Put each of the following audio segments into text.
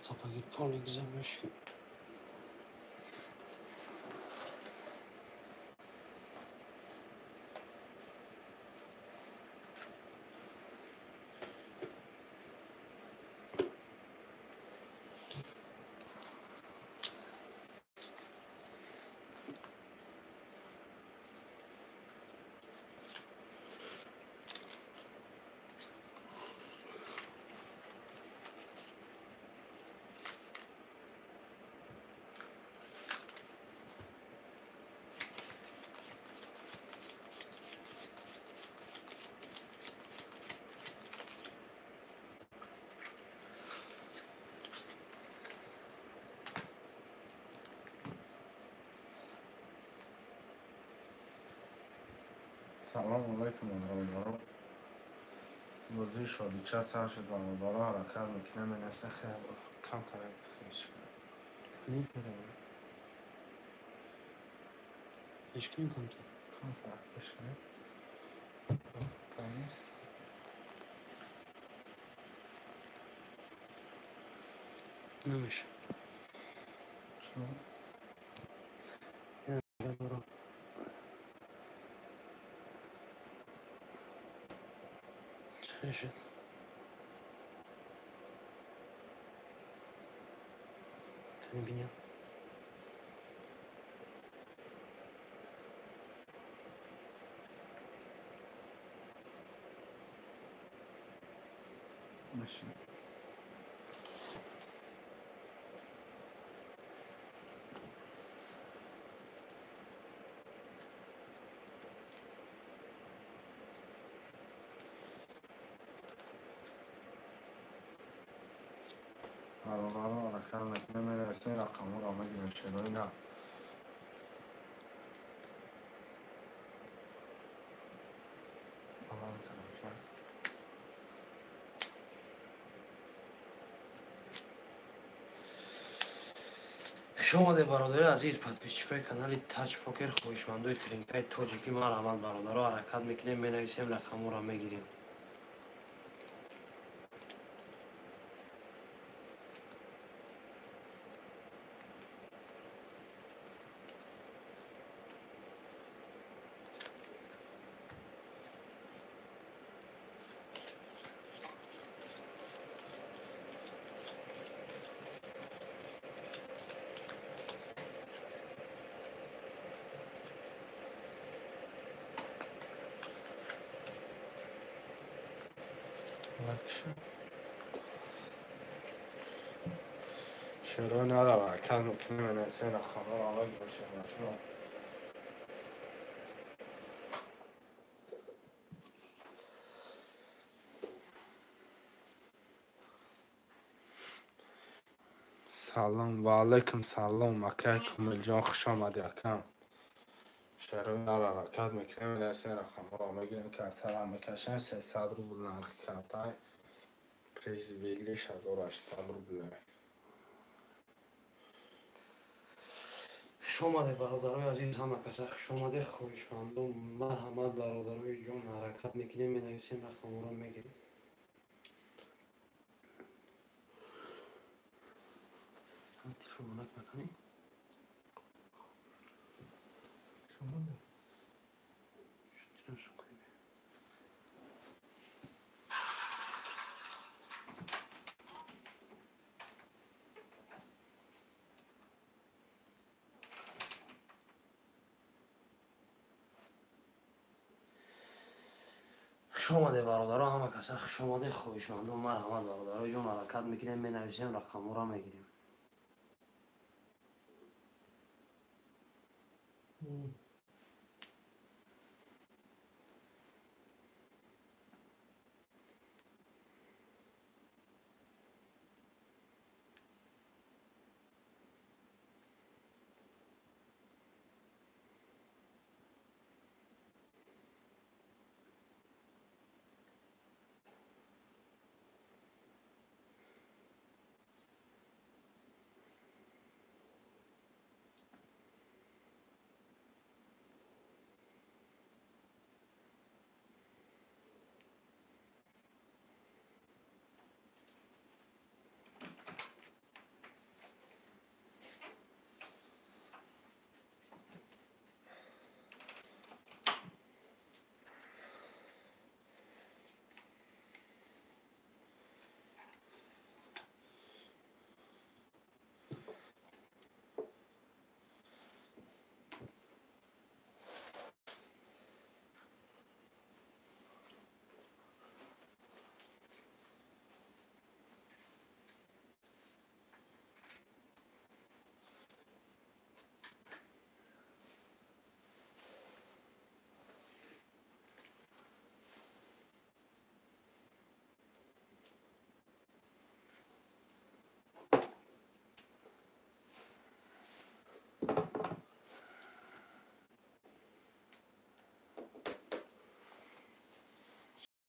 WhatsApp полный замешки. Салом алайкум, бародаро. Бозии шодича сар шуд, бародаро. Ҳаракат мекунем, менаса камтар хеш. Пеш кунем камтар. Камтар пеш кунем. Тамом. Намеша. Чун? Я бародаро. Чешет. Ты не меня. Машина. Бародаро, ҳаракат мекунем, менависем рақамҳоро мегирем, шерои на. Хуш омадед, бародари азиз, подписчикои канали Таҷ Покер, хоҳишмандои тринкаи тоҷикӣ. Марҳамат, бародаро, ҳаракат мекунем, менависем рақамҳоро мегирем. Шерои нара ҳаракат мекунем, менависем рақамҳоро мегирем, шерои. Салом ва алайкум салом, акай Комилҷон, хуш омадӣ, акам. Шерои нара ҳаракат мекунем, менависем рақамҳоро мегирем, картаро мекашем, 300 рубл нархи картай, приз выигрыш 1800 рубл. Хуш омадед, бародарои азиз, ҳама каса хуш омадед, хоҳишмандон. Марҳамат, бародарои ҷон, ҳаракат мекунем, менависем рақамҳоро мегирем. Телефонак маканӣ? Хуш омадед, бародаро, ҳама каса хуш омадед, хоҳишмандон. Марҳамат, бародарои ҷон, ҳаракат мекунем, менависем рақамҳоро мегирем.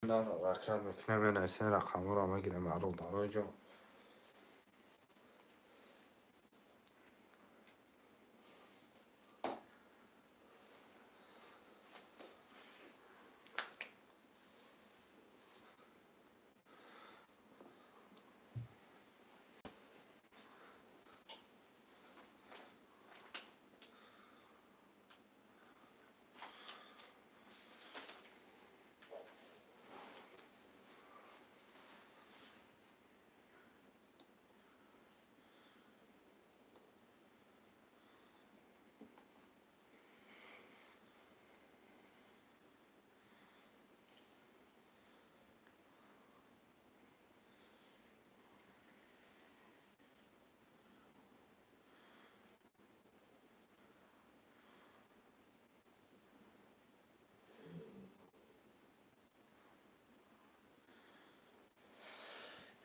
Ҳаракат мекунем, менависем рақамҳоро мегирем бародарои ҷон.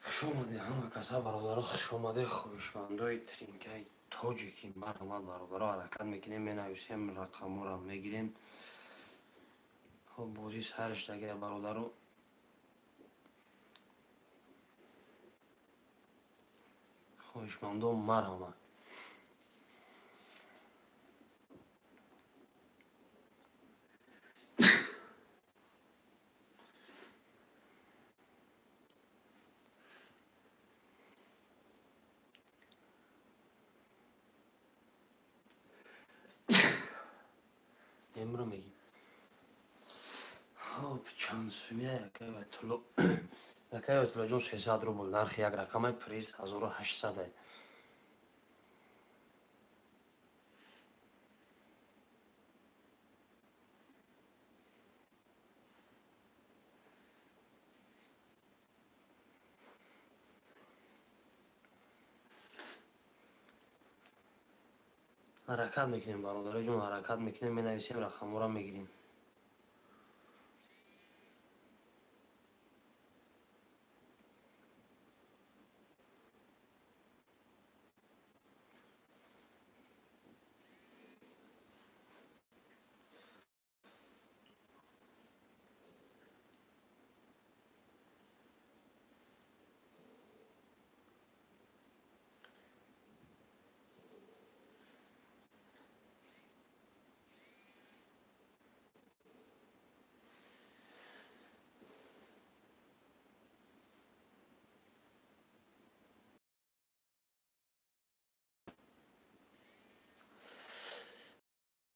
Хуш омадед ҳама каса бародаро, хуш омадед хоҳишмандои тринкаи тоҷикӣ. Марҳамат бародаро, ҳаракат мекунем, менависем рақамҳоро мегирем. Хоб, бозӣ сарш дагира бародаро. Хоҳишмандо марҳамат. Эмро мегим. Хоб, чанд сумия якай Ватулло. Якай Ватуллоҷон 300 рубл нархи як рақамай, приз 1800. Ҳаракат мекунем бародарои ҷон, ҳаракат мекунем, менависем рақамҳоро мегирем.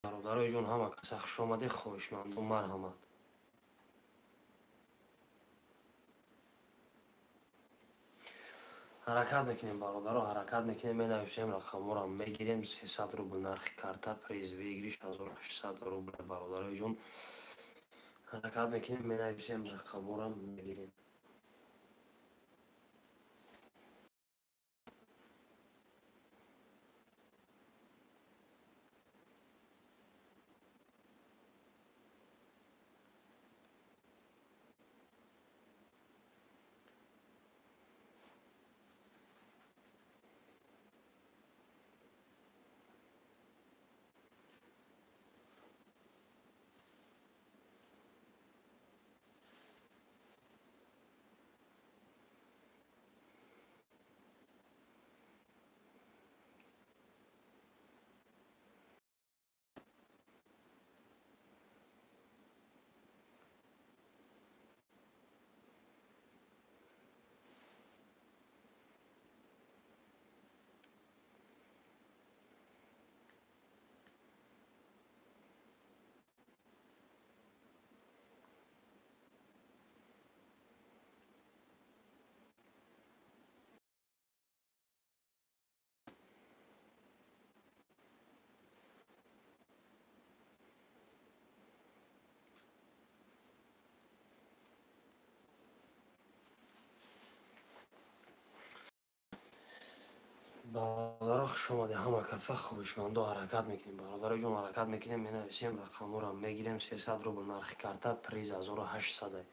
Бародарои ҷон, ҳама каса хуш омадед, хоҳишмандон марҳамат. Ҳаракат мекунем бародаро, ҳаракат мекунем, менависем рақамҳоро мегирем. 300 рубл нархи карта, приз выигрыш 1800 рубл бародарои ҷон. Ҳаракат мекунем, менависем рақамҳоро мегирем. Бародаро хуш омадед ҳама каса, хоҳишмандо ҳаракат мекунем бародарои ҷон, ҳаракат мекунем, менависем рақамҳоро мегирем. 300 рубл нархи карта, приз 1800.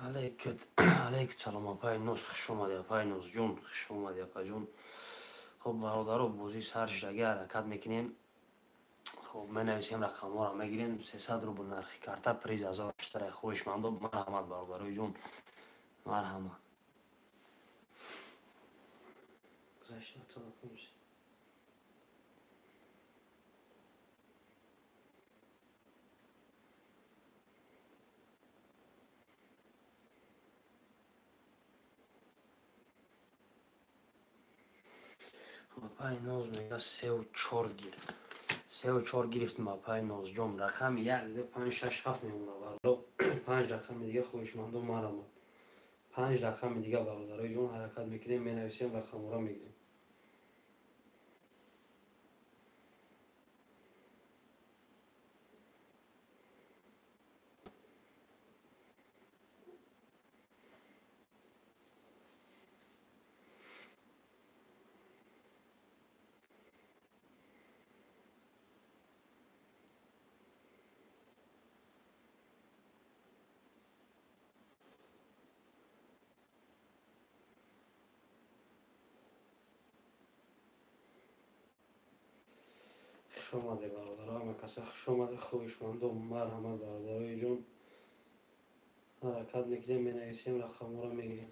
Алейк салом апай Ноз, хуш омадӣ апай Нозҷон, хуш омадӣ апаҷон. Хоб бародаро, бозӣ сар шудаги, ҳаракат мекунем. Хоб менависем, рақамҳоро мегирем. 300 рубл нархи карта, приз 1800. Хоҳишмандо, марҳамат бародарои ҷон, марҳамат. Апай Ноз мега 3-4 гир. 3-4 гирифтим апай Нозҷон. Рақами 1, 2, 5, 6, 7 мемона бародаро. 5 рақами дига хоҳишмандо, марҳамат. 5 рақами дига бародарои ҷон, ҳаракат мекунем, менависем, рақамҳоро мегирем. Хуш омаде бародаро, ҳама каса хуш омаде, хоҳишмандо, марҳамат бародарои ҷон. Ҳаракат мекунем, менависем, рақамҳоро мегирем.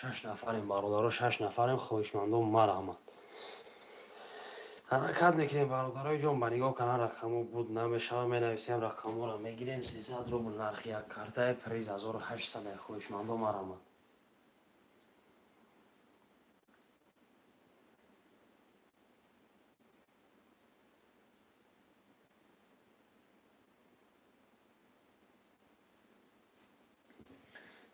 Шаш нафарем бародаро, 6 нафарем, хоҳишмандо, марҳамат. Ҳаракат мекунем бародарои ҷон, ба нигоҳ кардан рақамҳо буд намешава, менависем, рақамҳоро мегирем. 300 рубл нархи як картае, приз 1800. Хоҳишмандо, марҳамат.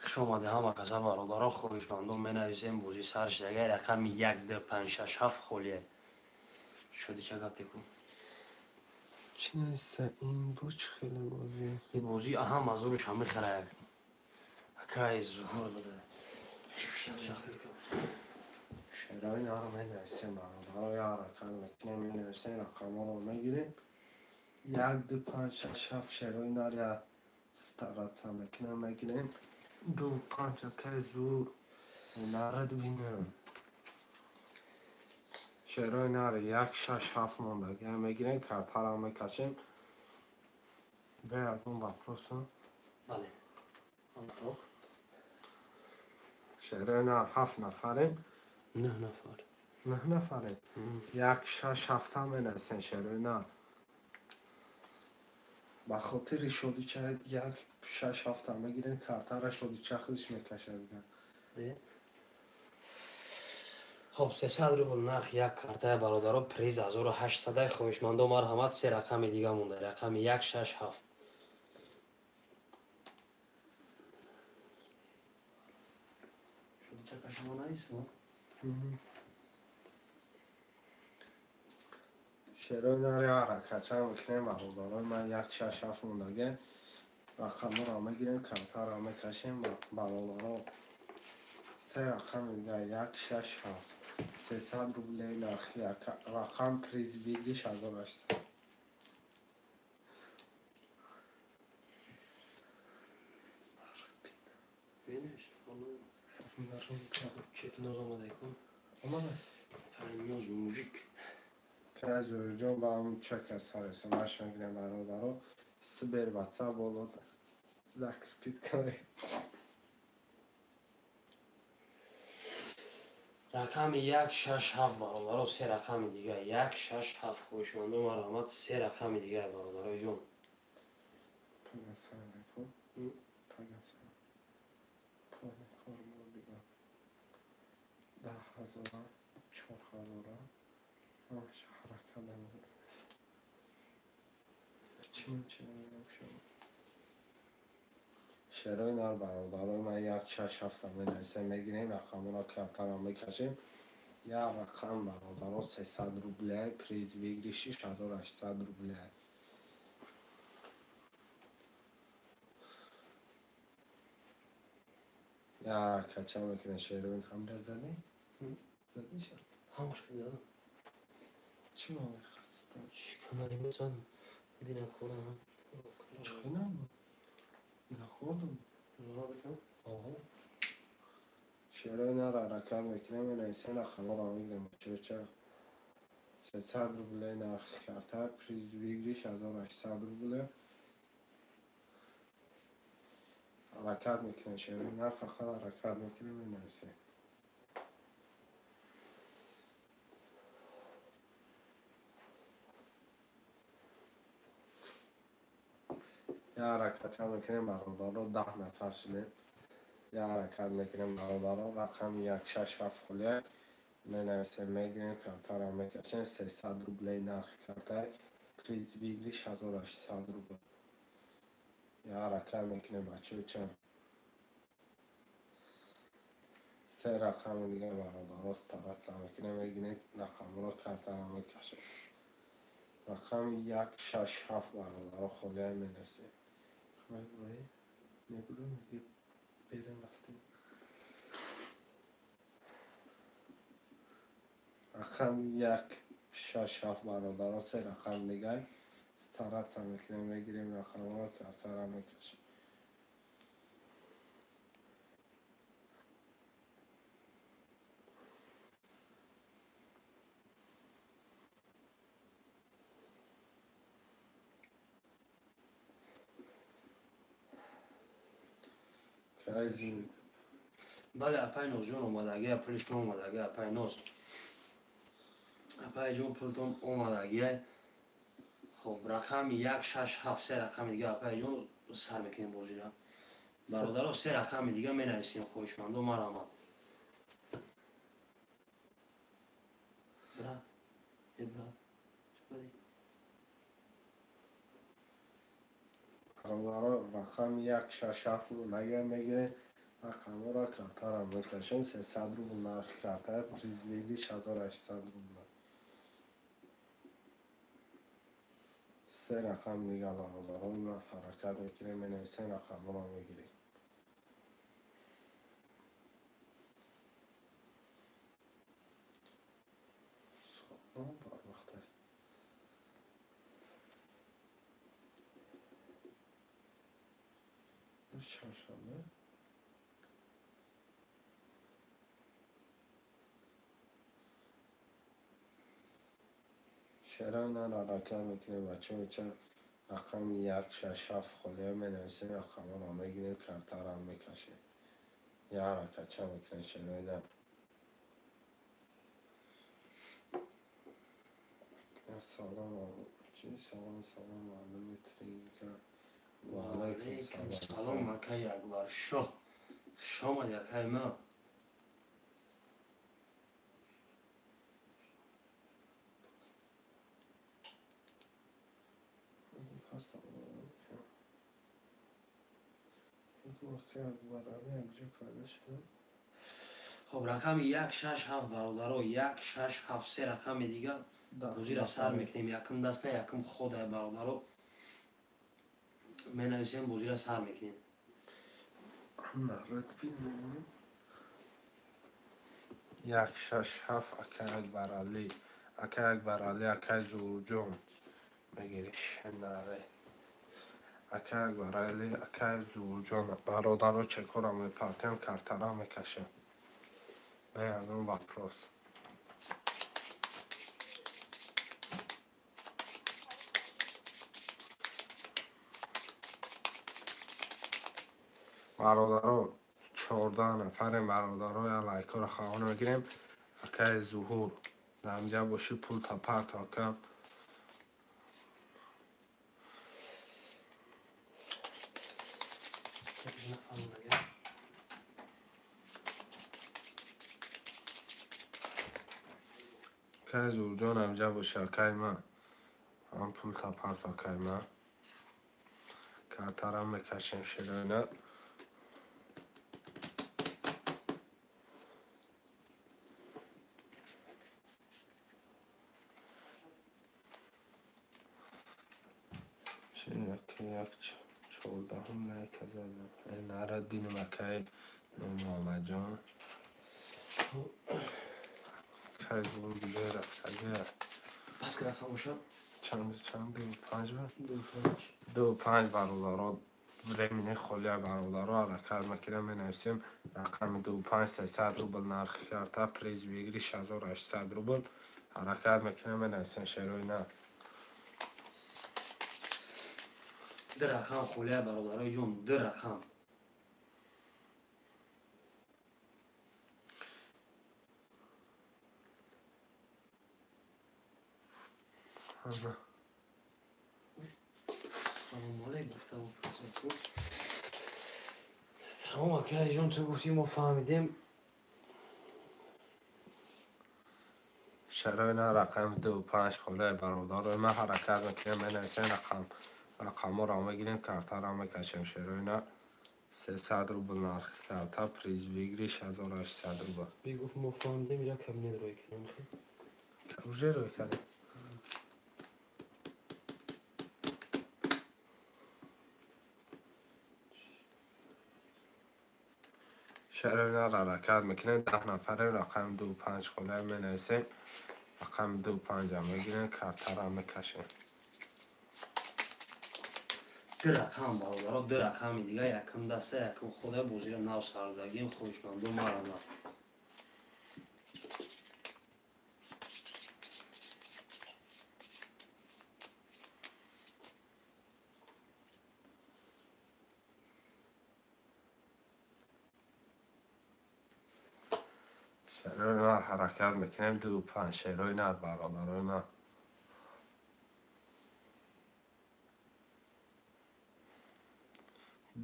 Хуш омаде ҳама каса бародаро, хоҳишмандо, менависем, бозӣ сар шудага. Рақами 1, 2, 5, 6, 7 холие. Шуди ча гап теку? Чӣ неста ин бо чӣ хеле бозӣ? Ин бозӣ аҳа мазуруш ҳами хеле. Акай зуҳур бада. Шерои наро менависем бародаро, я ҳаракат мекунем, менависем, рақамҳоро мегирем. 1, 2, 5, 6, 7 шерои нар я стараться мекунем, мегирем. 2, 5, акай зур нарад бинам. Шерои нар 1, 6, 7 мондаги мегирем, картаро мекашем. Бе ягон вопроса? Бале. Шерои нар 7 нафарем. 9 нафар. 9 нафарем. 1, 6, 7 менависем шерои нар. Ба хотири шодича 1, 6, 7 мегирем, картаро шодича худиш мекашад. Хоб 300 рубл нарх як картаи бародаро, приз 1800. Хоҳишмандо, марҳамат. 3 рақами дига монда. Рақами 1, 6, 7. Шодича кашмо нависмо? Шерои нари ҳаракатча мекунем бародарои ман. 1, 6, 7 мондаге. Рақамҳоро мегирем, картаро мекашем бародаро. 3 рақами дига 1, 6, 7. 300 рублей нархи як рақам, приз видиш 1800. Чек Ноз омада кун. Омада? Ноз мужик. Зуҳурҷон ба ҳамун чека саресомаш мегирем бародаро. Сбер ватсап боло закрепить кунед. Рақами 1, 6, 7 бародаро, 3 рақами дига. 1, 6, 7. Хоҳишмандо, марҳамат, 3 рақами дига бародарои ҷон. 10 ҳазора, 4 ҳазора, ҳамаша ҳаракат намекунад. Чим чим. Шерои нар бародарои ман 1 6 7 менависем, мегирем, рақамҳоро картаро мекашем. Як рақам бародаро 300 рубля, приз выигрыши 1800 рубля. Я кача мекунем шероин ҳамра задӣ? Задӣ ша? Ҳамаш задам. Чӣ мехостам? Чӣ канали мезанам? Дина хӯрдам. Чӣ хӯрдам? Нахӯрдам. Шерои нар ҳаракат мекунем, менависем, рақамҳоро мегирем. Бачаҳо 300 рубля нархи карта, приз выигрыш 1800 рубля. Ҳаракат мекунем, шерои нар фақат ҳаракат мекунем, менависем. Я ҳаракатча мекунем бародаро, 10 нафар шудем. Я ҳаракат мекунем бародаро, рақами 1 6 7 хулия менависем, мегирем, картаро мекашем, 300 рублей нархи карта, приз выигрыш 1800 рубл. Я ҳаракат мекунем бачаҳо чанд. Се рақами дига бародаро стараться мекунем, мегирем, рақамҳоро картаро мекашем. Рақами 1 6 7 бародаро холия менависем. Мебурем, берем рафтем. Рақами 1 6 7 бародаро, се рақам дига стараться мекунем, мегирем, рақамҳоро картаро мекашем. Бале, апай Нозҷон омадагия, пули шумо омадагия, апай Ноз. Апай ҷон, пултон омадагия. Хоб, рақами 1 6 7 се рақами дига апай ҷон сар мекунем бозира. Бародаро, се рақами дига менависем, хоҳишмандо, марҳамат. Брат, э брат, чӣ бародаро, рақами 1 6 7 нагар мегирем, рақамҳоро картаро мекашем, 300 рубл нархи карта, приз выигрыш 1800 рубл. Се рақам дига бародаро ма ҳаракат мекунем, менависем, рақамҳоро мегирем. Чоршанбе. Шерои нар ҳаракат мекунем бачаҳо, ча рақами 1 6 7 холия менависем, рақамҳоро мегирем, картаро мекашем. Я ҳаракатча мекунем шерои нар. Салом, чи салом, салом, мардуми Тринка. Ва алайкум салом, акай Акбаршоҳ. Хуш омадӣ, акай ма. Хоб, рақами 1 6 7 бародаро, 1 6 7 се рақами дига бозира сар мекунем. Якум даста, якум хода бародаро. Менависем, бозира сар мекунем. 1 6 7 акай Акбаралӣ, акай Акбаралӣ, акай Зуҳурҷон мегирӣ шинаре. Акай Акбаралӣ, акай Зуҳурҷон, бародаро чекора мепартем, картара мекашем. Бе ягон вопрос. Бародаро, 14 нафарем бародаро, я лайкҳоро хаон мегирем. Акай Зуҳур, дар бошӣ пул тапарт акам. Акай Зуҳурҷон ҳамҷа бошӣ, акай ман. Ҳам пул тапарт акай ман. Картарам мекашем шероина. Як чордаҳум лайка задам. Нарад бинам акай Нурмуҳаммадҷон. Кай гулгуле рафтага. Пас ки рақам боша? Чанд чанд 2 5 ба? 2 5. 2 5 бародаро. Времени холия бародаро ҳаракат мекунем менависем рақами 2 5 300 рубл нархи карта приз выигрыш 1800 рубл ҳаракат мекунем менависем шерои на. Ду рақам холия бародарои ҷон, ду рақам. Салому алейкум гуфта буд. Салом акай ҷон, ту гуфтӣ мо фаҳмидем. Шарои на рақами 2 5 холия бародарои ман ҳаракат мекунем менависем рақам рақамҳоро мегирем картаро мекашем шерои на 300 рубл нархи карта приз выигрыш 1800 рубл. Бигуфт мо фаҳмидем як кабинет рой кардем. Уже рой кардем. Шарои на ҳаракат мекунем 10 нафарем рақами 2 5 холия менависем рақами 2 5-а мегирем картаро мекашем. Ду рақам бародаро, ду рақами дига якум даста якум худа бозиро нав сардагим хоҳишманду марама. Шерои нар ҳаракат мекунем 2 5 шерои нар бародарои ман.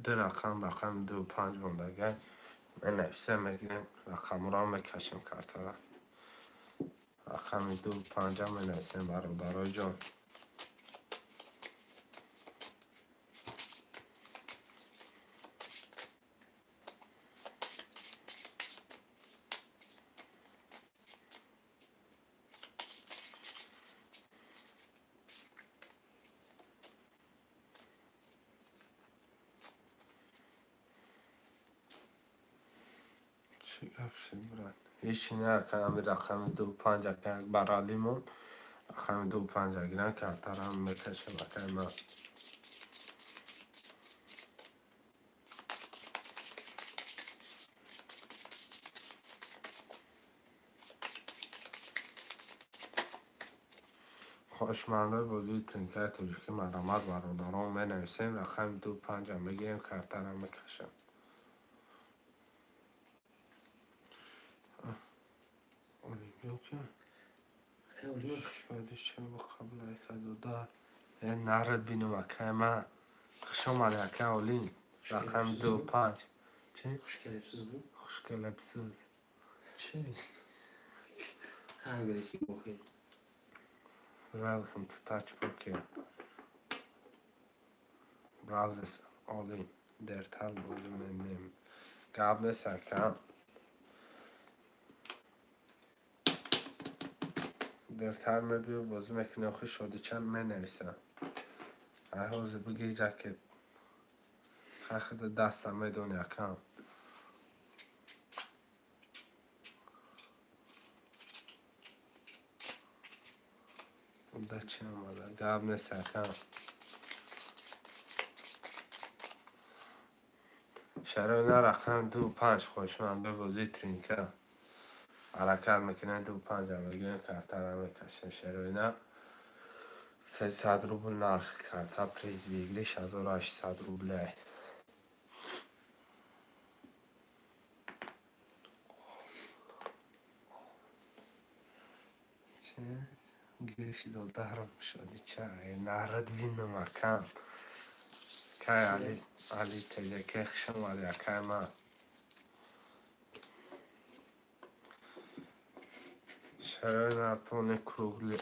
Ду рақам рақами 2 5 мондагай менависем мегирем рақамҳоро мекашем картара. Рақами 2 5-а менависем бародарои ҷон. Чӣ гап шуд брат? Ҳечи не ака ҳамин рақами 2 5 ака як баралимон рақами 2 5-а гирам картаро мекашем акай ман. Хоҳишмандои бозии тринкаи тоҷикӣ марҳамат бародарон менависем рақами 2 5-а мегирем картаро мекашем. Нарад бинам акай ман. Хуш омадӣ акай Олим. Рақами 2 5. Чӣ? Хуш келибсиз бу? Хуш келибсиз. Чӣ? Англиси охир. Welcome to Touch Poker. Brothers Олим. Дертар бозӣ менем. Гап нест ака. Дертар мебиё бозӣ мекунем охи шодича менависам. Ай ҳозир бигир ҷакет. Хай худа даста медони акам. Да чӣ омада? Гап нест акам. Шарои на рақами 2 5 хоҳишманди бозии тринка. Ҳаракат мекунем 2 5-а мегирем картаро мекашем шерои на 300 рубл нархи карта приз выигрыш 1800 рублей. Чӣ? Гӯши додарам шодича нарад бинам акам. Кай Али Али ТЖК хуш омадӣ акай ман. Шарои нар полный круглый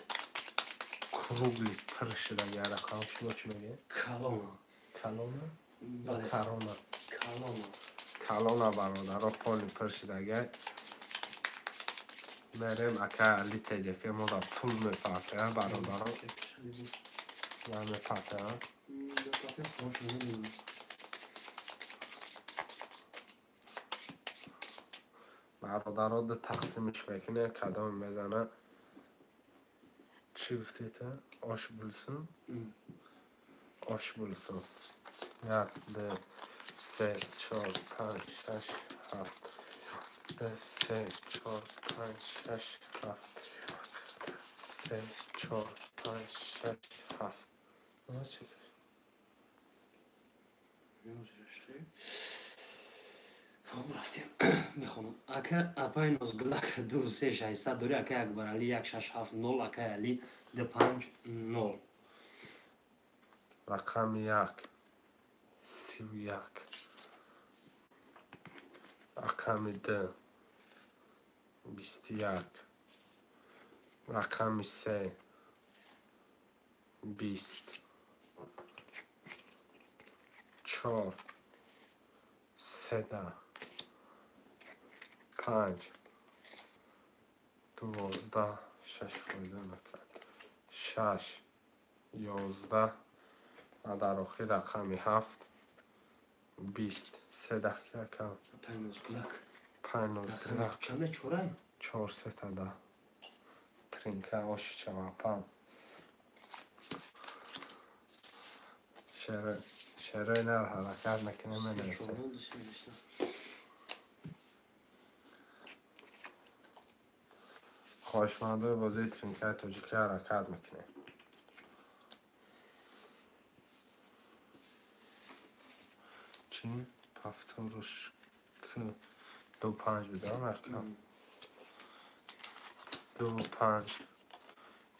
круглый пур шудагӣ рақам шумо чӣ мегӯед? Калона. Калона? Бале. Корона. Калона. Калона бародаро полный пур шудагӣ. Мерем акай Али ТЖК мода пул мепартояд бародаро. Я мепартояд. Партия хош намедонам. Бародаро ду тақсимиш мекунем, кадоме мезана. Чӣ гуфтӣ ту? Ош булсун? Ош булсун. 1, 2, 3, 4, 5, 6, 7. 2, 3, 4, 5, 6, 7. 3, 4, 5, 6, 7. Чӣ? Хоб рафтем. Мехонам. Ака апай Нозгулак 2 3 600 дори, акай Акбарали 1 6 7 0, акай Али 2 5 0. Рақами 1 31. Рақами 2 21. Рақами 3 20. 4 3 5 12 6 фоида накард. 6 11 ва дар охир рақами 7 20. 3 ки ракам. Апай Нозгулак. Пай Нозгулак. Чанда чорай? 4 сета да. Тринка оши чавапан. Шерои нар ҳаракат мекунем, менависем. Хоҳишмандои бозии тринкаи тоҷикӣ ҳаракат мекунем. Чӣ? Повторуш 2 5 бидам рақам. 2 5.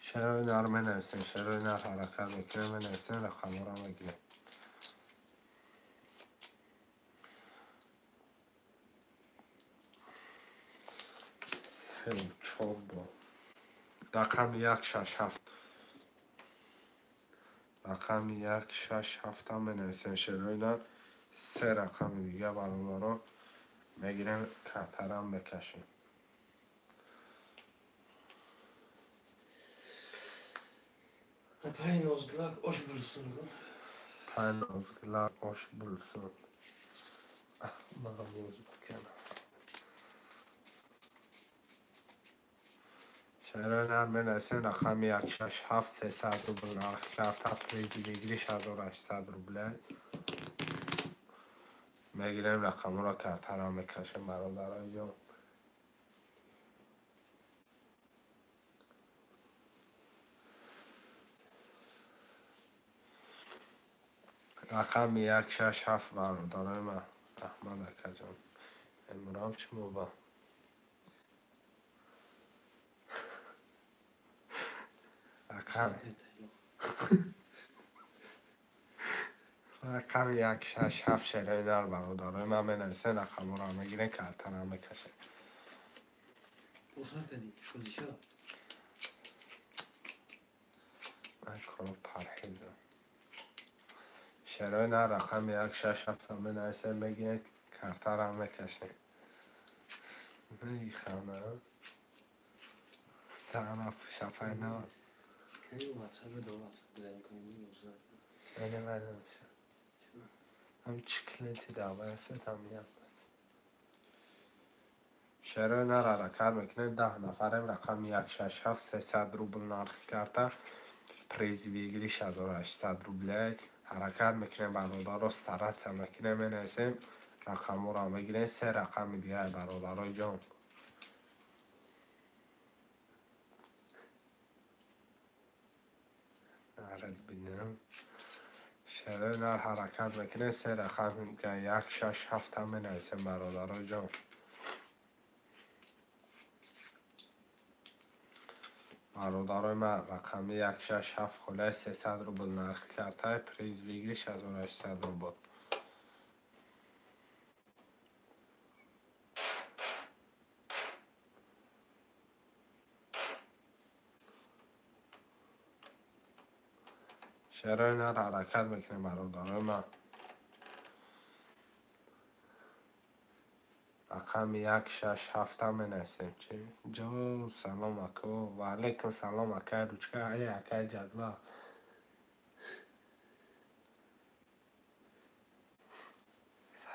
Шерои нар менависем, шерои нар ҳаракат мекунем, менависем, рақамҳоро мегирем. 3 4 бо. Рақами 1 6 7. Рақами 1 6 7 ҳам менависем шерои нар. 3 рақами дига бародаро мегирем, картарам мекашем. Апай Нозгулак ош булсун. Апай Нозгулак ош булсун. Мага боз бикунам. Шерои нар менависем рақами 1 6 7 300 рубл нарх карта, призи выигрыш 1800 рубле. Мегирем рақамҳоро, картаро мекашем бародарои ҷон. Рақами 1 6 7 бародарои ман. Раҳмат акаҷон. Эмурам шумо ба. Рақами 1 6 7 шерои нар бародарои ман менависем, рақамҳоро мегирем, картаро мекашем. Босар кардӣ, шудиша. Ман коро парҳезам. Шерои нар рақами 1 6 7 менависем, мегирем, картаро мекашем. Механам. Танаф шафай на. Кани WhatsApp до WhatsApp бизанем кунем. Мане мане. Ҳам чӣ клиенти даъва аст, ҳам як аст. Шерои нар ҳаракат мекунем, 10 нафарем, рақами 1 6 7 300 рубл нархи карта, приз выигрыш 1800 рубле. Ҳаракат мекунем бародаро, стараться мекунем, менависем, рақамҳоро мегирем, 3 рақами дигаи бародарои ҷон. Нарад бинам. Шерои нар ҳаракат мекунем, 3 рақами 1 6 7 ҳам менависем бародарои ҷон. Бародарои ман рақами 1 6 7 холаи 300 рубл нархи картаи, приз выигрыш 1800 рубл. Шерои нар ҳаракат мекунем бародарои ман. Рақами 1 6 7 ҳам менависем. Чӣ? Ҷо салом ако. Ва алайкум салом акай ручка, ай акай ҷадвал.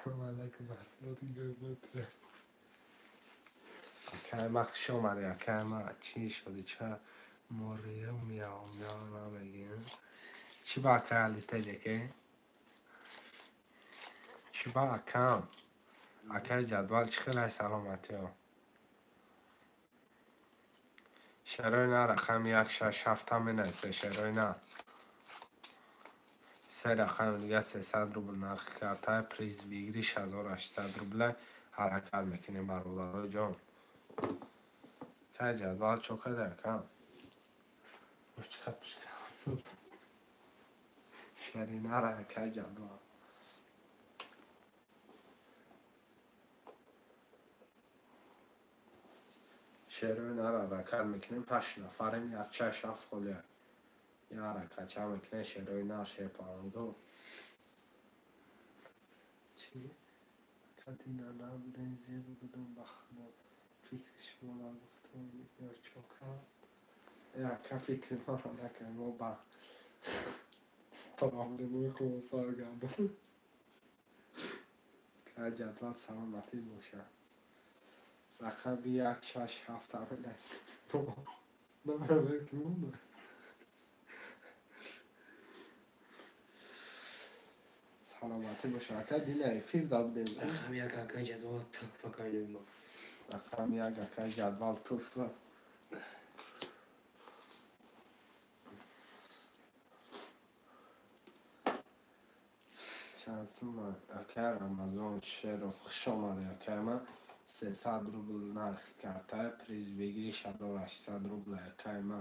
Салом алайкум, маҳсулоти гӯйботре. Акай ма хуш омадӣ, акай ма. Чӣ шуди, ча морию мияу мияу намегӯем? Чӣ ба акай Али Теҷеке? Чӣ ба акам? Акай ҷадвал чӣ хел ай саломатиё? Шерои на рақами як шаш ҳафта менависе, шерои на. Се рақами дига 300 рубл нархи картаи, приз выигрыш 1800 рубла. Ҳаракат мекунем, бародарои ҷон. Кай ҷадвал чо када, акам? Мушчка пушка. Шеринара акай ҷадвал. Шерои нара ҳаракат мекунем, ҳашт нафарем, як шаш ҳафт холия. Я ҳаракатча мекунем, шерои нар, шерпаланго. Чӣ? Кадина набудем, зир будум, ба худо. Фикри шумо нагуфтум ё чо кард? Яка фикри маро накард, мо ба проблемои худо сар гардон. Кай ҷадвал саломатӣ бошад. Рақами як шаш ҳафт менависем. Намедонам ки монда. Саломатӣ бошад. Ака дина эфир дабудем. Рақами як акай ҷадвал туҳфа кардем мо. Рақами як акай ҷадвал туҳфа. Чанд сумма акай Рамазон Шеров, хуш омадӣ акай ма. 300 рубл нархи картаи, приз выигрыш 1800 рубл акай ма.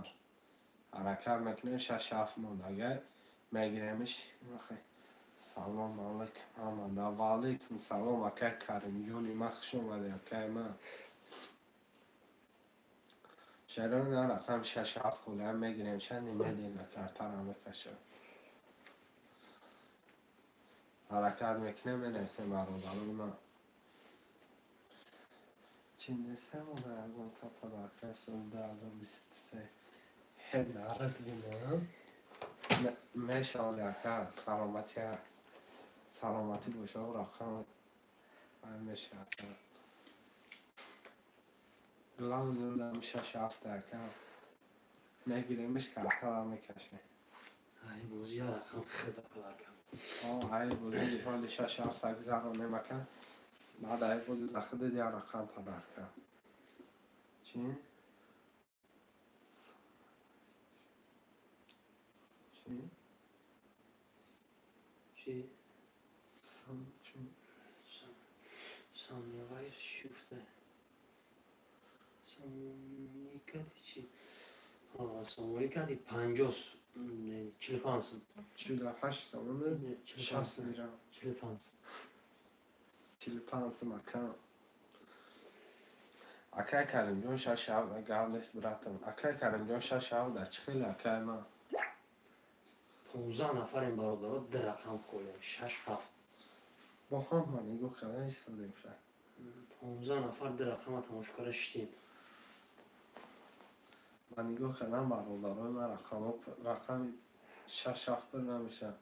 Ҳаракат мекунем, шаш ҳафт мондага мегиремиш. Салом алайкум ҳамада. Ва алайкум салом акай Каримҷони ма, хуш омадӣ акай ма. Шерои на рақам шаш ҳафт холия мегирем, ша немедленно картаро мекашам. Ҳаракат мекунем, менависем бародарони ман. Чӣ несем ода ягонта подаркаи соли 2023 ҳе нарад бинам. Мешавад ака, саломатӣ, саломатӣ боша, рақам мешавад. Главное шаш ҳафт ака. Мегиремиш, картаро мекашем. Ай бозӣ я рақам хида подарка. Ай бозӣ ҳоли шаш ҳафта гузаронем ака. Баъд ай бозӣ дар худат як рақам подарка. Чӣ? Чӣ? Чӣ? Сам чӣ? Сомневаюсь, шуфта. Сомонӣ кади чӣ? Сомонӣ кади 50, 45 сум. 48 сомонӣ? 45 сум. Лира. 45 сум. 45 сум ака. Акай Каримҷон шаш ҳафт гап нест, братам. Акай Каримҷон шаш ҳафт дар чӣ хеле акай ман? 15 нафарем бародаро, ду рақам холем, шаш ҳафт. Бо ҳама нигоҳ карда истодем ша. 15 нафар ду рақама тамошо карда шитем. Ман нигоҳ кардам бародарои ман, рақами шаш ҳафт пур намешавад.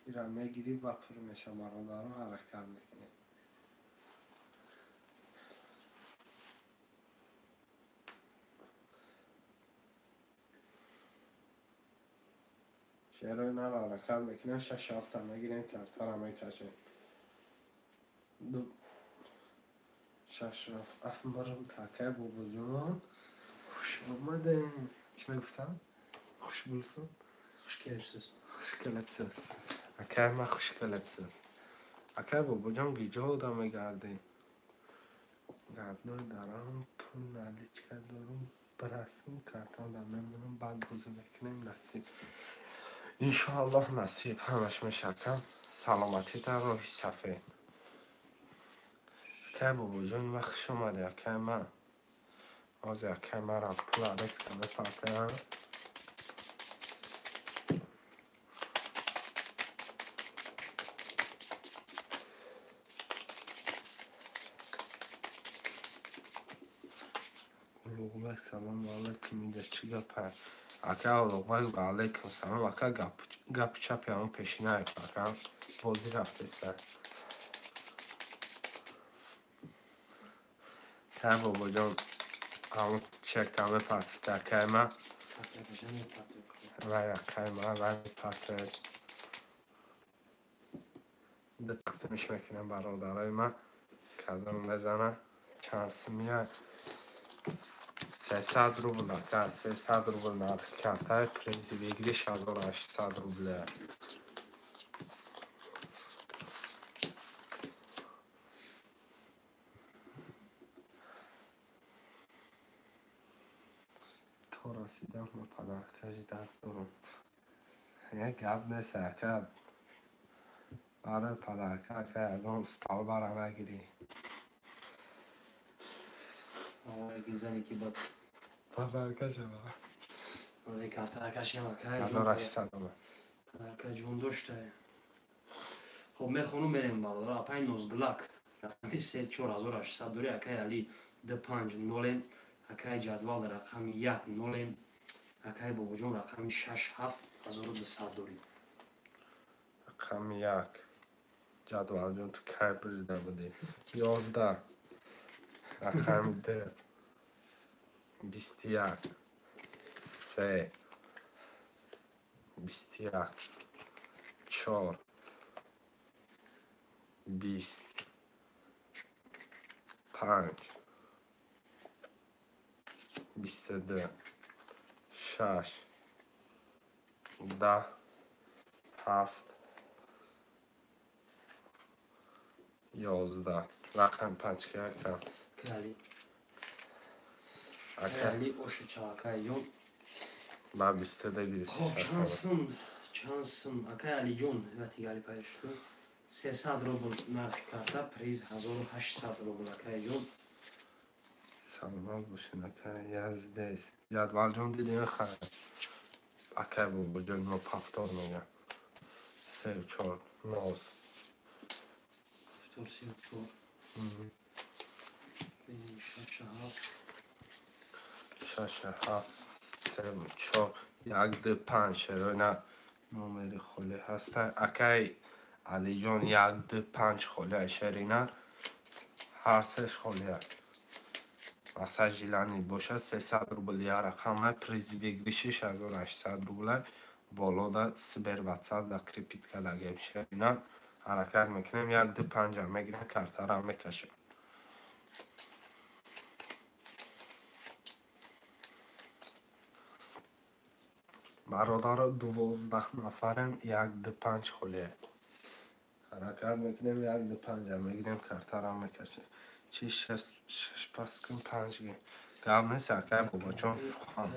Ира мегирӣ ба пур мешавад, бародаро, ҳаракат мекунем. Шерои наро ҳаракат мекунем, шаш ҳафта мегирем, картара мекашем. Шаш ҳафт аҳмарам такай бобоҷон. Хуш омадем. Чӣ мегуфтам? Хуш булсун. Хуш келибсиз. Хуш келибсиз. Акай ма хуш келибсиз. Акай бобоҷон гиҷо ода мегардӣ? Гардной дарам, пул наличка дорум, бирасм, картада мемонам, баъд бозӣ мекунем, насиб. Иншоаллоҳ насиб ҳамаш мешакам. Саломатӣ дар роҳи сафед. Акай бобоҷон ма хуш омадӣ, акай ма. Ҳозир акай мара пул арест карда партаям. Улуғбек салом алайкум, инҷа чӣ гап аст? Ака Улуғбек ва алайкум салом, ака гапу чапи ҳамон пешинаев, ака бозӣ рафтеста. Акай Бобоҷон ҳамон чекта мепартофт акай ма. Вай акай ма вай мепартояд. Ду тақсимиш мекунем бародарои ма. Кадом мезана чанд сумия? 300 рубл ака, 300 рубл нархи картаи призи выигрыш 1800 рубля. То расидам ма подаркаши дар дорам. Як гап нест ака. Барои подарка ака ягон столбара нагирӣ. Подарка шава. Картара кашем ака. 1800 омад. Подарка ҷон дошта. Хоб мехонум мерем бародаро. Апай Нозгулак рақами 3 4800 дори, акай Али 2 5 0, акай Ҷадвал рақами 1 0, акай Бобоҷон рақами 6 7 1200 дори. Рақами 1 Ҷадвалҷон ту кай бурида будӣ? 11 рақами 2 21 3 21 4 20 5 22 6 10 7 11 рақами 5 ки ака? Али. Али оши чалакай ҷон. Ба 22 гирифти. Хоб чанд сум акай Алиҷон вақти Али пайдо шуд. 300 рубл нархи карта, приз 1800 рубл акай ҷон. Саломат бошед акай, я здесь. Ҷадвалҷон дидем хайр. Акай Бобоҷон мо повтор мегӯям. 3 4 9. 4 3 4. 6 7. 6 7 3 4 1 2 5 шероина номери холӣ ҳаста. Акай Алиҷон 1 2 5 холӣ шерина ҳар сеш холӣ. Масалан жилани бошад 300 рубл як рақама, приз выигрыши 1800 рубла. Болода Сбер WhatsApp да крепит кардагем шерина. Ҳаракат мекунем 1 2 5 мегирем картара мекашем. Бародаро 12 нафарем 1 2 5 холие. Ҳаракат мекунем 1 2 5 мегирем картара мекашем. Чи 6 6 пас кун 5 ги. Гап нест акай Бобоҷон сухан.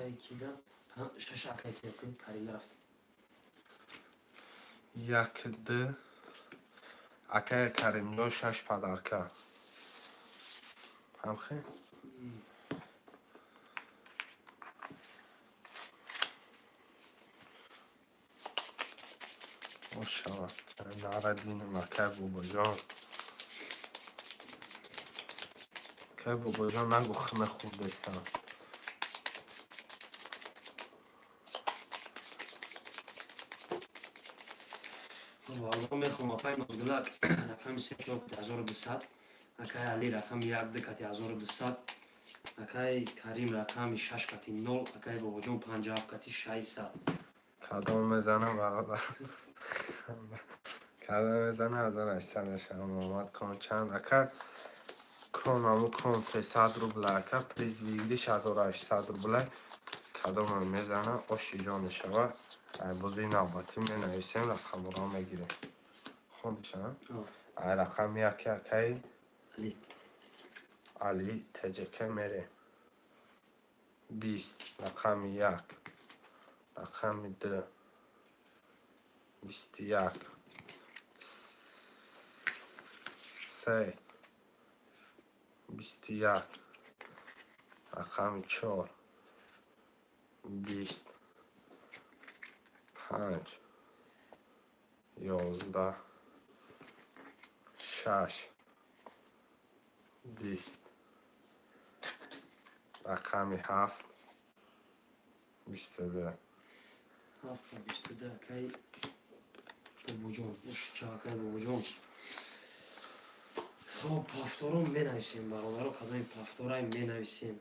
6 акай кида Карим рафт. 1 2 акай Каримҷон 6 подарка. Ҳамхе? Ошава. Нарад бинам акай Бобоҷон. Акай Бобоҷон нагу хме хурдесам. Валло мехоҳам апай Нозгулак рақами 3 4 1200, акай Али рақами 1 2 кати 1200, акай Карим рақами 6 кати 0, акай Бобоҷон 5 7 кати 600. Кадом мезанам бародар? Кадом мезанам 1800 мешавам. Омад кон чанд ака? Кон аму кон 300 рубла ака, приз выигрыш 1800 рубла. Кадом мезанам оши ҷон мешава. Ай бозии навбатӣ менависем рақамро мегирем. Хондиша? Ай рақами 1 акай Али ТҶК мерем. 20 рақами 1 рақами 2 21 3 21 рақами 4 20 5 11 6 20 рақами 7 22 7 22 акай Бобоҷон, чакай Бобоҷон. Хоб, повтором менависем, бародаро, кадоми повторай менависем.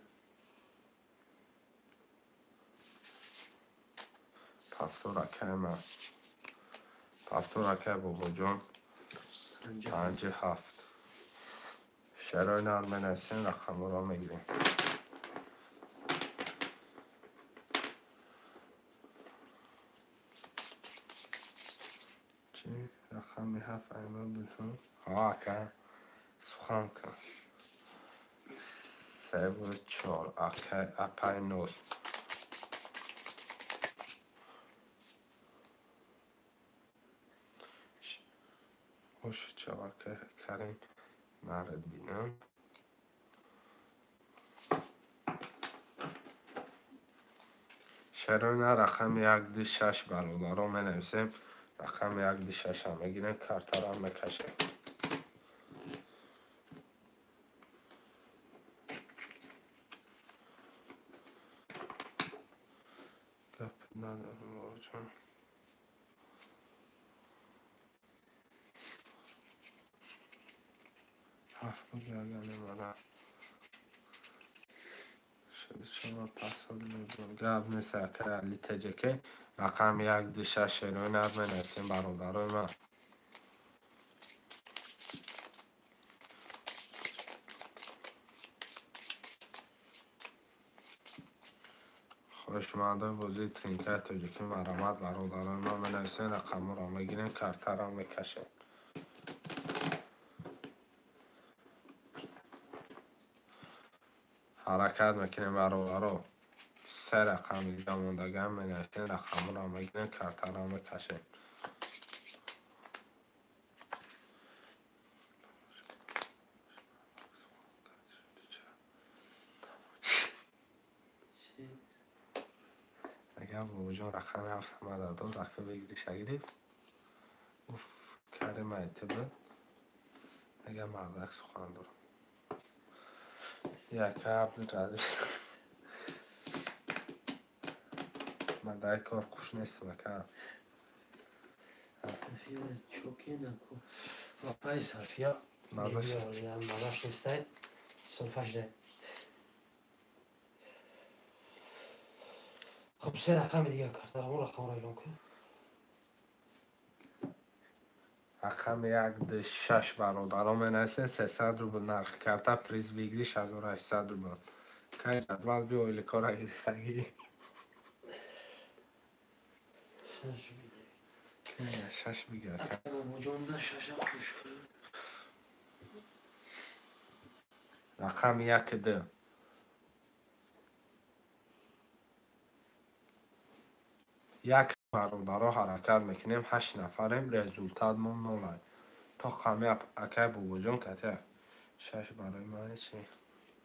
Повтор акай ман. Повтор акай бобоҷон. 5 7. Шарои нар менависем, рақамҳоро мегирем. Чи рақами ҳафт айма буд? Ҳа, ака, сухан кун. 3 4, акай апай ноз. Ош чава Карим наред бинам. Шароина рақами 1 2 6, бародаро, менависем. Рақами 1 2 6-ам мегирем, картарам мекашем. Гап надорам, бобоҷон. Ҳафт бигардонем, ана. Шумо пасол мебурам. Гап нест, акай Али ТҶК. Рақами 1 2 6 шерои нар менависем, бародарои ман. Хоҳишмандои бозии тринкаи тоҷикӣ, марҳамат, бародарои ман, менависем, рақамҳоро мегирем, картаро мекашем. Ҳаракат мекунем, бародаро. Се рақами дига мондагиам менависем, рақамҳоро мегирем, картаро мекашем. Агар бобоҷон рақами ҳафт омада дод, ака бигириша гирифт. Уф, Карим айти буд. Агар мардак сухан дорам. Яка Абдуразиз. Ман дар кор хуш нестам, ака. София чокенаку. Апай София. Мазаш. Мазаш нестай. Солфаш дай. Хоб, се рақами дига картарамо рақамро эълон кун. Рақами 1 2 6, бародаро, менависем. 300 рубл нархи карта, приз выигрыш 1800 рубл. Кай ҷадвал би ойликора гирифтагӣ. Шаш бигир. Шаш бигир, ака. Акай бобоҷонда шаша хуш кун. Рақами 1 2. Як, бародаро, ҳаракат мекунем, ҳашт нафарем, результатмон нолай. То қами акай бобоҷон катя шаш барои ман чи?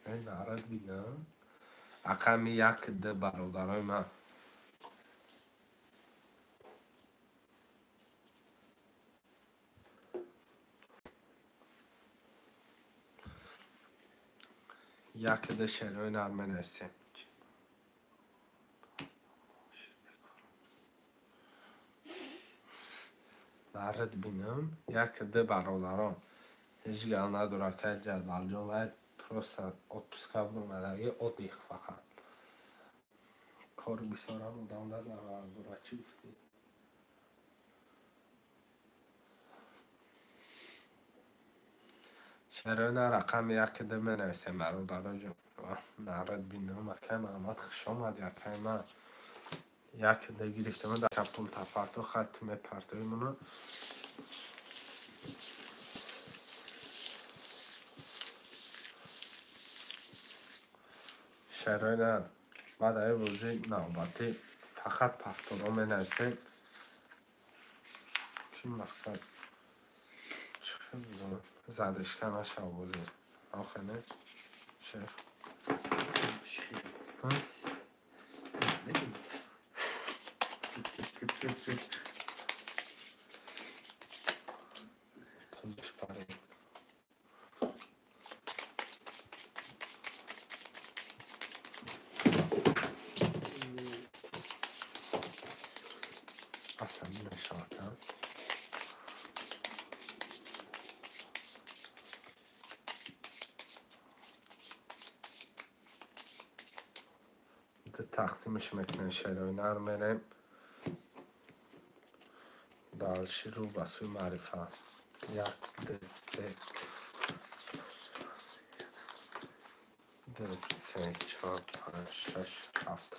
Нарад бинам. Рақами 1 2, бародарои ман. 1 2 шерои нар менависем. Нарад бинам. 1 2, бародарон. Ҳеҷ гап надорад, акай ҷадвалҷон, вай просто отпуска буромадаги, отдых фақат. Кори бисёрам одамда зарар дорад, чӣ гуфтӣ? Шероина рақами 1 2 менависем, бародароҷон. Нарад бинам, акай Маҳмад, хуш омадӣ, акай ман. 1 2 гирифтам, дар пул тафарту хат мепартои муно. Шероина баъд аи бозии навбатӣ фақат повторо менависем. Ки мақсад чӣ задишка нашав бозӣ. Охе не? Шеф. Ҳа? Медонам. Тузш парид. Асабӣ нашавад, ҳа? Ду тақсимаш мекунем, шерои нар мерем. Дальше рӯ ба сӯи маърифат. Як, ду, се. Ду, се, чор, панҷ, шаш, ҳафт.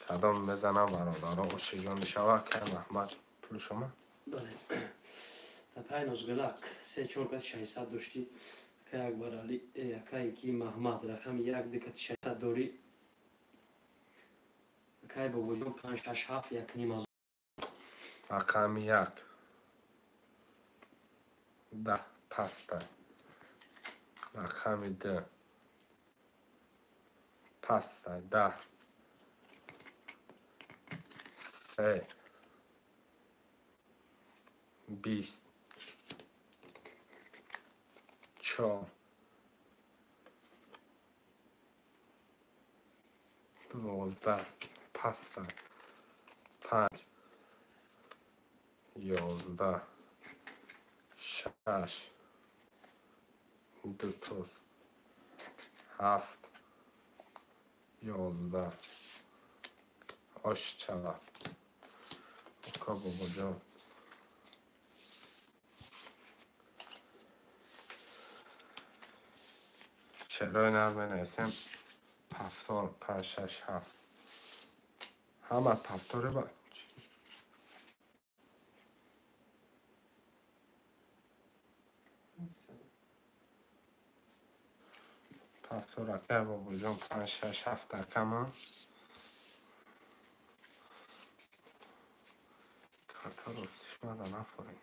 Кадом мезанам бародаро, ошиҷон мешава. Кай Маҳмад, пули шумо? Бале. Апай Нозгулак, се, чор кати 600 доштӣ. Акай Акбарали, акай ки Маҳмад, рақами як, ду кати 600 дорӣ. Акай Бобоҷон, панҷ, шаш, ҳафт, як ним ҳазор. Рақами як. Даҳ паста. Рақами ду. Паста, даҳ. Се. Бист. Чор. 12. Паста. Панҷ. 11. Шаш. Ду туз. Ҳафт. 11. Ош чава. Ока Бобоҷон. Шеърҳои нар менависем. Ҳафтор, панҷ, шаш, ҳафт. Ҳама ҳафторе ба ҳафтор акай Бобоҷон, панҷ, шаш, ҳафт акама. Карта ростиш мада нафорем.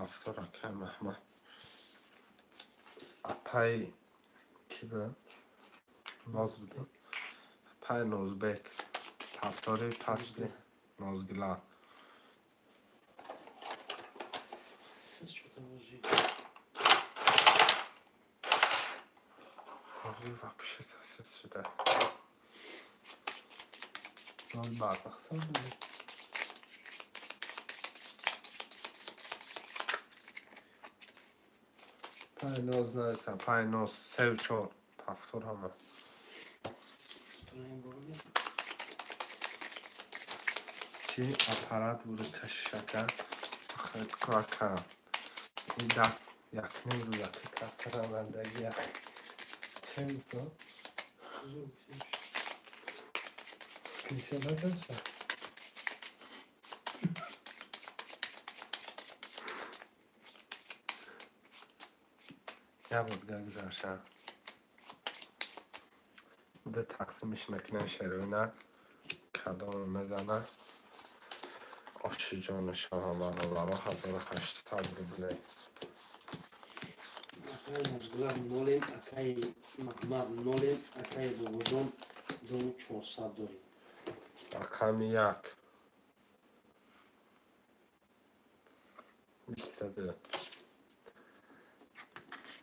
Ҳафтор акай Маҳмад. Апай ки буд? Ноз буд? Апай Нозбек. Ҳафтори пасти Нозгила. Бозӣ вообще тасид шуда. Ноз барбақса буд. Панҷ ноз нависам, панҷ ноз, сеу чор, ҳафтор ҳама. Чи аппарат буду кашака, ака. Ин даст якним рӯ яки картара бандаги як. Че то? Скриншот надошта? Я бор дига гузарша. Ду тақсимиш мекунем шероина. Кадом мезана. Ошиҷони шоҳа бародаро 1800 рублей. Акай Нозгулак нолем, акай Маҳмад нолем, акай Бобоҷон 2400 дорем. Рақами як. 22.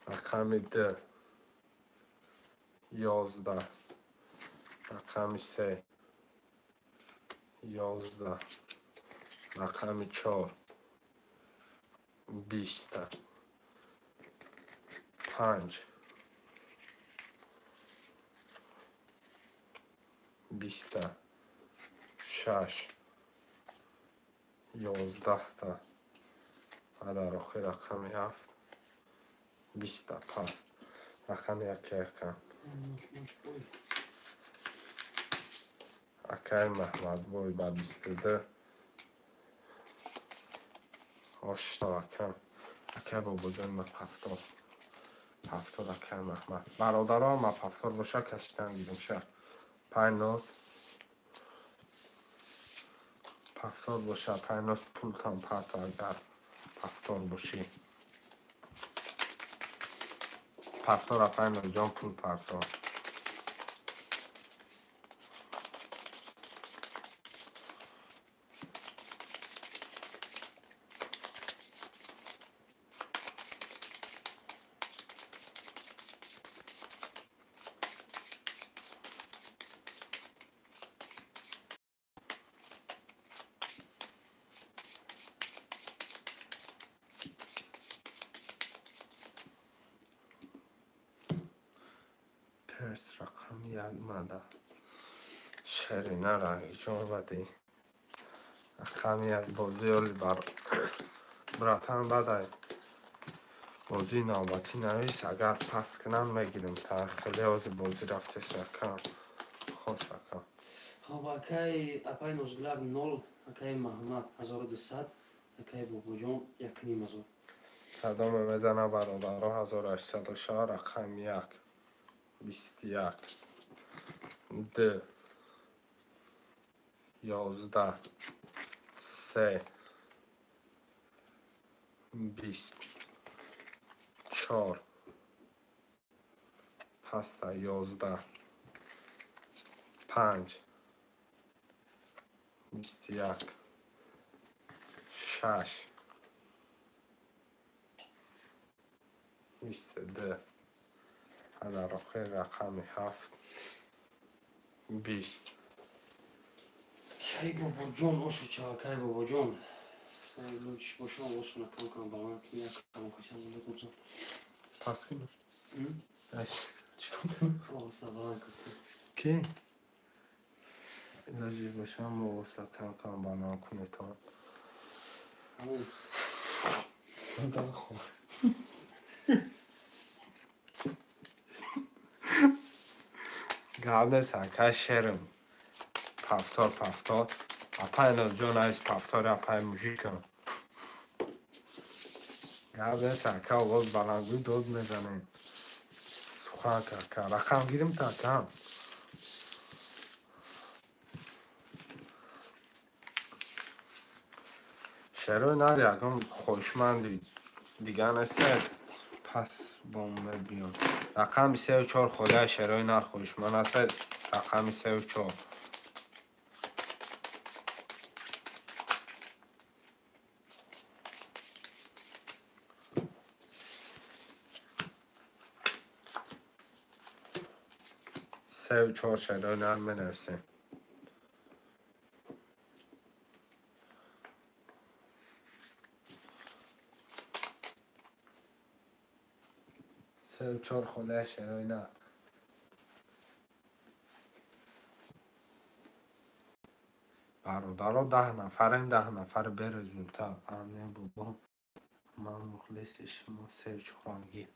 Рақами ду. 11. Рақами се. 11. Рақами чор. 20. Панҷ. 20. Шаш. 11-та. Ва дар охир рақами ҳафт. 20-та паст. Рақами яке яка. Акай Маҳмадбой ба 22. Ошто акам. Акай Бобоҷон ма ҳафтор. Ҳафтор акай Маҳмад. Бародаро ма ҳафтор боша кашидан гирем ша. Панҷ ноз. Ҳафтор боша, панҷ ноз пултан парто агар ҳафтор бошӣ. Ҳафтор акай Нозҷон пул парто. Кес рақами як мада. Шерина рангиҷон бади. Рақами як бозӣ оли бар братан бадай. Бозии навбатӣ навис, агар пас кунам мегирам. Та хеле ҳозир бозӣ рафтес рақам. Хос рақам. Хоб, акай апай Нозгулак 0, акай Маҳмад 1200, акай Бобоҷон 1500. Кадоме мезана бародаро 1804 рақами 1 21 2 11 3 20 4 паста 11 5 21 6 22 дар охир рақами 7 20. Кай Бобоҷон ошуча, кай Бобоҷон. Лучш бошам осуна кам-кам баланд кунӣ, як кам хачам бутузам. Пас кунӣ? Ай, чикор? Оса баланд кун. Ки? Лоҷи бошам оса кам-кам баланд кунӣ то. Гап нест, ака шерм. Пафтор, пафтор. Апай Нозҷон айс пафтори апай мужикам. Гап нест, ака овоз баландгӯй дод мезанем. Сухан ака. Рақам гирим та акам. Шерои нар ягон хоҳишманди дигар нест, пас бо мебиён. Рақами 3 4 холия шерои нар хоҳишманд аст. Рақами 3 4. 3 4 шерои нар менависем. 3 4 холия шерои нар. Бародаро 10 нафарем, 10 нафар березультат. Ане бобо, ман мухлиси шумо 3 4-ам гир.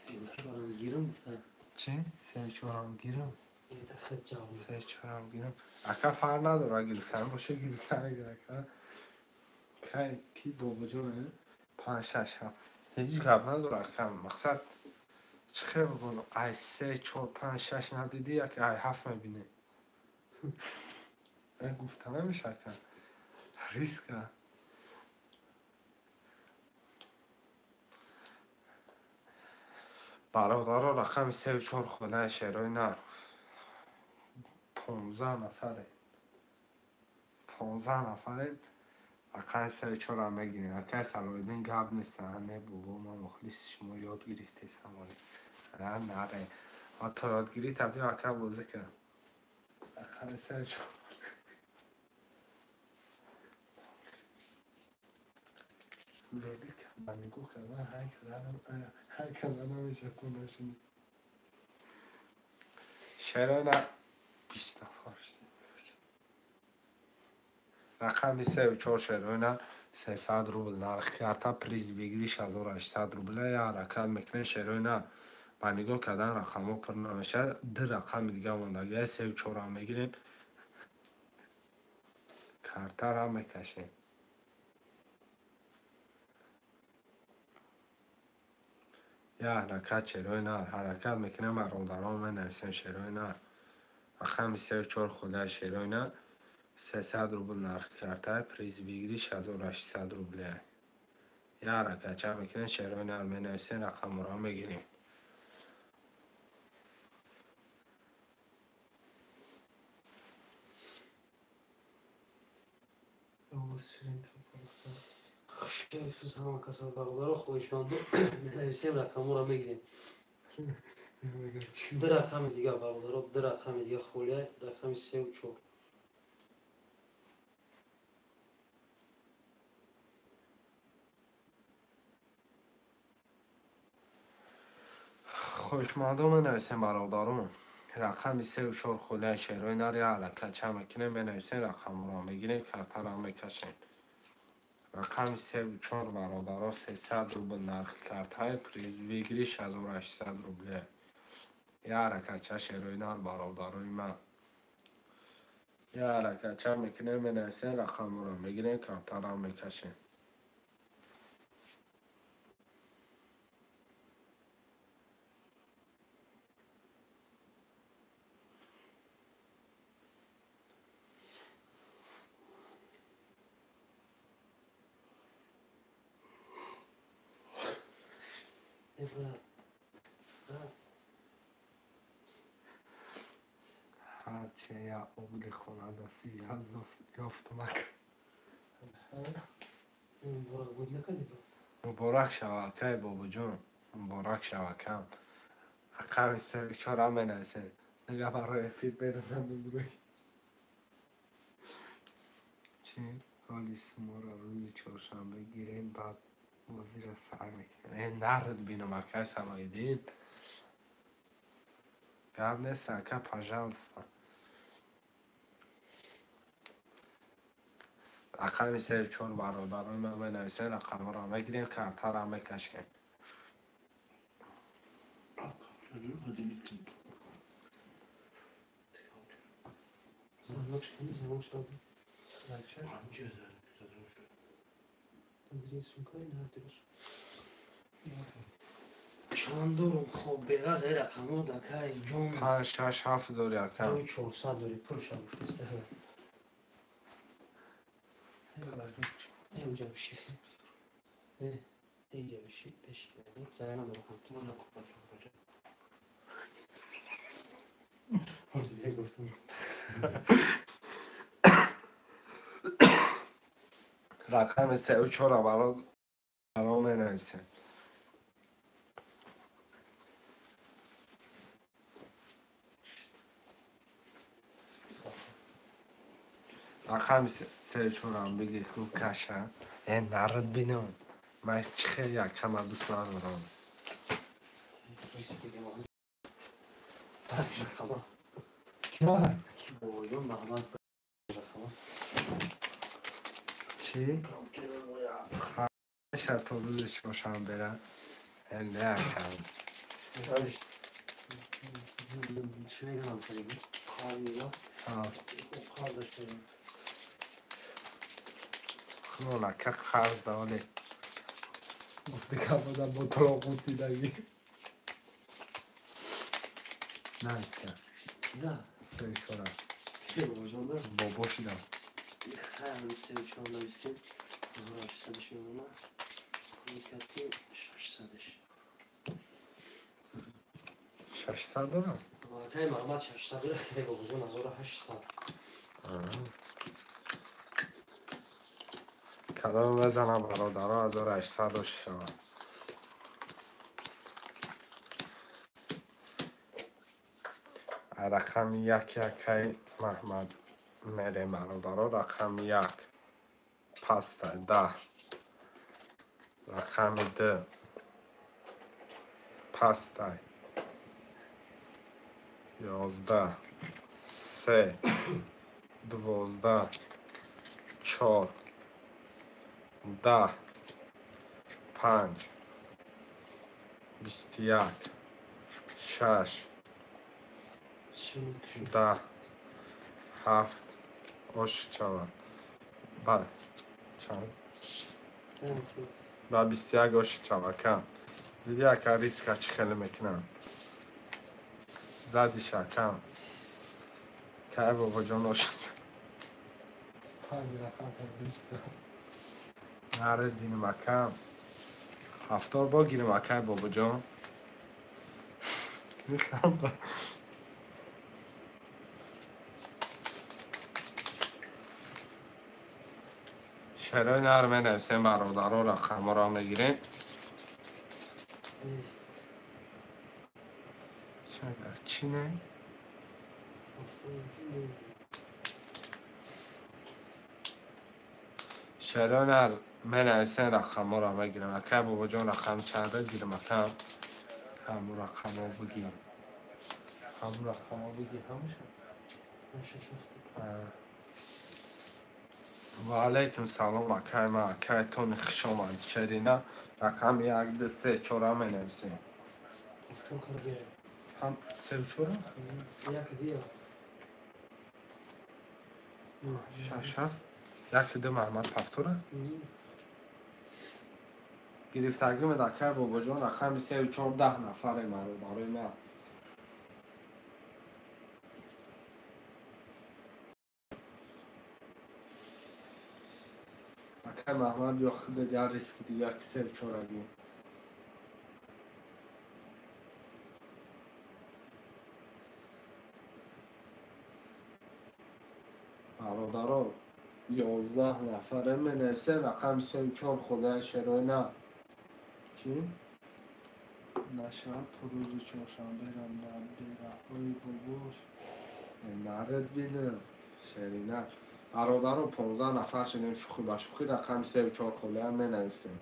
4-ам гирам гуфта. Чӣ? 3 4-ам гирам? 3 4-ам гирам. Ака фарқ надорад, гирифтан боша гирифтан гир ака. Кай ки Бобоҷон 5 6 7. Ҳеҷ гап надорад ака. Мақсад чӣ хел бигӯям? Ай 3 4 5 6 надидӣ, як ай 7 мебинӣ. Гуфта намеша ака. Риска. Бародаро рақами 3 4 хонаи шерои нар. 15 нафаре. 15 нафаре. Рақами 3 4-ам мегирем. Акай Салоҳиддин гап нест. Не бобо, ман мухлиси шумо ёд гирифтесам. Наре. То ёд гирифта биё ака бозӣ кун. Рақами 3 4. Велика ба нигоҳ кардан ҳай карда намешавад то нашинӣ. Шерои нар 20 нафар. Рақами 3 4 шерои нар 300 рубл нархи карта, приз выигрыш 1800 рубля. Я ҳаракат мекунем шерои нар. Ба нигоҳ кардан рақамҳо пур намешавад. Ду рақами дига мондагия 3 4-ам мегирем. Картаро мекашем. Я ҳаракат шерои нар. Ҳаракат мекунем бародарон менависем шерои нар. Рақами 3 4 холия шерои нар 300 рубл нархи карта, приз выигрыш 1800 рубля. Я ҳаракатча мекунем шерои нар менависем, рақамҳоро мегирем. Ҳама касал бародаро хоҳишманду менависем, рақамҳоро мегирем. Ду рақами дигар бародаро, ду рақами дигар холия, рақами 3 4. Хоҳишмандо менависем бародарум. Рақами 3 4 холияи шерои нар я ҳаракатча мекунем, менависем рақамро мегирем, картаро мекашем. Рақами 3 4 бародаро 300 рубл нархи картаи приз выигрыш 1800 рубле. Я ҳаракатча шерои нар бародарои ман. Я ҳаракатча мекунем, менависем рақамро мегирем, картаро мекашем. Ҳарче я обли хона даси ёфтумак. Муборак шава, акай бобоҷон. Муборак шава, акам. Рақами 3 4 менависем. Дига барои эфир берунам мебурӣ. Чи? Ҳоли суморо рӯзи чоршанбе гирем, баъд бозиро сар мекунем. Э, нард бинам, акай Салоҳиддин. Гап нест, ака, пожалуйста. Рақами 3 4 бародарои ман менависем, рақамҳоро мегирем, картаро мекашем. Звонок, звонок шуд. Чанд дорум? Хоб беғаз ай рақамҳо дакай ҷон. Панҷ, шаш, ҳафт дори, ака. Ҷои 400 дори, пулша гуфтеста. Инҷа биши. Инҷа биши, беши. Зарар надорам. Ту ман накупа. Ҳозир гуфтам. Рақами 3 4 баро менависем. Рақами 3 4-ам бигир ку каша. Э, нард бинам. Ман чӣ хел якама дӯст надорам. Пас рақама. Бобоҷон Маҳмад рақама. Чӣ? Хаша то рӯзи чоршанбера. Э, не акам. Чӣ мегӯям кардагӣ? Қарз қарз доштем. Хунон ака қарз даволе. Гуфти кабода бо тоқутидагӣ. Нависия. Да. 3 4. Чӣ бобоҷон да? Бобо шидам. Хайр, 3 4 нависем. 1800-ш мемонад. Никати 600-ш. 600 дорам? Акай Маҳмад 600 дора, акай бобоҷон 1800. Кадом мезанам бародаро 1800 дошта шавад. Рақами як якай Маҳмад мерем бародаро, рақами як паста 10, рақами ду пастай 11, се 12, чор 10, панҷ 21, шаш 10, ҳафт ош шавад. Ба чанд? Ба 21 ош шавад кам. Диди ака риска чӣ хеле мекунам. Задиш акам. Кай бобоҷон ош. Панҷ рақам бист. Наре диним акам. 70 бо гирим акай бобоҷон. Механдам. Шерои нар менависем бародаро, рақамҳоро мегирем. Чӣ не? Шерои нар менависем, рақамҳоро мегирем. Акай бобоҷон рақам чанда гирим акам? Ҳамун рақамҳо бигӣ. Ҳамун рақамҳо бигӣ ҳамаша. Ва алайкум салом, акай ма, акай тони хуш омадӣ. Шерина рақами 1 2 3 4 менависем. Ҳам 3 4? 1 2 6 7 1 2 Маҳмад повтора. Гирифтагимед акай бобоҷон рақами 3 4 10 нафаре маро барои ман. Акай Маҳмад ё худат як риски дига ки 3 4-аги. Бародаро 11 нафаре менависе рақами 3 4 худая шерои на. Чӣ? Нашавад то рӯзи чоршанбера набираҳои бобош. Наред бинам. Шерина. Бародаро 15 нафар шудем шӯхӣ ба шӯхӣ рақами 3 4 холия менависем.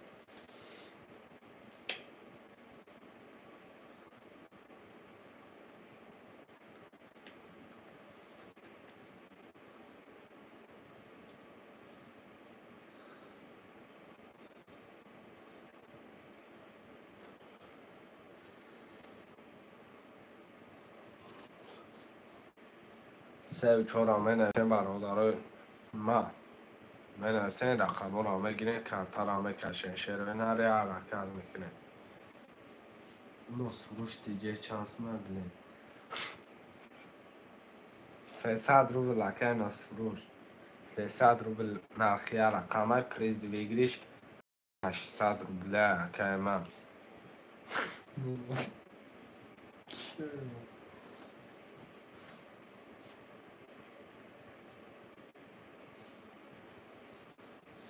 Се 4 менависем бародарои ма. Менависем рақамҳоро мегирем, картаро мекашем, шерои наре ҳаракат мекунем. Носфурӯш диге чанд сум блин. 300 рубл акай носфурӯш. 300 рубл нархи рақамай приз выигрыш 800 рубля акай ма.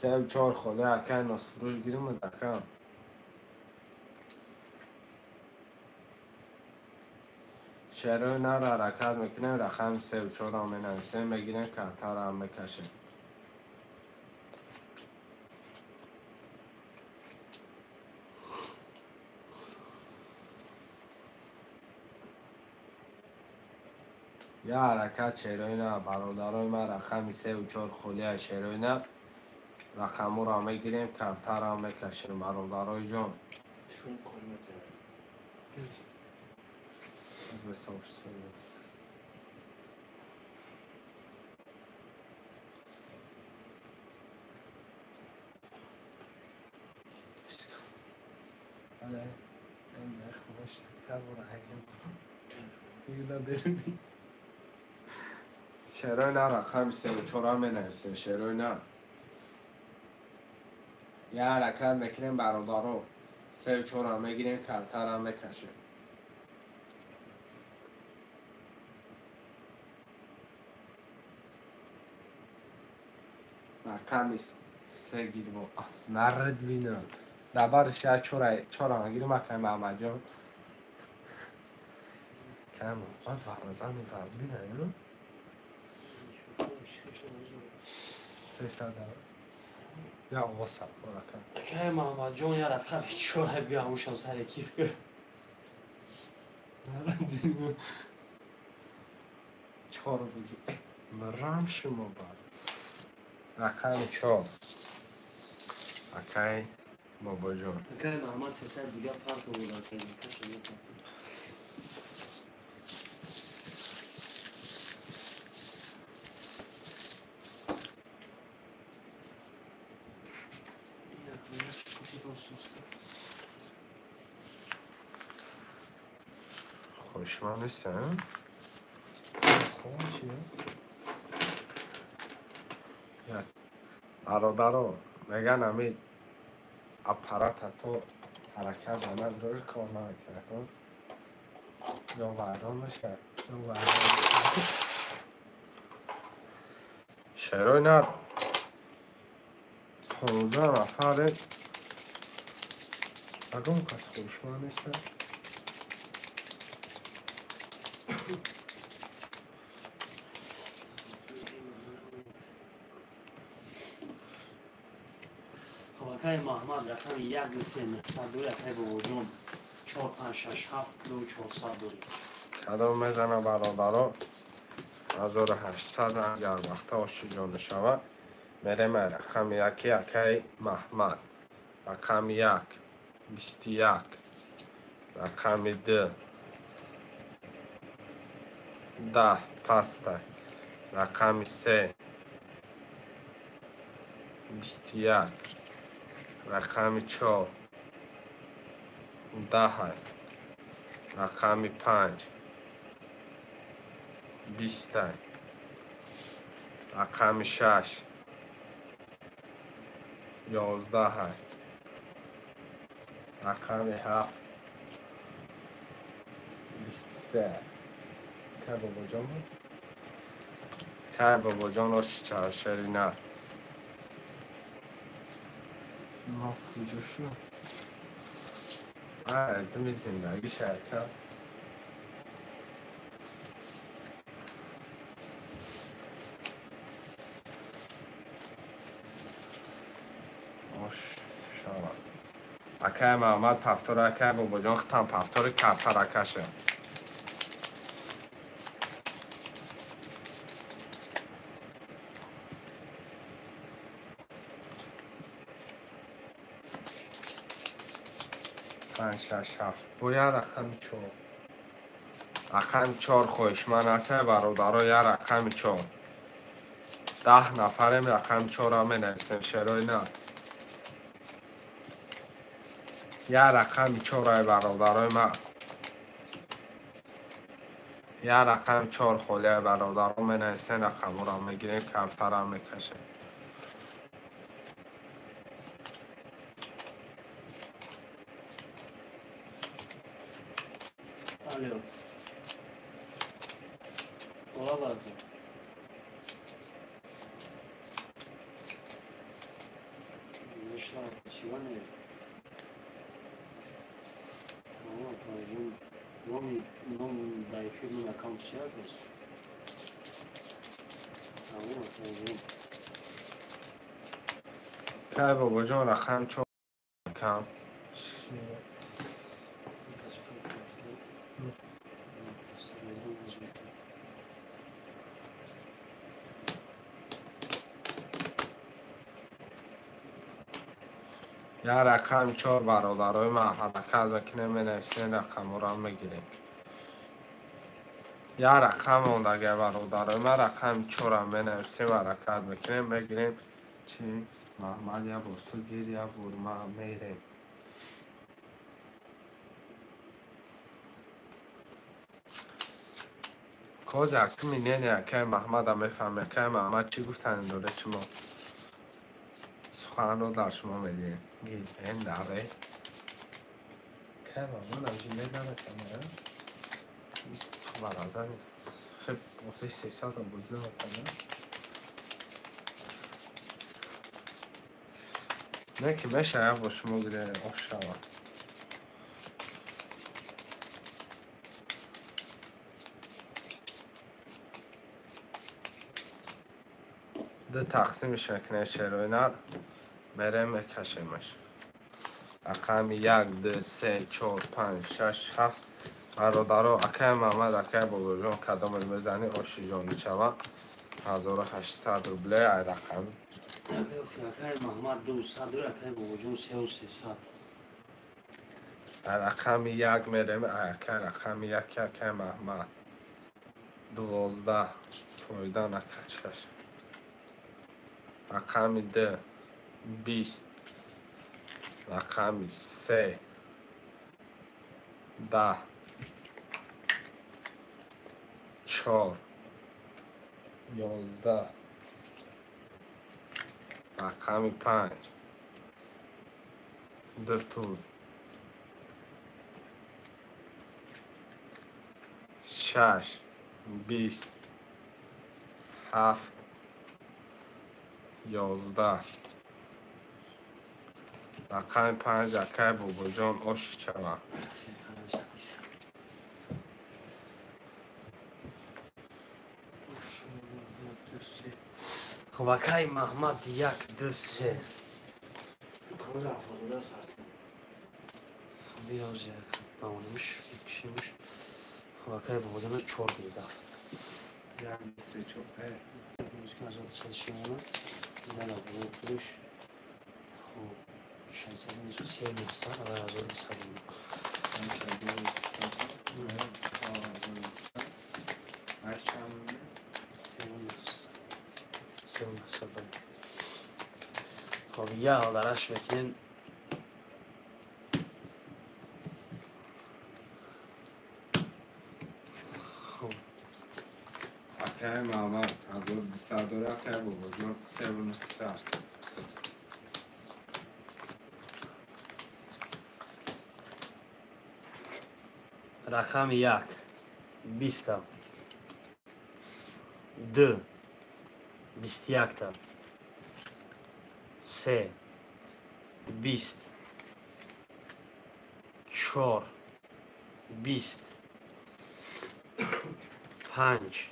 3 4 хола акай носфурӯш гирим акам. Шерои нар ҳаракат мекунем, рақами 3 4 менависем, мегирем, картаро мекашем. Я ҳаракат шерои на бародарои ман рақами 3 4 холия шерои на рақамҳоро мегирем, картаро мекашем бародарои ҷон. Шерои на рақами 3 4 менависем, шерои на. Я ҳаракат мекунем бародаро. 3 4 мегирем, картаро мекашем. Рақами 3 гирмо. Наред бинам. Дабарш я 4 4 гирим акай Маҳмадҷон. Кам бад варзани вазбина, ну? 300 Я оса рақам. Акай Маҳмадҷон я рақами 4 биямушам сари киф кар. 4 биги. Барам шумо бад. Рақами 4. Акай бобоҷон. Акай Маҳмад 300 дига парк овард акай кашем. Хушман нестам. Хуб бародаро меган ами аппарата то ҳаракат надорӣ кор намекунад. Ё вайрон мешавад, ё вайрон. Шерои нар 15 нафаре ягон кас хушман нестам. Акай Маҳмад рақами 1 3 902 акай бобоҷон. 4 5 6 7 2 400 дорем. Кадом мезана бародаро 1800 агар вақта ошиҷон мешавад. Мерем рақами яки акаи Маҳмад. Рақами 1 21, рақами 2 10 паста, рақами 3 21, рақами 4 10, рақами 5 20, рақами 6 11, рақами 7 23. Кай бобоҷон буд? Кай бобоҷон оши шерина? Нас куҷо шуд? Думи зиндагӣ шарка. Ош шавад. Акай Маҳмад пафтор, акай бобоҷон хитам пафтори картаракаша. 5 6 7. Бо як рақами 4. Рақами 4 хоҳишманд ҳастем бародаро, як рақами 4. 10 нафарем рақами 4-ро менависем, шерои на. Як рақами 4 бародарои ман. Як рақами 4 холия бародаро менависем, рақамҳоро мегирем, картаро мекашем. Алло. Ола баъди. Вышла сегодня. Тамом, пойдем. Ном дар эфир аккаунт чия аст? Тамом, пойдем. Кай бобоҷон рақам 4 кам. Як рақами 4 бародарои ман ҳаракат мекунем, менависем, рақамҳоро мегирем. Як рақам мондага бародарои ман, рақами 4-ро менависем, ҳаракат мекунем, мегирем. Чи? Маҳмад як бор ту гир, як бор ман мерем. Коз акми нене акай Маҳмада мефаҳме, акай Маҳмад чӣ гуфтани доре шумо? Суханро дар шумо медиҳем. Гирен даре. Кай Маҳмад аҷи наметавонад? Баразани. Хеб, оси 300 бозӣ наметавонад. Не ки мешава бо шумо гире ошава. Ду тақсимиш мекунем шерои нар, мерем мекашемаш. Рақами 1 2 3 4 5 6 7. Бародаро, акай Маҳмад, акай бобоҷон кадомаш мезанӣ ошиҷон мешава. 1800 рубле ай рақам. Акай Маҳмад 200, акай бобоҷон 3300. Рақами 1 мерем, акай рақами 1 акай Маҳмад 12 фоида накачаш. Рақами 2 20, рақами 3 10 4 11, рақами 5 2 туз 6 20 7 11. Рақами 5 акай бобоҷон ош чава. Хуб, акай Маҳмад 1 2 3. Мамонемиш, мекишемиш. Хоб, акай Бобоҷона 4 гирифт. Як, се, чор. Музика 1300 шимона. Нала болои пулиш. Хоб, 623 900, ава 1200. Хоб, я дараш мекунем. Хоб. Акай Мамад 1200 дора, акай Бобоҷон 3900. Рақами 1 20та, 2 21та, 3 20, 4 20, 5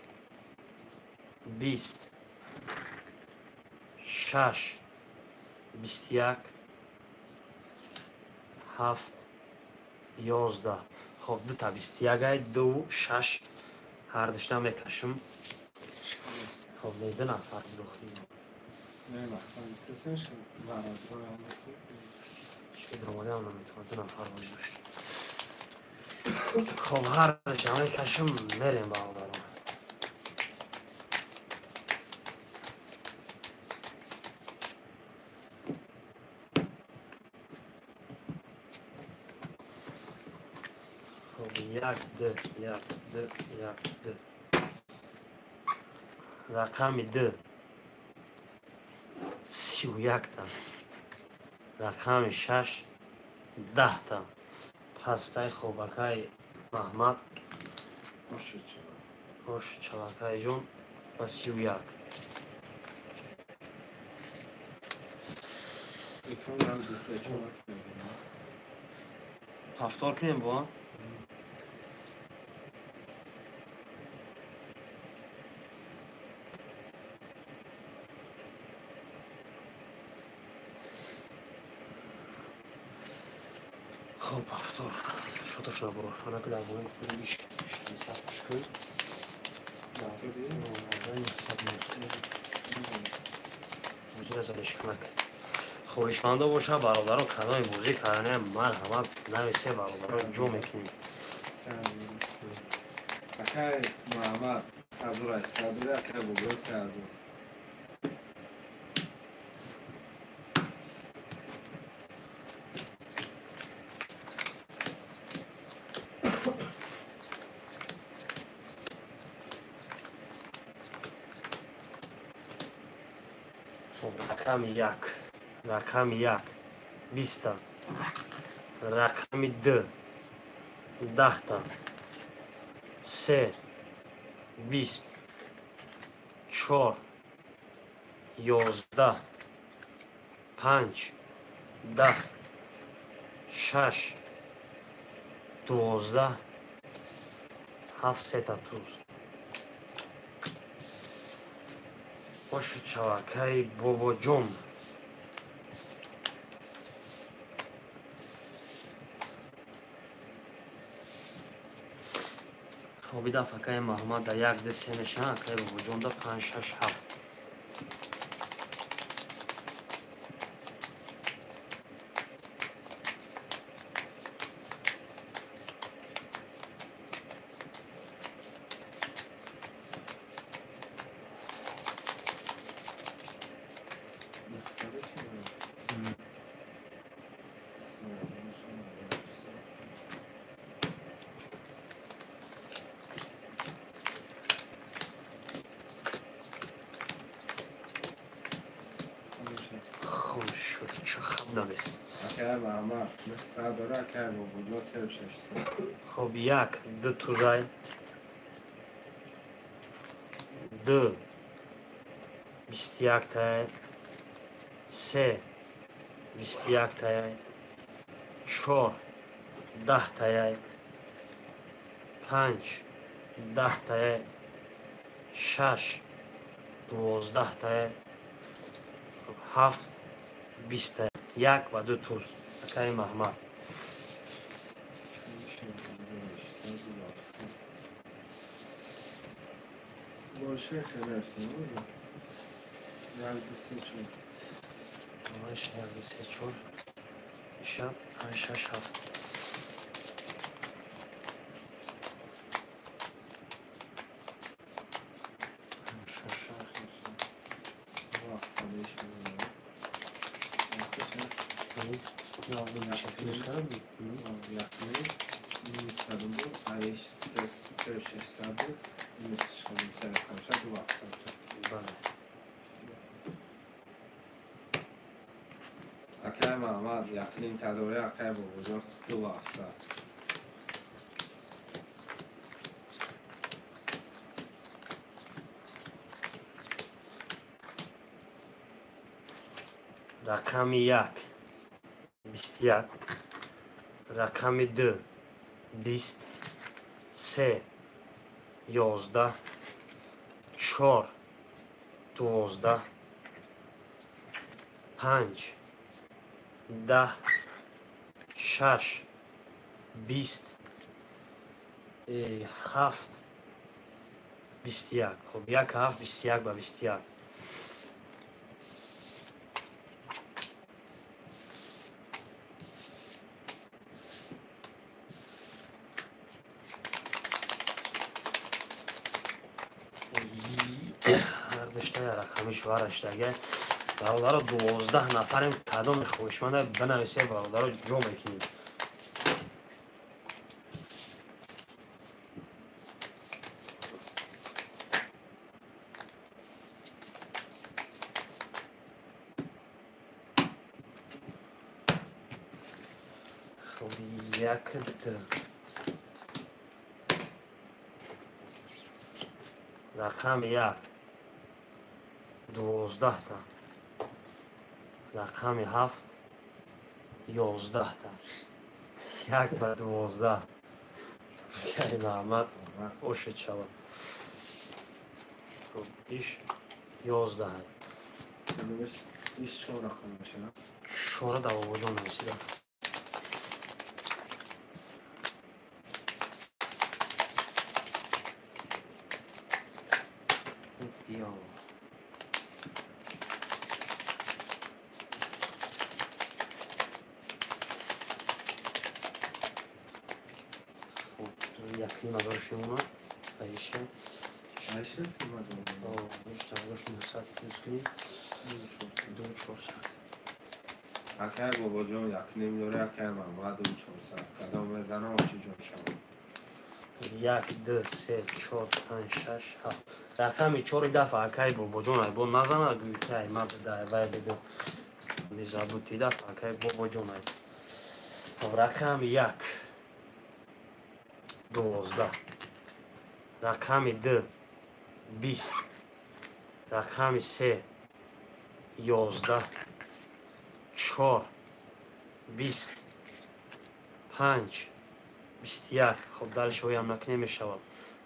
20, 6 21, 7 11. Хоб, дута 21 ду 6 ҳардушта мекашам. Хоб, не ду нафар духи. Не, мақсад тесеш омадаам наметавонад ду нафар бозӣ дошт. Хоб, ҳардуша мекашам, мерем бародарон. Хоб, як д, як д, як д. Рақами 2 31та, рақами 6 10та. Пастай хобакаи Маҳмад ош чалакаи ҷон ба 31. Ҳафтор кунем бо? Хоб, ҳафтор. Шотош набур. Анаки дар болои пулиш 600 кушкӯй. Хоҳишмандо боша бародаро, кадоми бозӣ кардане марҳамат нависе бародаро, ҷо мекунем. Акай Муҳаммад 1800 дора, акай Бобо 3000. Рақами 1, рақами 1 20та, рақами 2 10та, 3 20, 4 11, 5 10, 6 12, 7 сета туз. Ошу чалакаи Бобоҷон. Хоб, идаф акаи Маҳмад да 1 2 3 мешавад, акаи Бобоҷон да 5 6 7. Хоб, 1 2 тузай, 2 21 тая, 3 21 тая, 4 10 тая, 5 10 тая, 6 12 тая, 7 20 тая. 1 ва 2 туз. Акаи Маҳмад. Чор хеле 1 2 3 4. 1 2 3 4 5 6 7. Акай Маҳмад якним тадори акай Бобоҷон 2700. Рақами 1 21, рақами 2 20, 3 11, 4 12, 5 10, 6 20, 7 21. Хуб, 1 7 21 ба 21. Рақамиш вараштага бародаро 12 нафарем. Кадоми хоҳишманда бинависе бародаро, ҷо мекунем. Хуб, 1 2. Рақами 1 12та, рақами 7 11та, 1 ба 12. Акай Маҳмад ошед шавад. Хуб, иш 11. Иш чор рақам мешавад. Шора да Бобоҷон нависида. Якним ҳазорш мемонад. Аиша. Аиша 900 плюс кунем. 2400. Акай Бобоҷон якним дора, акай Маҳмад 2400. Кадом мезанам оши ҷон шавад. 1 2 3 4 5 6 7. Рақами 4 дафъа акай Бобоҷон ай бо назана гӯй ки ай ма буда, вай беду. Не забудь, дафъа акай Бобоҷон ай. Рақами 1 12, рақами 2 20, рақами 3 11, 4 20, 5 21. Хуб, далиш оям накунем мешавад.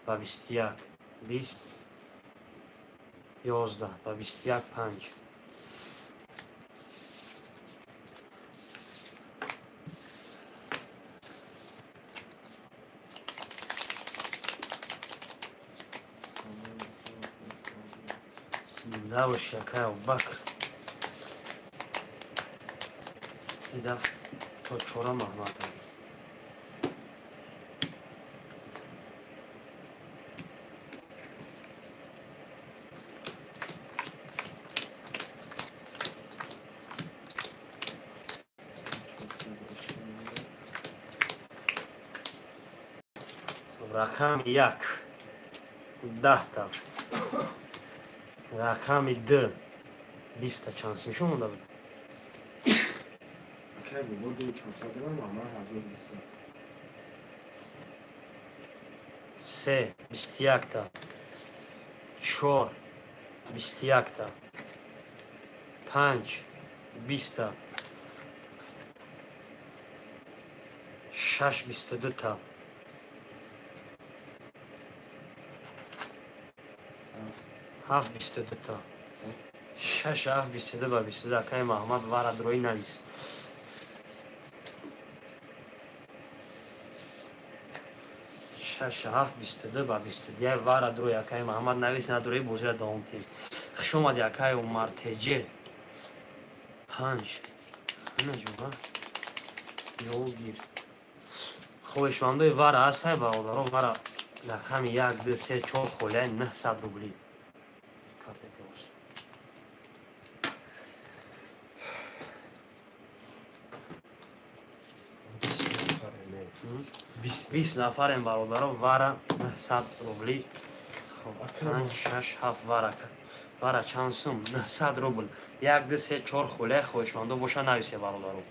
Ба 21 20 11, ба 21 5. Зинда боши, акай Абубакр. Ин дафъ то чора Маҳмад. Рақами 1 10та, рақами 2 20та. Чанд сим шо монда буд? Акай Бобо 2400 дорам, Маҳмад 1200. 3 21та, 4 21та, 5 20та, 6 22та, 7 22та, 6 7 22 ба 22. Акай Маҳмад вара дрои навис. 6 7 22 ба 22 вара дурӯи акаи Маҳаммад навис надурӯи бозиро давом кунем. Хуш омадӣ акаи Умар ТЖ. 5. Наҷуба. Ёгир. Хоҳишмандои вара ҳастай бародаро, вара рақами 1 2 3 4 холияи 900 рубли. Картаи 20 нафарем бародаро, вара 900 рубли. Хоб 5 6 7 вара. Вара чанд сум? 900 рубл. 1 2 3 4 холияи хоҳишмандо боша нависе бародаро.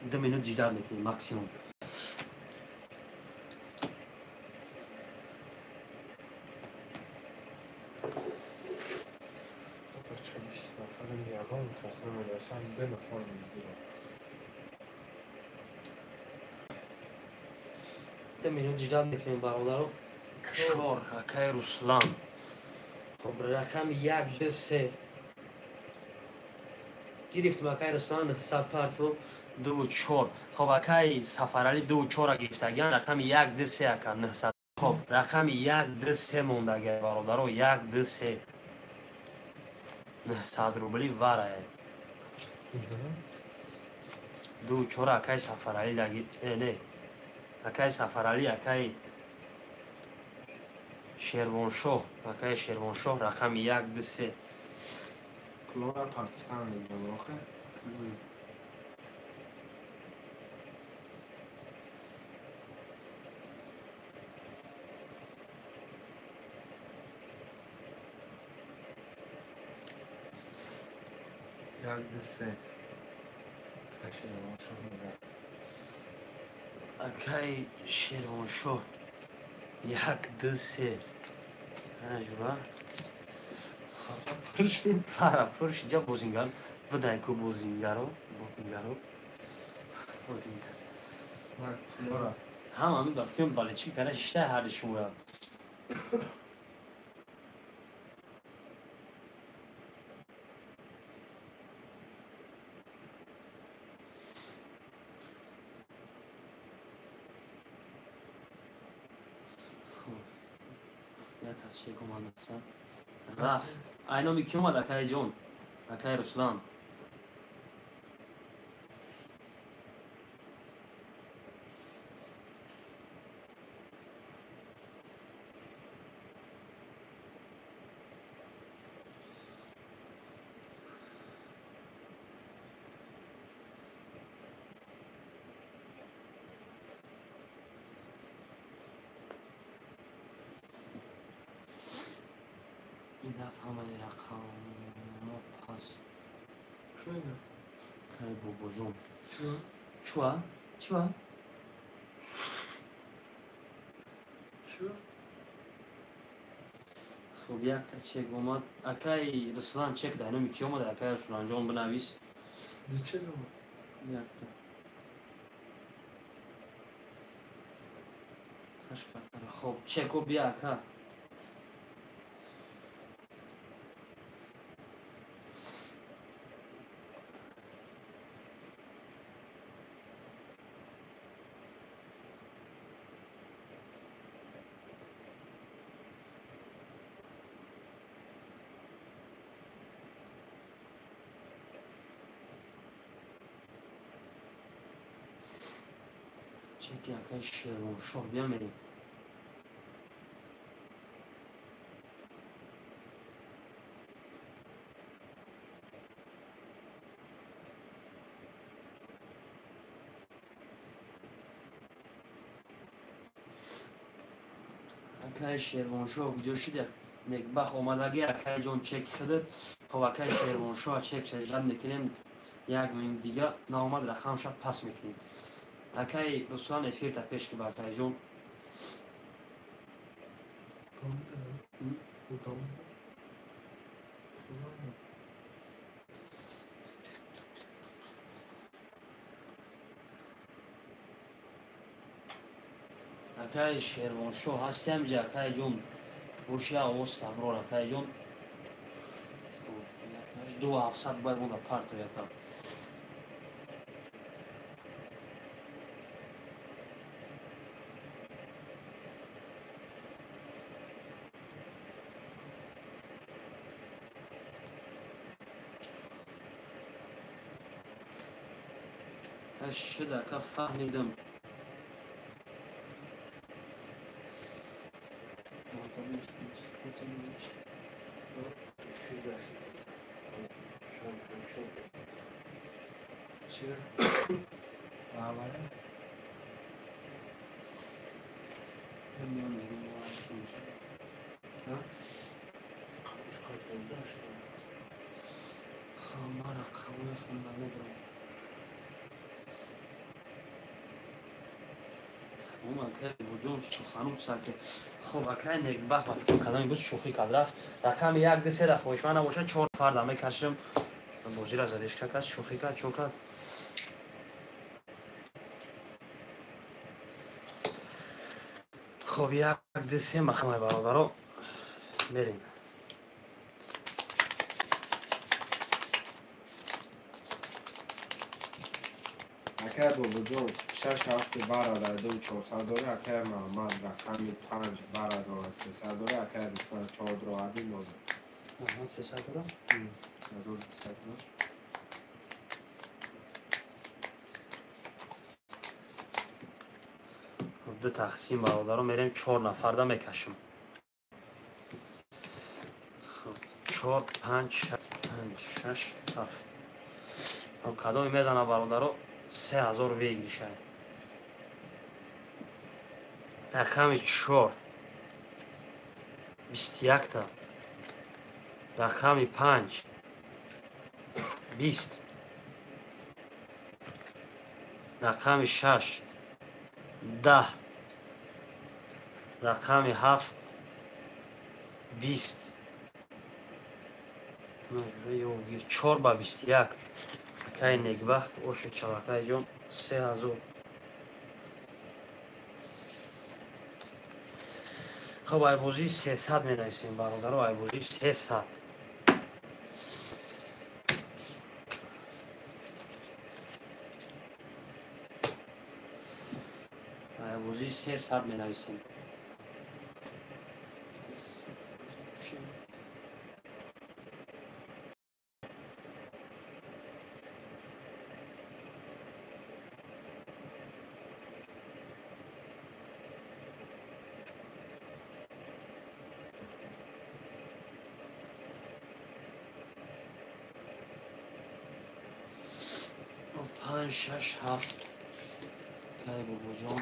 2 минут ждать мекунем максимум. Бача 20 нафарем, ягон кас намерасам, 2 нафар мегирам. 2 минут ждать мекунем бародаро. 4 акаи Руслан. Хоб рақами 1 2 3 гирифтем акаи Руслан 900 парто 2 4. Хоб акаи Сафарали 2 4 гирифтагиан, рақами 1 2 3 ака 900. Хоб рақами 1 2 3 мондагиа бародаро, 1 2 3 900 рубли вара. 2 4 акаи Сафарали даги, не. Акаи Сафарали, акаи Шервоншоҳ, акаи Шервоншоҳ рақами 1 2 3. Клора партифтан мегирам, охе? 1 2 3. Шервоншоҳ мегирам. Акаи Шервоншоҳ 1 2 3. Ҳа, фара пур шиҷа бозингар бидай ку бозингаро, бозингаро. Бозингар. Ҳама ми ба фикрам бале чӣ кара шишта ҳарди шумоя. Рафт. Айноми ки омад акаи ҷон? Акаи Руслан. Ин дафъа ҳамаи рақамҳо пас. Кай бобоҷон. Чуа? Чуа? Хуб, якта чек омад. Акаи Руслан чек дар номи ки омад? Акаи Русланҷон бинавис. Чек омад? Якта. Хаш картара. Хуб, чеко бия ака. Чеки акаи Шервоншоҳ бия мерем. Акаи Шервоншоҳ куҷо шида? Некбахт омадагӣ акаи ҷон чеки худат. Хоб акаи Шервоншоҳ чек шаҷад мекунем. 1 минут дига наомад рақамша пас мекунем. Акаи Руслан эфирта пеш ки ба акаи ҷон. Акаи Шервоншоҳ ҳастем ҷа акаи ҷон. Бошия овоз таброр акаи ҷон. 2700 бояд монда парто яка. Шуда ака, фаҳмидам. Хоб, акай некбахт, ба фикр кардам имрӯз шӯхӣ кард, рафт. Рақами 1 2 3 хоҳишманд набошад, 4 фарда мекашем. Бозира задешка кард, шӯхӣ кард, чо кард. Хоб, 1 2 3 махамай бародаро, мерем. Акай Бобоҷон, 6 7 бародар 2 400 дора, акай Муҳаммад рақами 5 бародар 300 дора, акай Руслан 4 дора 0. Аҳа, 300 дора? 1300 дора. Ду тақсим бародаро, мерем 4 нафарда мекашем. 4 5 6 7. Кадоме мезана бародаро, 3000 выигрыша. Рақами 4 21та, рақами 5 20, рақами 6 10, рақами 7 20. 4 ба 21. Акай некбахт, оши чалакай ҷон, 3000. Хоб, айбозии 300 менависем бародаро, айбозии 300. Айбозии 300 менависем. 5 6 7. Кай бобоҷон.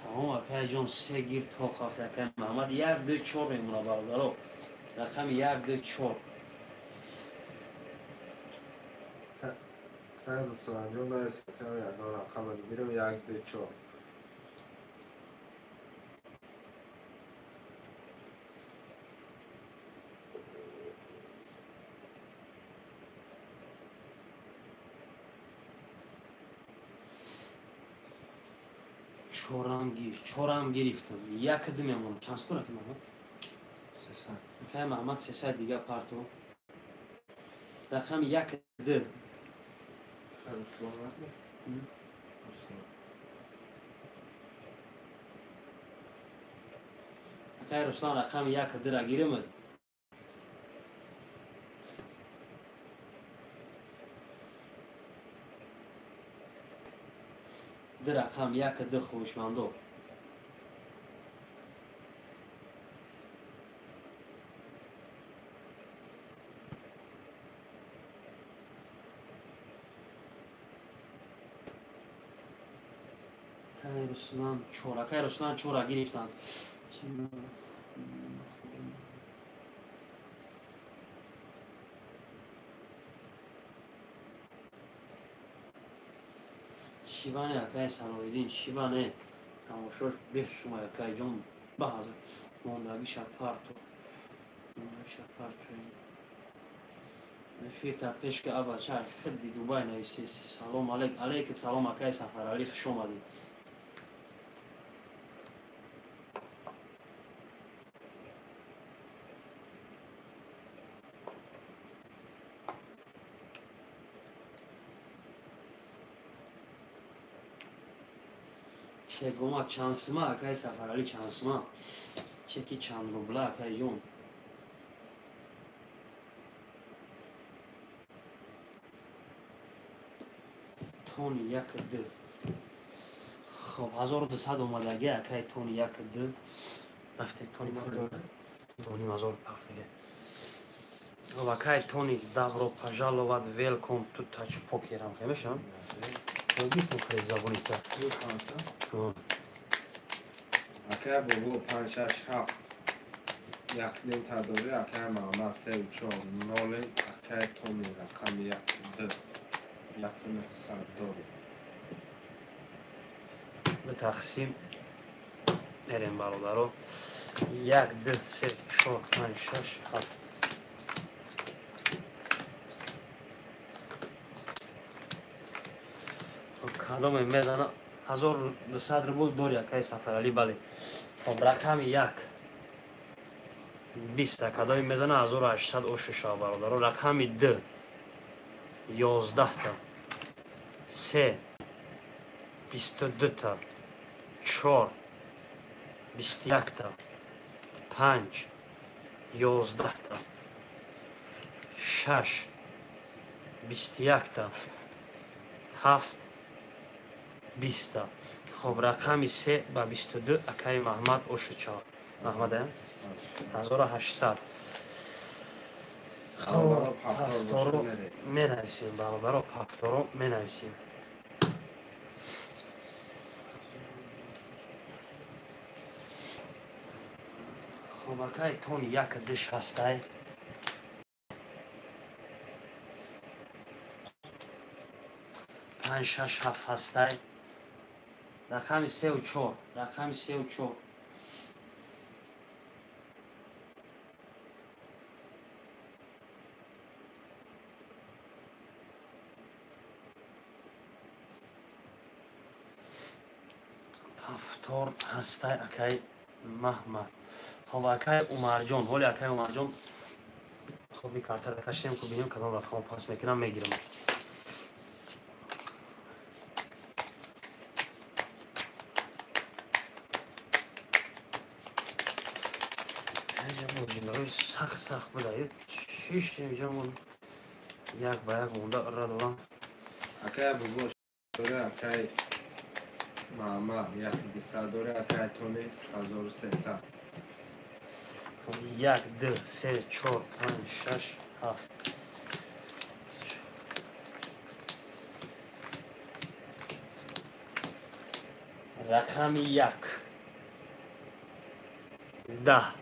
Тамом, акай ҷон, 3 гир то қафт. Акай Муҳаммад 1 2 4 мемона бародаро. Рақами 1 2 4. Кай Руслан ҷон, навис ягон рақама гирем 1 2 4. Чорам гирифтам. 1 2 мемонам. Чанд спор аки Муҳаммад? 300. Акай Муҳаммад 300 дига парто. Рақами 1 2. Акай Руслан рақами 1 2 ра гиримад. Ду рақам 1 2 хоҳишмандо. Акай Руслан 4, акай Руслан 4 гирифтанд. Шибане акай Салоҳиддин, шибане тамошош бесумай акай ҷон, баҳаза мондагиша парто. Мондагиша парто. Фирта пешка абача хидди Дубай нависеси. Салом алейк, алейкум салом акай Сафарали, хуш омадед. Чегома чанд сима акай Сафарали, чанд сима? Чеки чанд рубла акай ҷон? Тони 1 2. Хоб 1200 омадаги акай Тони 1 2. Рафтем Тони маро. Тони мазор пафтаги. Хоб акай Тони добро пожаловать, welcome to Touch Poker ам хемешам. Гуфтам хеле забонита. Акай бобо 5 6 7 як ним та дори акай Муҳаммад 3 4 0 акай Тони рақами 1 2 1 900 дори. Ба тақсим мерем бародаро. 1 2 3 4 5 6 7. Кадоме мезана 1200 рубл дори акай Сафарали бале. Хоб рақами 1 20 кадоме мезана 1800 ошиша бародаро. Рақами 2 11 та 3 22 та 4 21 та 5 11 та 6 21 та 7 20 та. Хоб рақами 3 ба 22 акай Маҳмад ошича. Маҳмад 1800. Хоб ҳафторо менависем бародаро, ҳафторо менависем. Хоб акай Тони 1 2 ҳастай. 5 6 7 ҳастай. Рақами 3 4, рақами 3 4. Ҳафтор ҳастай акай Маҳмад. Хоб акай Умарҷон, ҳоли акай Умарҷон. Хоб ин картаро кашем ку бинем кадом рақамро пас мекунам мегирам. Сахт сахт буда. Шиш инҷо як ба як монда ра дорам. Акай бобо дора акай Муҳаммад 1200 дора акай Тони 1300. 1 2 3 4 5 6 7. Рақами 1 10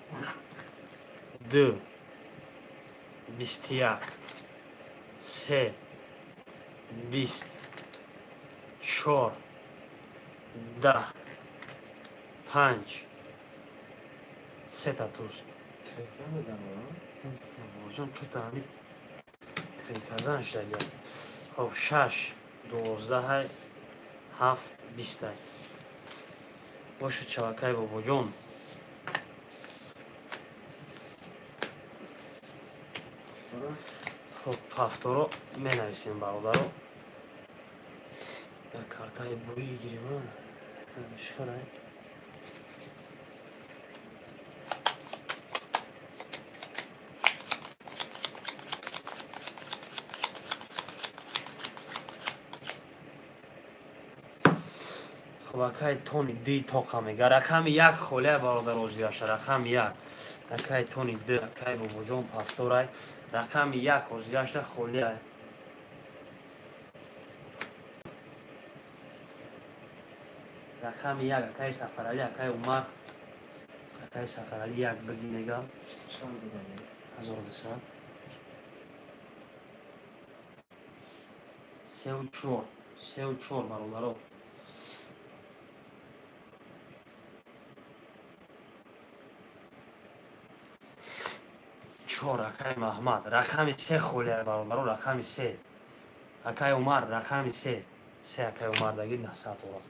2 21 3 20 4 10 5 3 та туз. Трека мезанам. Бобоҷон чӯта ҳами треказан шудагия. Хоб 6 12 7 20. Бошад чавакай бобоҷон. Хоб ҳафторо менависем бародаро. Як картаи буӣ гирем. Шихарай. Хоб акай Тони 2 тоқа мега. Рақами 1 холия бародар озияша. Рақами 1. Акай Тони 2, акай бобоҷон ҳафторай. Рақами 1 озияшта холия. Рақами 1 акай Сафарали, акай Умар. Акай Сафарали 1 биги мега. 1200. 3 4, 3 4 бародаро. 4 акай Маҳмад. Рақами 3 холия бародаро, рақами 3. Акай Умар, рақами 3. 3 акай Умар даги 900 дора.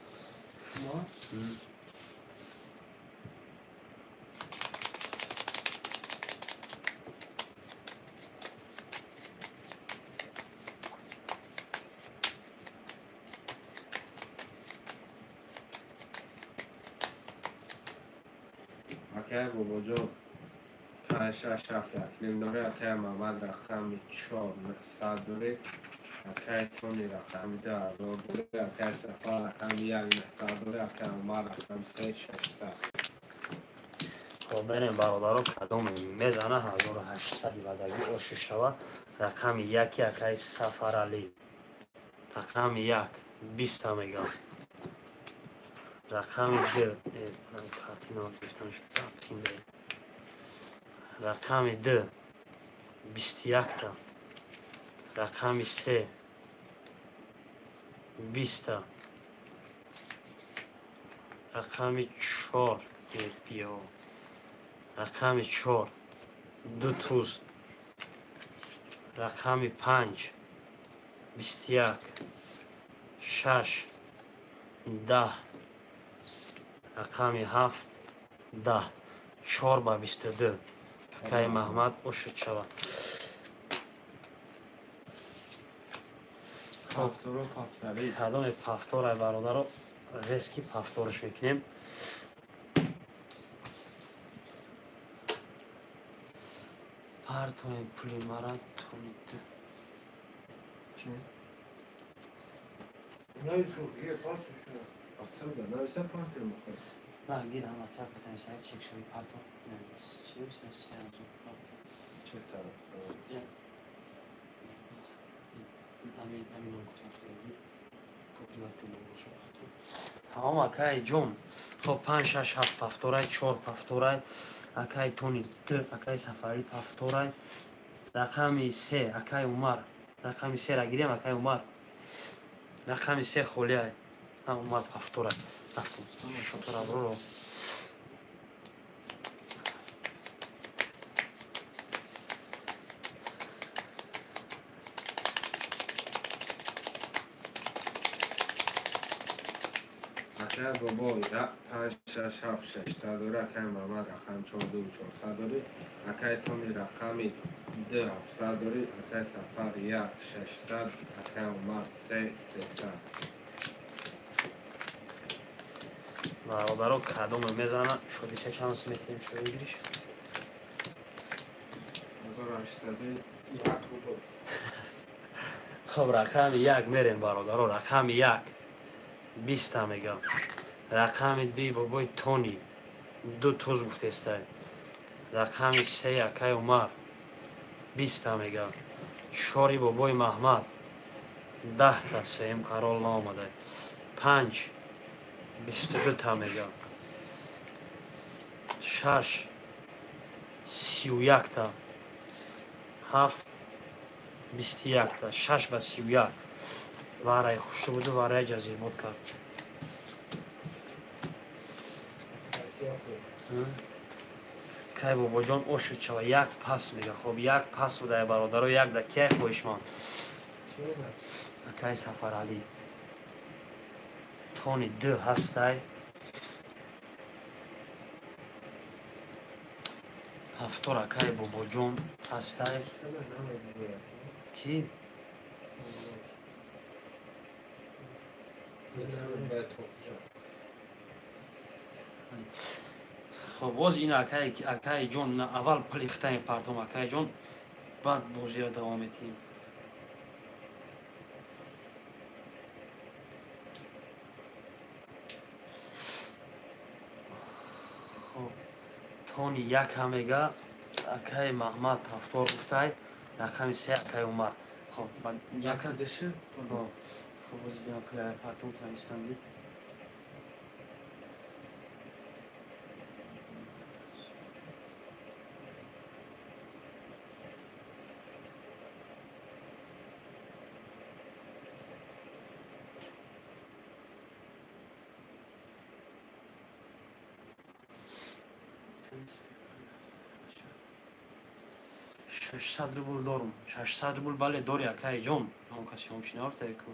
Акай бобоҷон 5 5 6 7 1 ним дорӣ. Акай Мамад рақами 4 900 дорӣ. Акай Тони рақами 2000 дорӣ. Акай Сафар рақами 1 900 дорӣ. Акай Умар рақами 3 600. Хоб берем бародаро, кадоме мезана 1800 бадаги оши шава. Рақами 1 акай Сафаралӣ. Рақами 1 20 мегам. Рақами 2 картина гирифтанаш бақинда. Рақами 2 21 та. Рақами 3 20 та. Рақами 4 биё. Рақами 4 2 туз. Рақами 5 21 6 10. Рақами 7 10. 4 ба 22. Акай Маҳмад ошуд шавад. Пафторо пафтари. Кадоме пафторай бародаро, резки пафторш мекунем. Партоем пули мара тони ду. Чи? Отсюда, нависа партия мухой. На, гирам отсюда, касам сай чек шави парто. Чи се се азу. Чек таро. Ами ами ном кутон Тамом акай ҷон. Хоб 5 6 7 пафторай, 4 пафторай, акай Тони 2, акай Сафарӣ пафторай. Рақами 3 акай Умар. Рақами 3 ра гирем акай Умар. Рақами 3 холиай. Умар пафторай. Рафтем. Шотора броро. Акай бобо 5 6 7 600 дорӣ. Акай Мамад рақами 4 2 400 дорӣ. Акай Тони рақами 2 700 дорӣ. Акай Сафар 1 600. Акай Умар 3 300. Бародаро кадоме мезана, шодиша чанд метиҳем шоигириш? 1801 рубл. Хоб рақами 1 мерем бародаро, рақами 1 20 мегам. Рақами 2 бобои Тони 2 туз гуфтестай. Рақами 3 акай Умар 20 мегам. 4 бобои Маҳмад 10 та, сеюм карол наомадай. 5 22 та мегам. 6 31 та. 7 21 та. 6 ба 31. Варай хушу буду, варай ҷазирбод кард. Кай бобоҷон ошуд шава, як пас мега. Хоб як пас буда бародаро, як да кай хоҳишмон. Акай Сафаралӣ. Тони 2 ҳастай. Ҳафтор акай бобоҷон ҳастай. Ки? Хоб боз ин акай ҷон аввал пулихтаем партом акай ҷон, баъд бозиро давом метиҳем. Хоб Тони 1 мега, акай Маҳмад пафтор гуфтай, рақами 3 акай Умар. Хоб баъд Яка деше? Хоб боз биём пуля партом тавистам. 600 рубл дорум. 600 рубл бале дори акай ҷон. Он каси он чи нафта ку.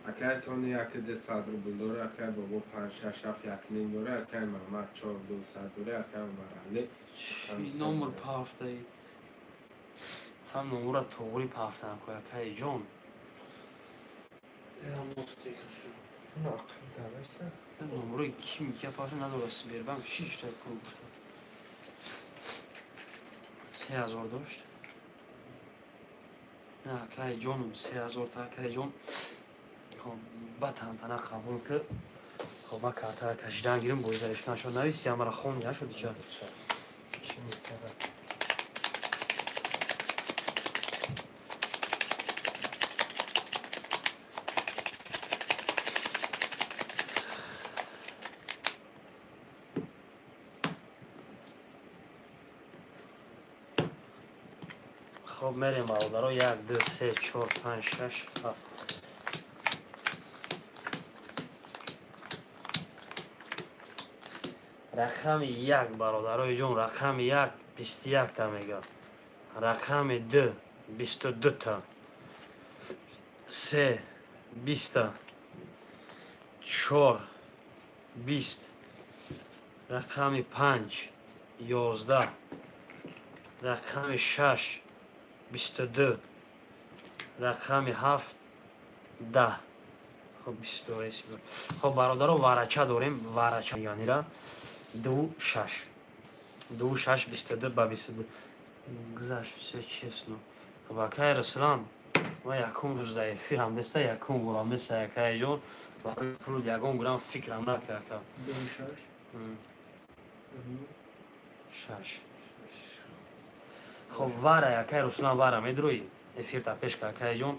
Акай Тони 1 200 рубл дорӣ. Акай бобо 5 6 7 1 ним дорӣ. Акай Маҳмад 4 200 дорӣ. Акай Умаралӣ номер пафтай. Ҳам номера тоғри пафтан ку акай ҷон. Номрои ки микия паша надора Сбербанк шишта пул гуфта. 3000 дошт. На акай ҷонум 3000 та акай ҷон. Хоб ба тантана қабул ки. Хоб ма картара кашидан гирим боизаришкан шуд. Нависи амара хон нашуди ча. Хоб мерем бародаро 1 2 3 4 5 6 7. Рақами 1 бародарои ҷон, рақами 1 21 та мега. Рақами 2 22 та. 3 20 та. 4 20. Рақами 5 11. Рақами 6 22. Рақами 7 10. Хоб 22. Хоб бародаро варача дорем, варача янира 2 6. 2 6 22 ба 22. Гузашт все честно. Хоб акай Руслан, ма якум рӯз дар эфир ҳам неста, якум борам неста акай ҷон. Барои пул ягон грам фикрам накард ака. 2 6. 6. Хоб вара акай Руслан вара медрои эфир та пеш акай ҷон.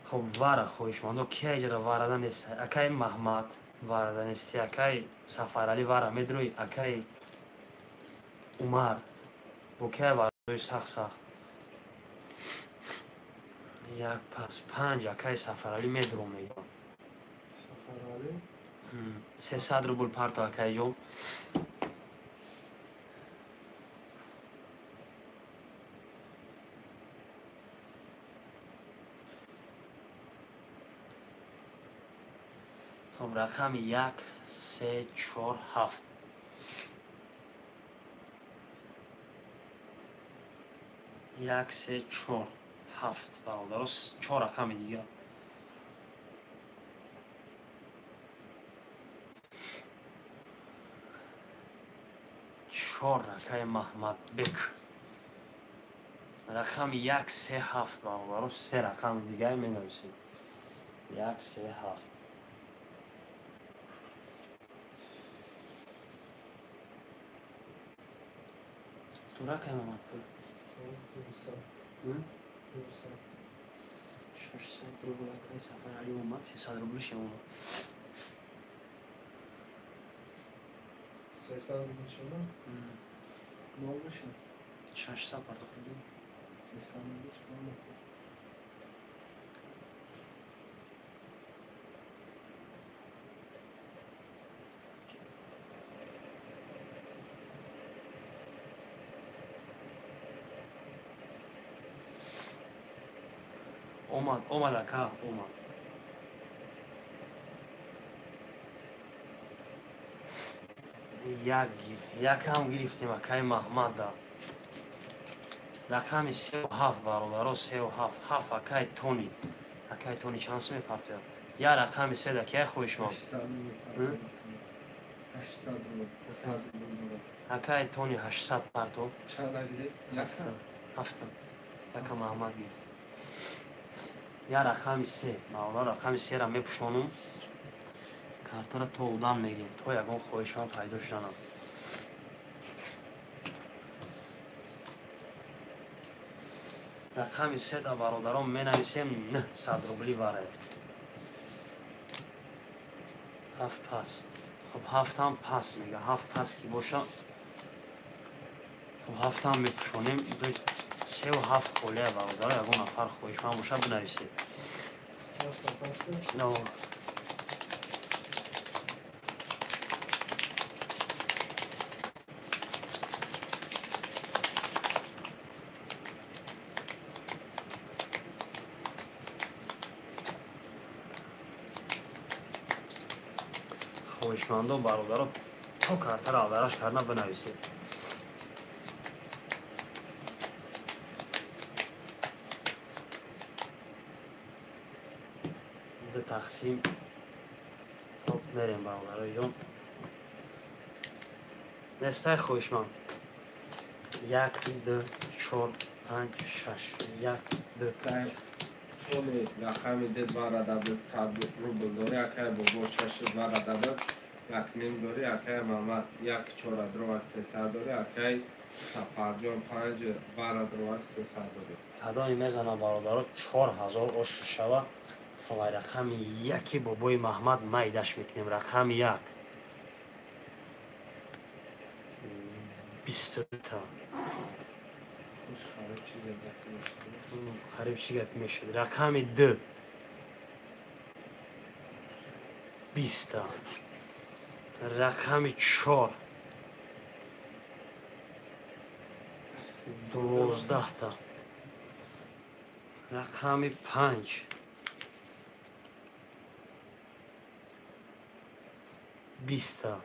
Хоб вара хоҳишмандо ки аҷара варада нест. Акай Маҳмад варада нест, акай Сафарали вара медрои, акай Умар бо ки варадои сахт сахт. 1 пас 5 акай Сафарали медро мегӯям. Сафарали 300 рубл парто акай ҷон. Хоб рақами 1 3 4 7. 1 3 4 7 бародаро 4 рақами дигар. 4 рақами Маҳмадбек. Рақами 1 3 7 бародаро 3 рақами дигар менависем. 1 3 7. Рақами Маҳмадбек. 200. 600 рубл акай Сафарали омад, 300 рублиш омад. 300 рубл шуд? Нол мешавад? 600 пардохт мекунем. 300 рубл шуд мехӯрад. Омад, омад ака, омад. Як гир, якам гирифтем акай Маҳмада. Рақами 3 7 бародаро 3 7 7 акай Тони. Акай Тони чанд сум мепартояд? Я рақами 3 да кия хоҳишманд? 800 рубл, 800 рубл. Акай Тони 800 парто. Чанд гирифт? Якам. 7. Яка Маҳмад гирифт. Я рақами 3, бародар рақами 3-ра мепӯшонум. Картара то одам мегирем, то ягон хоҳишманд пайдо шуданам. Рақами 3 да бародарон менависем 900 рубли варе. 7 пас. Хоб 7 ҳам пас мега, 7 пас ки боша. Хоб 7 ҳам мепӯшонем. 3 7 холия бародаро, ягон нафар хоҳишманд боша бинависед. Но хоҳишмандо бародаро то картаро авдараш карда бинависед. Тақсим Мерем бародарои ҷон. Нестай хоҳишманд. 1 2 4 5 6 1 2 Тони рақами д 2 адад 100 рубл дори, акай бобо 6 2 адад 1.5 дори, акай Мамад 1 4 дрова 300 дори, акай Сафарҷон 5 2 дрова 300 дори. Кадоми мезана бародаро 4000 ош шава. Вай рақами яки бобои Маҳмад майдаш мекунем. Рақами 1 22 та. Қариб чӣ гап мешуд. Рақами 2 20 та. Рақами 4 12 та. Рақами 5 20 та.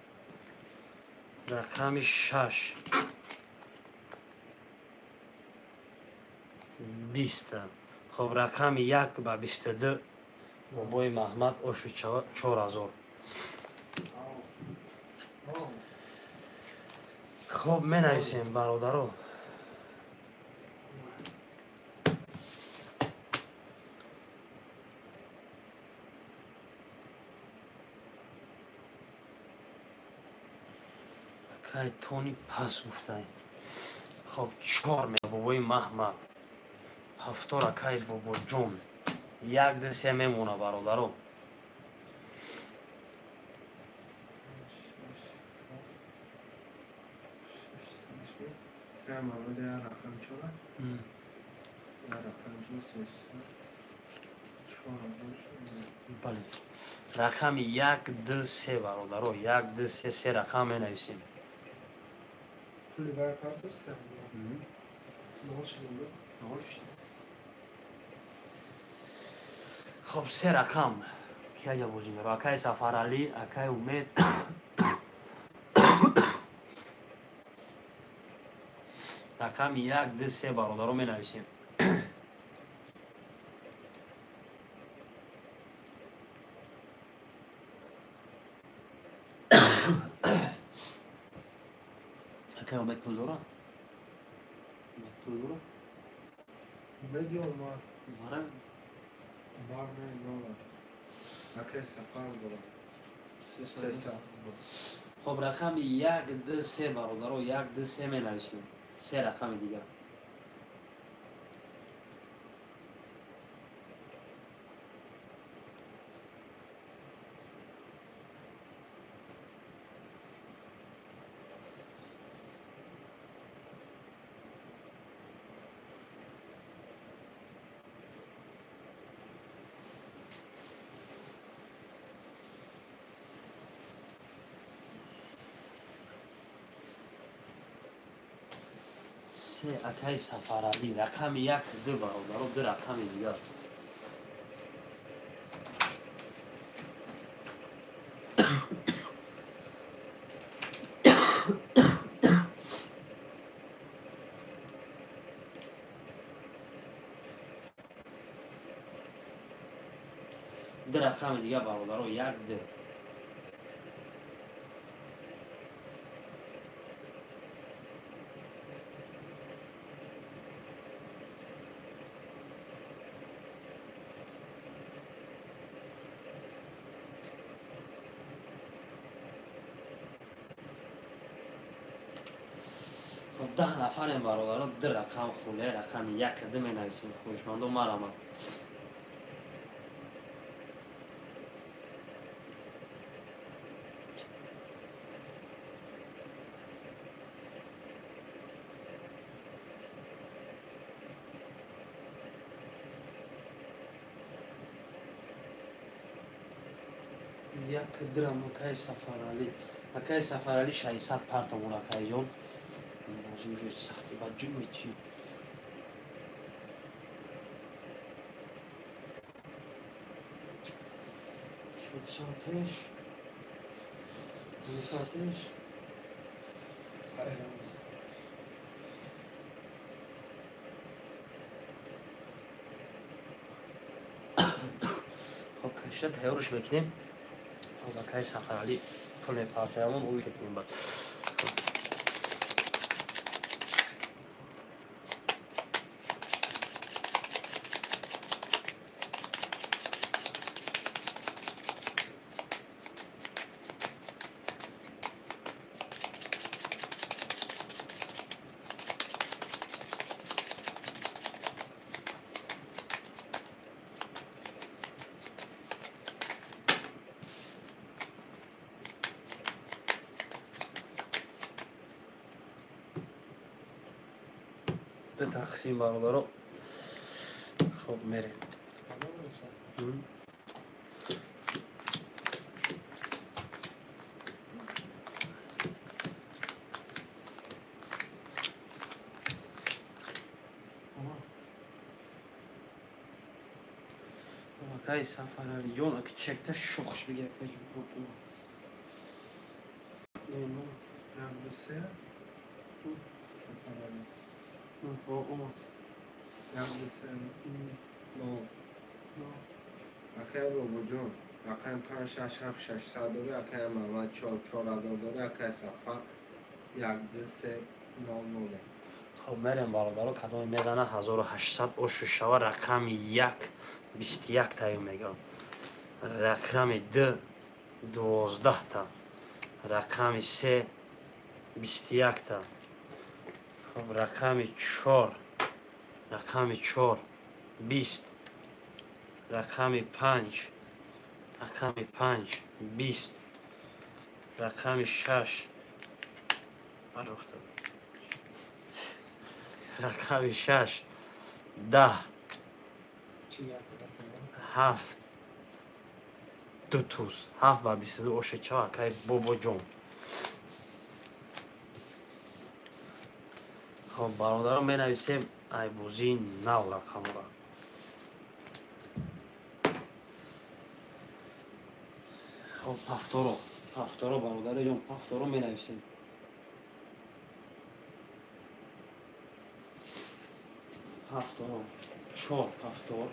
Рақами 6 20 та. Хоб рақами 1 ба 22 бобои Маҳмад ошу 4000. Хоб менависем бародаро. Акай тони пас гуфтаем. Хоб 4 ме бобои Маҳмад. 7 акай бобоҷон. 1 2 3 мемона бародаро. Акай Мамад я рақам 4? Я рақам 4 300 4. Бале. Рақами 1 2 3 бародаро. 1 2 3 се рақам менависем. Пули вай партофтса? Нол шуд. Нол шуд. Хоб се рақам. Ки аҷа бозӣ меро? Акай Сафаралӣ, акай Умед. Рақами 1 2 3 бародаро менависем. Акай Умед пул дора? Умед пул дора? Умед ё Умар? Умара? Умар не доллар. Акай Сафар дора. 300. Хоб рақами 1 2 3 бародаро 1 2 3 менависем. Се рақами дигар. Се акай Сафаралӣ, рақами 1 2 бародаро, 2 рақами дигар. Ду рақами дигар бародаро, 1 2. Хоб 10 нафарем бародаро, 2 рақам хуле, рақами 1 2 менависем. Хоҳишмандо марамад. Як драм акай Сафаралӣ. Акай Сафаралӣ 600 партомон акайҷон. Бозӣ уже сахти ба ҷуми чӣ. Шуд пеш. Нифа пеш. Хоб кашта тайёрш мекунем. Акай Сафаралӣ пул мепартоямон, ӯ кунем баъд. Тақсим бародаро. Хоб мерем. Акай Сафаралиҷон, аки чекта шухш биги акайҷон. Як, ду, се. Сафарали. Омад. 1, 2, 3, 0. Акай Бобоҷон, рақами 5, 6, 7, 600 дорӣ, акай Маҳмад 4, 4000 дорӣ, акай Сафар 1, 2, 3, 0, 0. Хоб мерем бародаро, кадоме мезана 1800 ошу шава. Рақами як 21 таю мегирам, рақами д 12та, рақами се 21та. Хоб, рақами чор 20, рақами панҷ 20, рақами шаш, рақами шаш 10, ҳафт, ду туз, ҳафт ба 22 оши чава. Акай Бобоҷон. Хоб бародаро, менависем айбозии нав рақамро. Хоб, пафторо, пафторо, бародари ҷон, пафторо менависем. Пафторо, чор пафтор.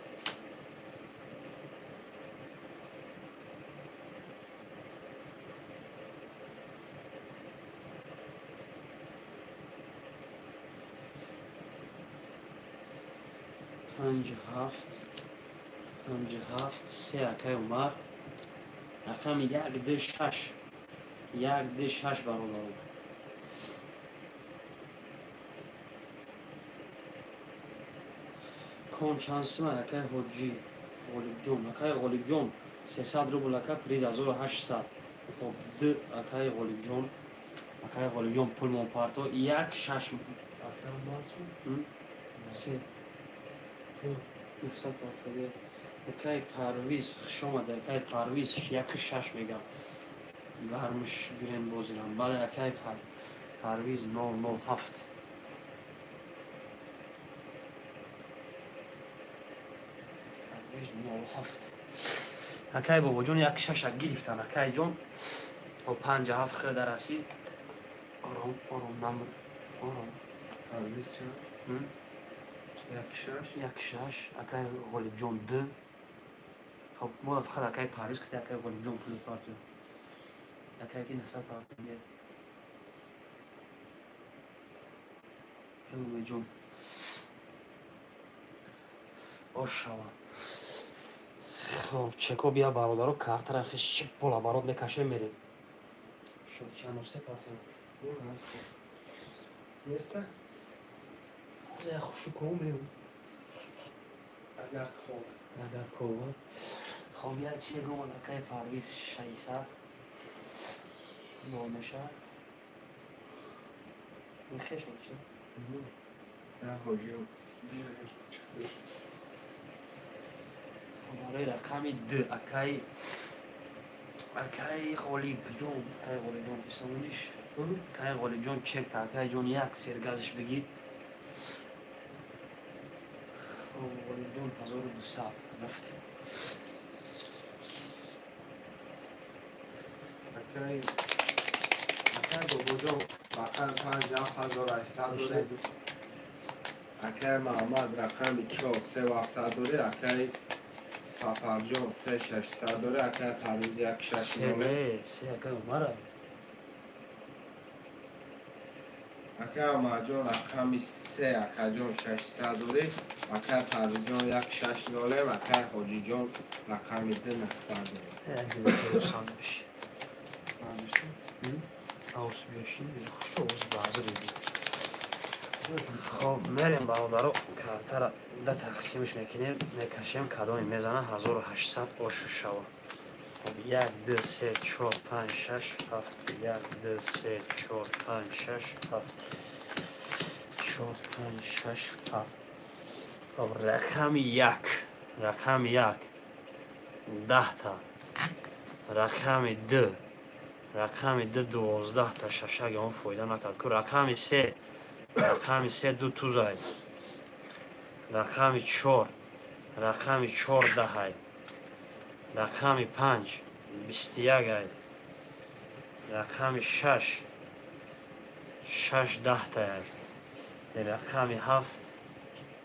Панҷ, ҳафт, панҷ, ҳафт, се. Акай Умар, рақами як, ду, шаш, як, ду, шаш, бародарон. Кон чанд сима, акай Ҳоҷӣ Ғолибҷон? Акай Ғолибҷон, 300 рубл, ака, приз 1800. Хоб, д акай Ғолибҷон, акай Ғолибҷон, пулмон парто. Як, шаш, се, 900 партоде. Акай Парвиз, хушомада, акай Парвиз. Яки шаш мегам, гармиш гирем бозирам. Бале, акай Парвиз, 0, 0, 7. Парвиз 0, 7. Акай Бобоҷон, як шаша гирифтан, акайҷон. О, панҷа ҳафт хеле расид. Ором, ором, намр, ором. Парвиз чанд? Як шаш. Як шаш. Акай Ғолибҷон, д хоб, мо фақат акай Парвиз киди. Акай Ғолибҷон, пули партиё, акай ки насаб партиё. Умеҷон, ошава. Хоб, чеко бия, бародаро, картара хеш чип пола барот мекашем, мерем. Шуд чанусе партиё. Неста? Я хушу меом. Агар хоб. Агар хоб. Хоб, як чизе гумон, акай Парвиз, 600 нол мешавад. Хеш чи? Я ҳоҷиё. Барои рақами д, акай Ғолибҷон, акай Ғолибҷон, исомониш, акай Ғолибҷон, чекта, акайҷон, як сергазиш бигӣ. Ғолибҷон, 1200 рафтем. Акай Бобоҷон, рақами панҷ, 7800 дорӣ. Акай Маҳмад, рақами чор, 3700 дорӣ. Акай Сафарҷон се шашсад дорӣ, акай Парвиз як шаш ноле. Се акай Умара. Акай Умарҷон рақами се, акаҷон шашсад дорӣ, акай Парвизҷон як шаш ноле, акай Ҳоҷиҷон рақами ду наҳсад дорӣ. Хоб мерем бародаро, картара да тақсимш мекунем, мекашем, кадоме мезана 1800 ошу шава. Хоб 1 2 3 4 5 6 7 1 2 3 4 5 6 7 4 5 6 7. Хоб рақами 1, рақами 1 10та, рақами 2, рақами 2 12та, шашаги он фоида накард ку. Рақами 3, рақами 3 ду тузай, рақами 4, рақами 4 даҳай, рақами 5 21ай, рақами 6 6 даҳтаай, рақами 7,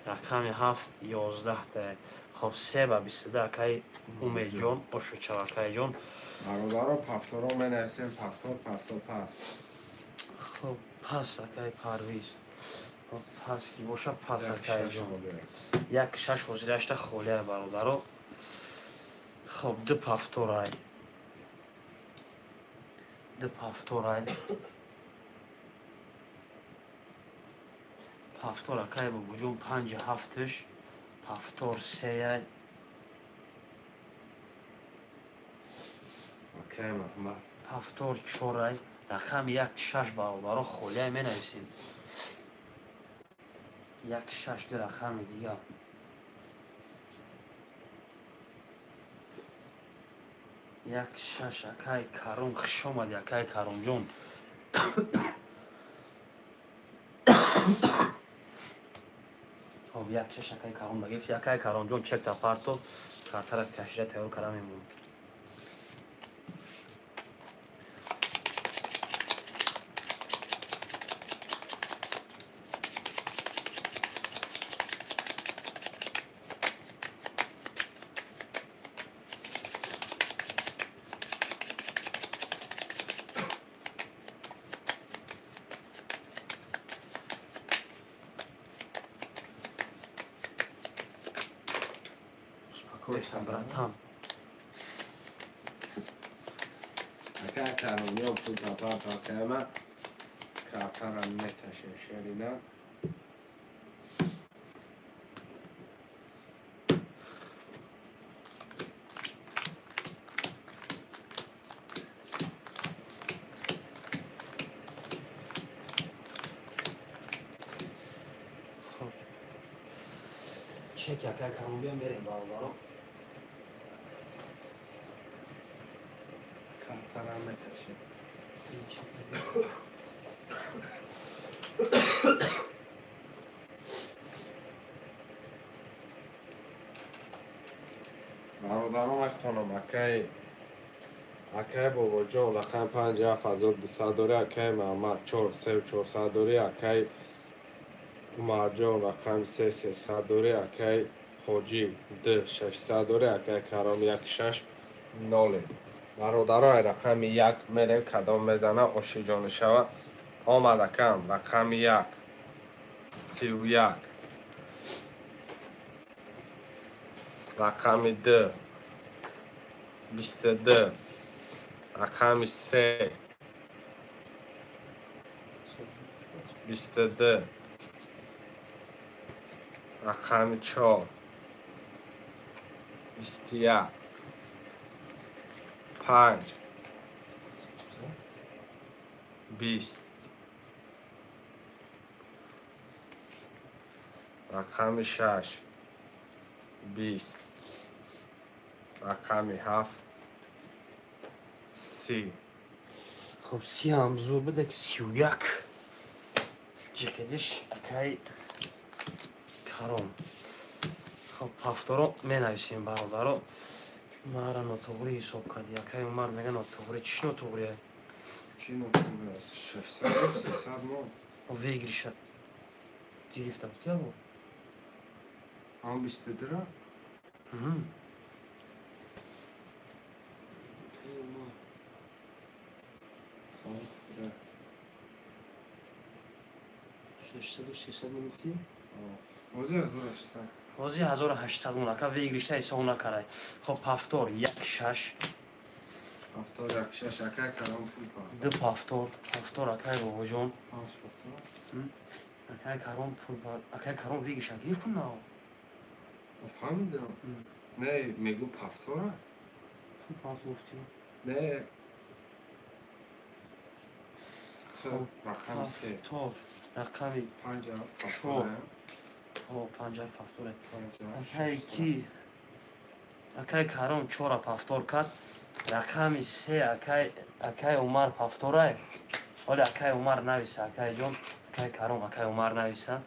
рақами 7 11таай. Хоб 3 ба 22 акай Умедҷон, ошучав акайҷон. Бародаро пафторо менависем, пафтор пасто пас. Хоб пас акай Парвиз. Пас ки боша пас акайҷон. Як шаш ҳозирашта холия бародаро. Хоб ду пафторай. Ду пафторай. Пафтор акай бобоҷон 5 7-ш, пафтор 3-ай. Акай Маҳмад. Пафтор 4-ай. Рақами 1 6 бародаро холия менависем. 1 6 ду рақами дига. 1 6 акай Каром, хуш омадӣ акай Каромҷон. Хоб 1 6 акай Каром нагирифт. Акай Каромҷон чекта парто, картара кашида тайёр карда мемонад. Успокойся, братан. Акай Каромён пул папа акайма картара мекашем шерина. Чек акай Каромён мерем бародаро. Картара мекашем. Бародаро мехонам акай акай Бобоҷон рақами 5 7200 дорӣ, акай Маҳмад 4 3 400 дорӣ, акай Умарҷон рақами 3 300 дорӣ, акай Ҳоҷӣ 2 600 дорӣ, акай Каром 1 6 0. Бародаро рақами 1 мерем, кадом мезана ошиҷон шава. Омад акам рақами 1 31, рақами 2 22, рақами 3 22, рақами 4 21, 5 20, рақами 6 20, рақами 7 30. Хоб 30 ҳам зур буда ки 31 ҷиқидиш акай Каром. Хоб пафторо менависем бародаро. Мара нотуғрӣ ҳисоб кардӣ. Акай Умар мега нотуғрӣ. Чӣ нотуғрӣ? Чӣ нотуғрӣ аст? 600 300 мо. Выигрыша гирифта буд ки або? Ам 22 ра? Акай Умар. Шашсаду сесад мегуфтӣ? Ҳозир 1800. Ҳозир 1800 мон ака выигрыш та ҳисоб накарай. Хоб, повтор як шаш. Повтор як шаш, акай Каром пул па. Ду повтор, повтор акай Бобоҷон. Панҷ повтор. Акай Каром пул па, акай Каром выигрыш а гирифт кун на. Фаҳмидам. Не, мегу повтора? Пул пафт гуфтӣ. Не. Хоб, рақами се. Повтор, рақами панҷ ҳафт повтора. О, панҷ ҳафт повторе. Акай ки? Акай Каром чора повтор кард. Рақами се акай Умар повторай. Оли акай Умар нависа, акай ҷон, акай Каром, акай Умар нависа.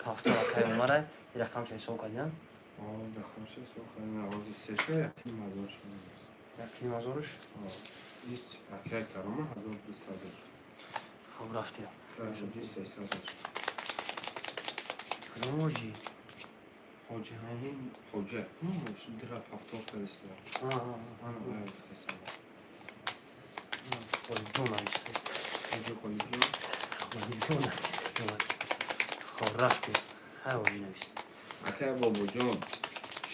Повтор акай Умарай. Ин рақамша ҳисоб кардиам? О, рақамша ҳисоб кардиам. Ҳозир сеша якним ҳазор шуд. Якним ҳазорш? О, ис акай Карома 1200. Хоб, рафтем. Ҳоҷи 300. Кадом ҳоҷи? Ҳоҷи ҳамин ҳоҷа. Дира повтор кардиста. Ана гуфтеста. Холиҷон нависта. Ҳоҷи Холиҷон. Холиҷон нависта. Хоб, рафтем. Ҳай ҳоҷи нависта. Акай Бобоҷон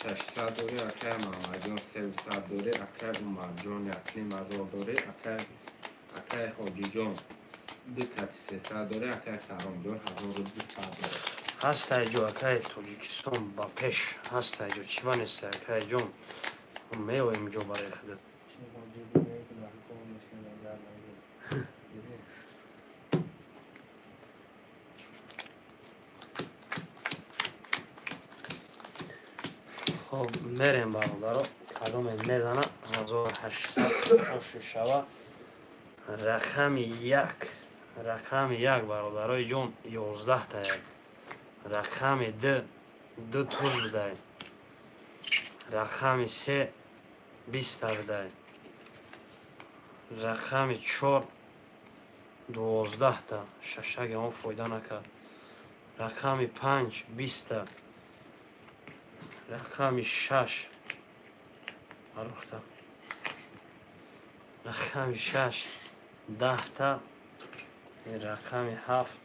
600 дорӣ, акай Маҳмадҷон 300 дорӣ, акай Умарҷон 1500 дорӣ, акай Ҳоҷиҷон ду кати 300 дорӣ, акай Каромҷон 1200 дорӣ. Ҳастай ҷо, акай Тоҷикистон ба пеш ҳастай ҷо, чӣ ба нестай акай ҷон? Меоем ҷо барои худат. Хоб, мерем бародаро, кадоме мезана 1800 ошу шава. Рақами як, рақами як бародарои ҷон 11 та як. Рақами ду, ду туз будай. Рақами се 20 та будай. Рақами чор 12 та, шашаги он фоида накард. Рақами панҷ 20 та. Рақами шаш арухта. Рақами шаш 10 та. Рақами ҳафт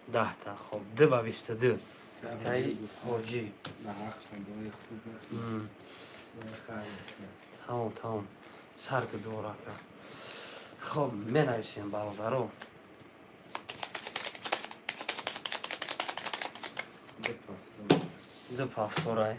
10 та. Хоб, ду ба 22. Акаи ҳоҷӣ. Тамом, тамом. Сар ки дуора ака. Хоб, менависем бародаро. Ду повторай.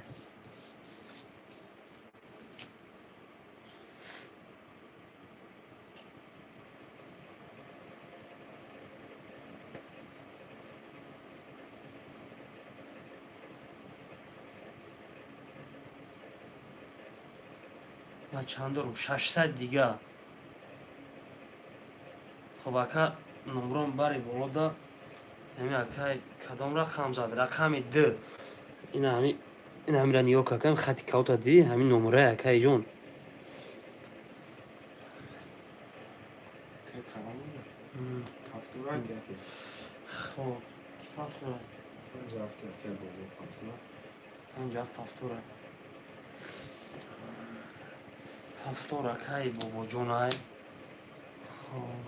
Ман чанд дорум? 600 дига. Хоб, ака номрон бари болода. Ҳами акай кадом рақам зад? Рақами д. Ина ҳами, ина ҳамира нигоҳ какам, хати каута дидӣ, ҳамин номраи акай ҷон. Хоб, повтора. Панҷ ҳафт акай бобо повтора. Панҷ ҳафт повтора. Повтор акай Бобоҷонай. Хоб.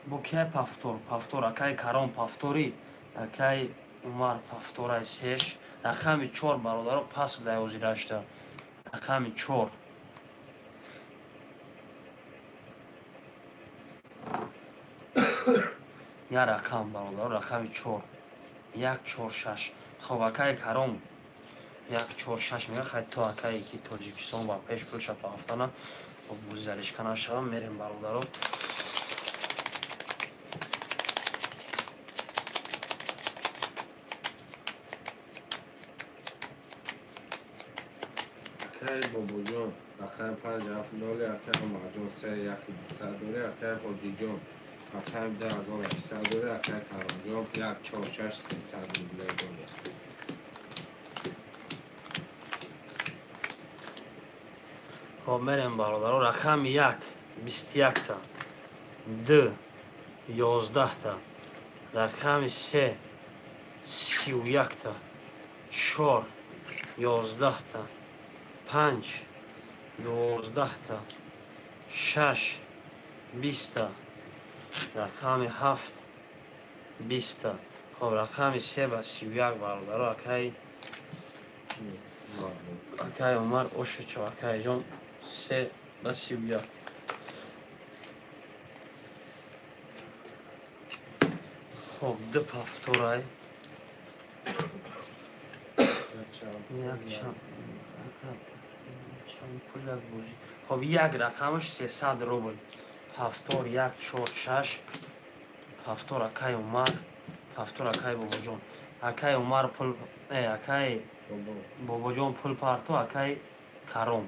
Бо киай повтор? Повтор акай Каром повтори, акай Умар повторай сеш. Рақами чор бародаро пас будай ҳозирашта. Рақами чор. Як рақам бародаро, рақами чор. Як чор шаш. Хоб, акай Каром як чор шаш мега, хай то акае ки Тоҷикистон ба пеш пулша пафтана, хоб бузи залишка нашавам, мерем бародаро. Акай Бобоҷон рақами панҷ ҳафт ноли, акай Умарҷон се яки дусад дорӣ, акай Ҳоҷиҷон рақами 2800 дорӣ, акай Каромҷон як чор шаш 300 рубле дорӣ. Хоб, мерем бародаро, рақами як 21 та, ду 11 та, рақами се 31 та, чор 11та, 5 12та, 6 20та, рақами 7 20та. Хоб, рақами 3 ба 31 бародаро, акай Умар Ошучо, акайҷон 3 ба 31. Хоб, 2 повторай. Хоб, як рақамаш 300 рубл. Повтор 1 4 6. Повтор акай Умар, повтор акай Бобоҷон. Акай Умар пул, акай Бобоҷон пул парто, акай Каром.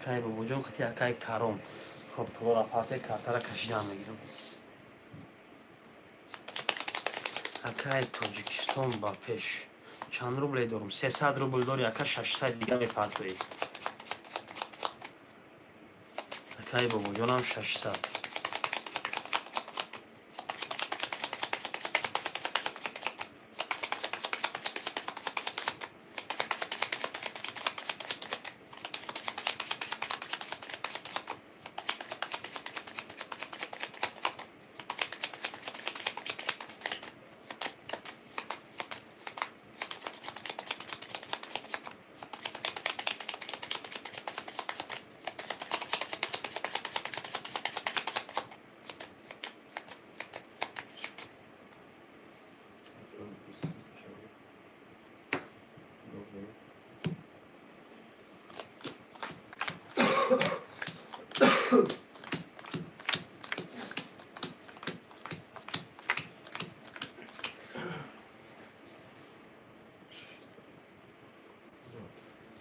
Акай Бобоҷон қати акай Каром. Хоб, пулора парте, картара кашидан мегирам. Акай Тоҷикистон ба пеш. Чанд рубле дорум? 300 рубл дори, ака 600 дига мепартоӣ. Акай Бобоҷонам 600.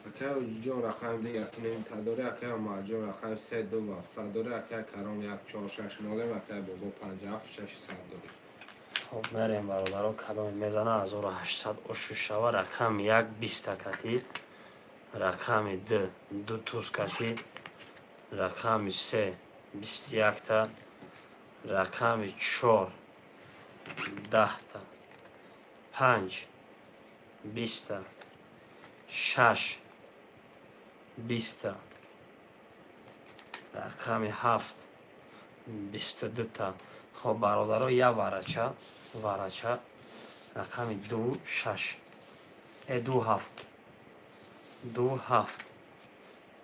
Акай ҷон рақами 2 1.5 та дори, акай Умарҷон рақами 3 2 700 дори, акай Каром 1 4 6 0, акай Бобо 5 7 600 дори. Хоб, мерем бародаро, кадоме мезана 1800 ошу шава. Рақами 1 20 кати, рақами 2 2 туз кати, рақами 3 21 та, рақами 4 10 та, 5 20 та, 6 20 та, рақами 7 22 та. Хоб, бародаро, я варача, варача, рақами 2 6, 2 7, 2 7,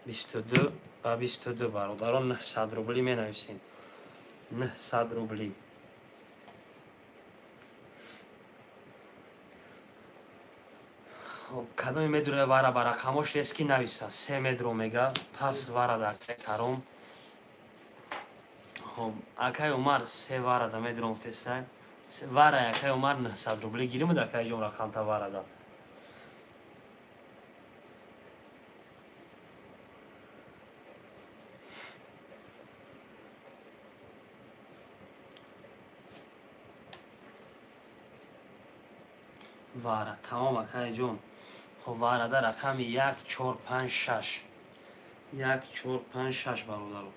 22 ба 22 бародаро, 900 рубли менависем. 900 рубли. Хоб, кадоме медуре вара ба рақамош рески нависа. 3 медро мега, пас вара да акай Каром. Хоб, акай Умар 3 вара да медром фтестай. Вара акай Умар 900 рубли гиримуд, акай ҷон рақамта вара да. Вара, тамом акай ҷон. Хоб, варада рақами 1 4 5 6. 1 4 5 6 бародаро.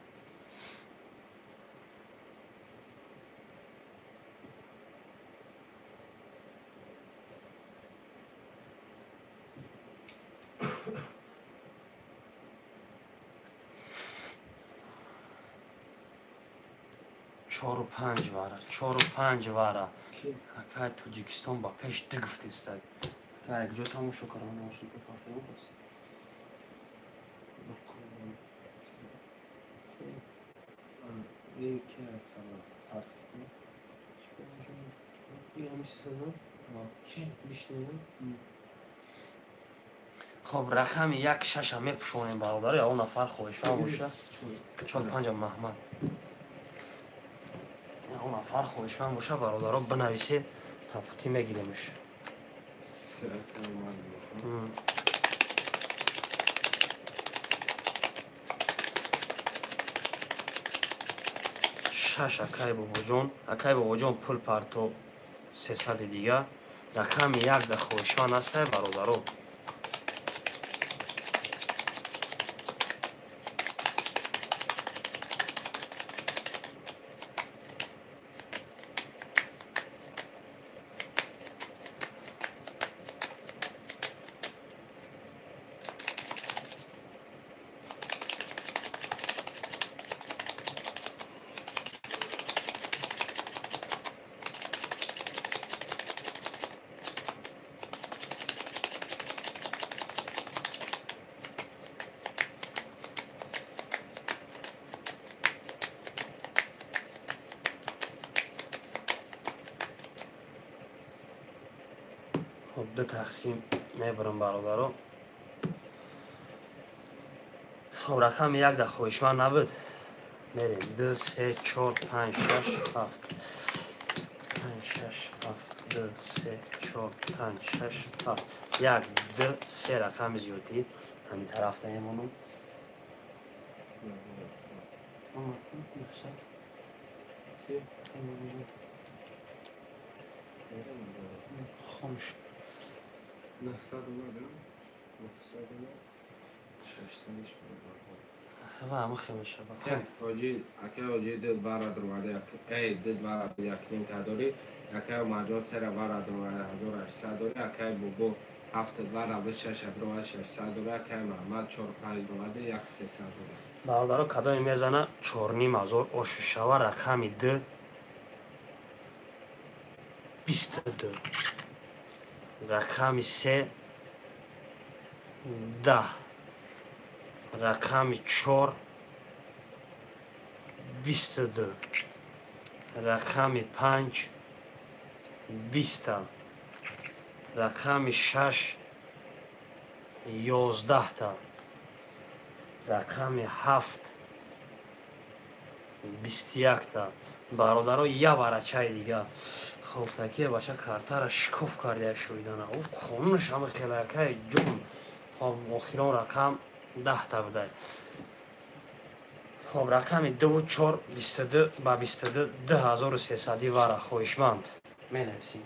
Чору панҷ вара, 4 5 вара. Акай Тоҷикистон ба пеш ду гуфтеста. Акай якҷо тамошо кардам, супер. Хоб, рақами 1 6 мепӯшонем бародаро, ягон нафар хоҳишманд боша. 4 5 Маҳмад. Ягон нафар хоҳишманд боша бародаро, бинависед, тапути мегиремш. 6 акай Бобоҷон, акай Бобоҷон пул парто 300 дига. Рақами 1 да хоҳишманд ҳастай бародаро. Ду тақсим мебарам бародаро. Хоб, рақами як да хоҳишманд набуд. Мерем. 2, 3, 4, 5, 6, 7. 5, 6, 7, 2, 3, 4, 5, 6, 7. 1, 2, 3 рақами зиёдӣ. Ҳамин тарафта мемонам. Хомӯш. 900 омадам. 900 омад. 600 Ва ҳама хел мешава. Ҳоҷи, акай ҳоҷи ду вара дроварда, эй ду вара як ним та дорӣ, акай Умарҷон сера вара дроварда 1800 дорӣ, акай Бобо ҳафт вара бис шаш дроварда 600 дорӣ, акай Маҳмад чор панҷ дроварда як 300 дорӣ. Бародаро, кадоме мезана 4500 ошу шава рақами д 22, рақами се 10, рақами чор 22, рақами панҷ 20та, рақами шаш 11та, рақами ҳафт 21та. Бародаро, я варачаи дига. Хоб, такия баша картара шикоф карда шуидана. Ӯ қонунаш ҳама хелакаи ҷун. Хоб, охирон рақам 10та будай. Хоб, рақами дуву чор 22 ба 22 2300 вара хоҳишманд. Менависем.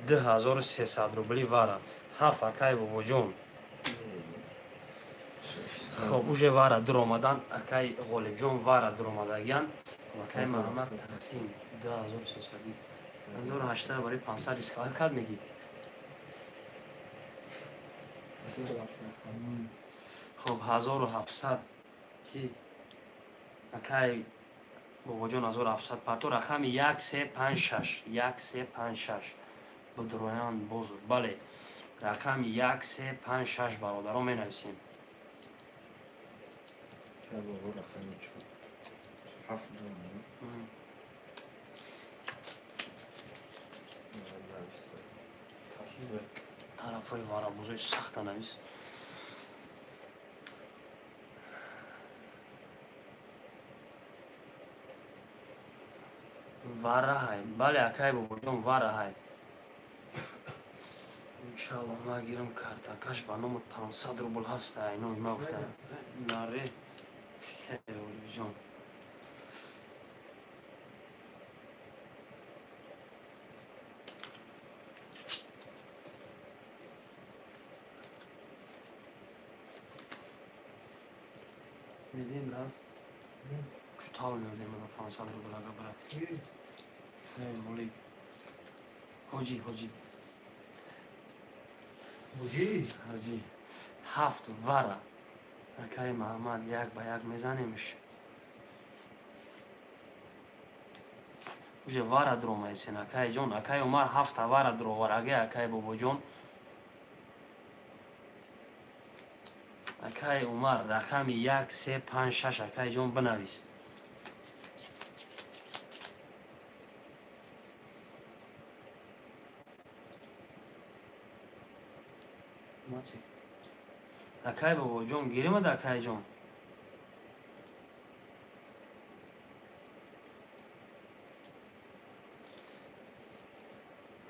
2300 рубли вара. Ҳафт акай бобоҷон. Хоб, уже вара дуромадан, акай Ғолибҷон вара дуромадагиян. Акай Маҳаммад тақсим 2300. 1800 барои 500 рисковать кард мегӣ. Хоб, 1700 ки акай бобоҷон 1700 парто рақами 1 3 5 6 1 3 5 6 будроян бозур. Бале, рақами 1 3 5 6 бародаро менависем. Бобо рақами чор ҳафт дорам. Тарафҳои варабозои сахта навис. Вараҳай. Бале, акай бобоҷон, вараҳай. Иншаллоҳ ма гирам картакаш ба номи 500 рубл ҳаста, ай номи ма гуфта. Наре. Ҷон. Дидим брат? Чутал меодем ада 500 рубл ага брат. Хеле ҳоҷи, ҳоҷи. Ҳоҷи? Ҳоҷи. Ҳафт вара. Акай Маҳаммад як ба як мезанемш. Уже вара дуромаесен, акай ҷон, акай Умар ҳафта вара дуровар, агай акай бобоҷон. Акай Умар рақами 1 3 5 6 акай ҷон бинавис. Акай бобоҷон гиримад акай ҷон.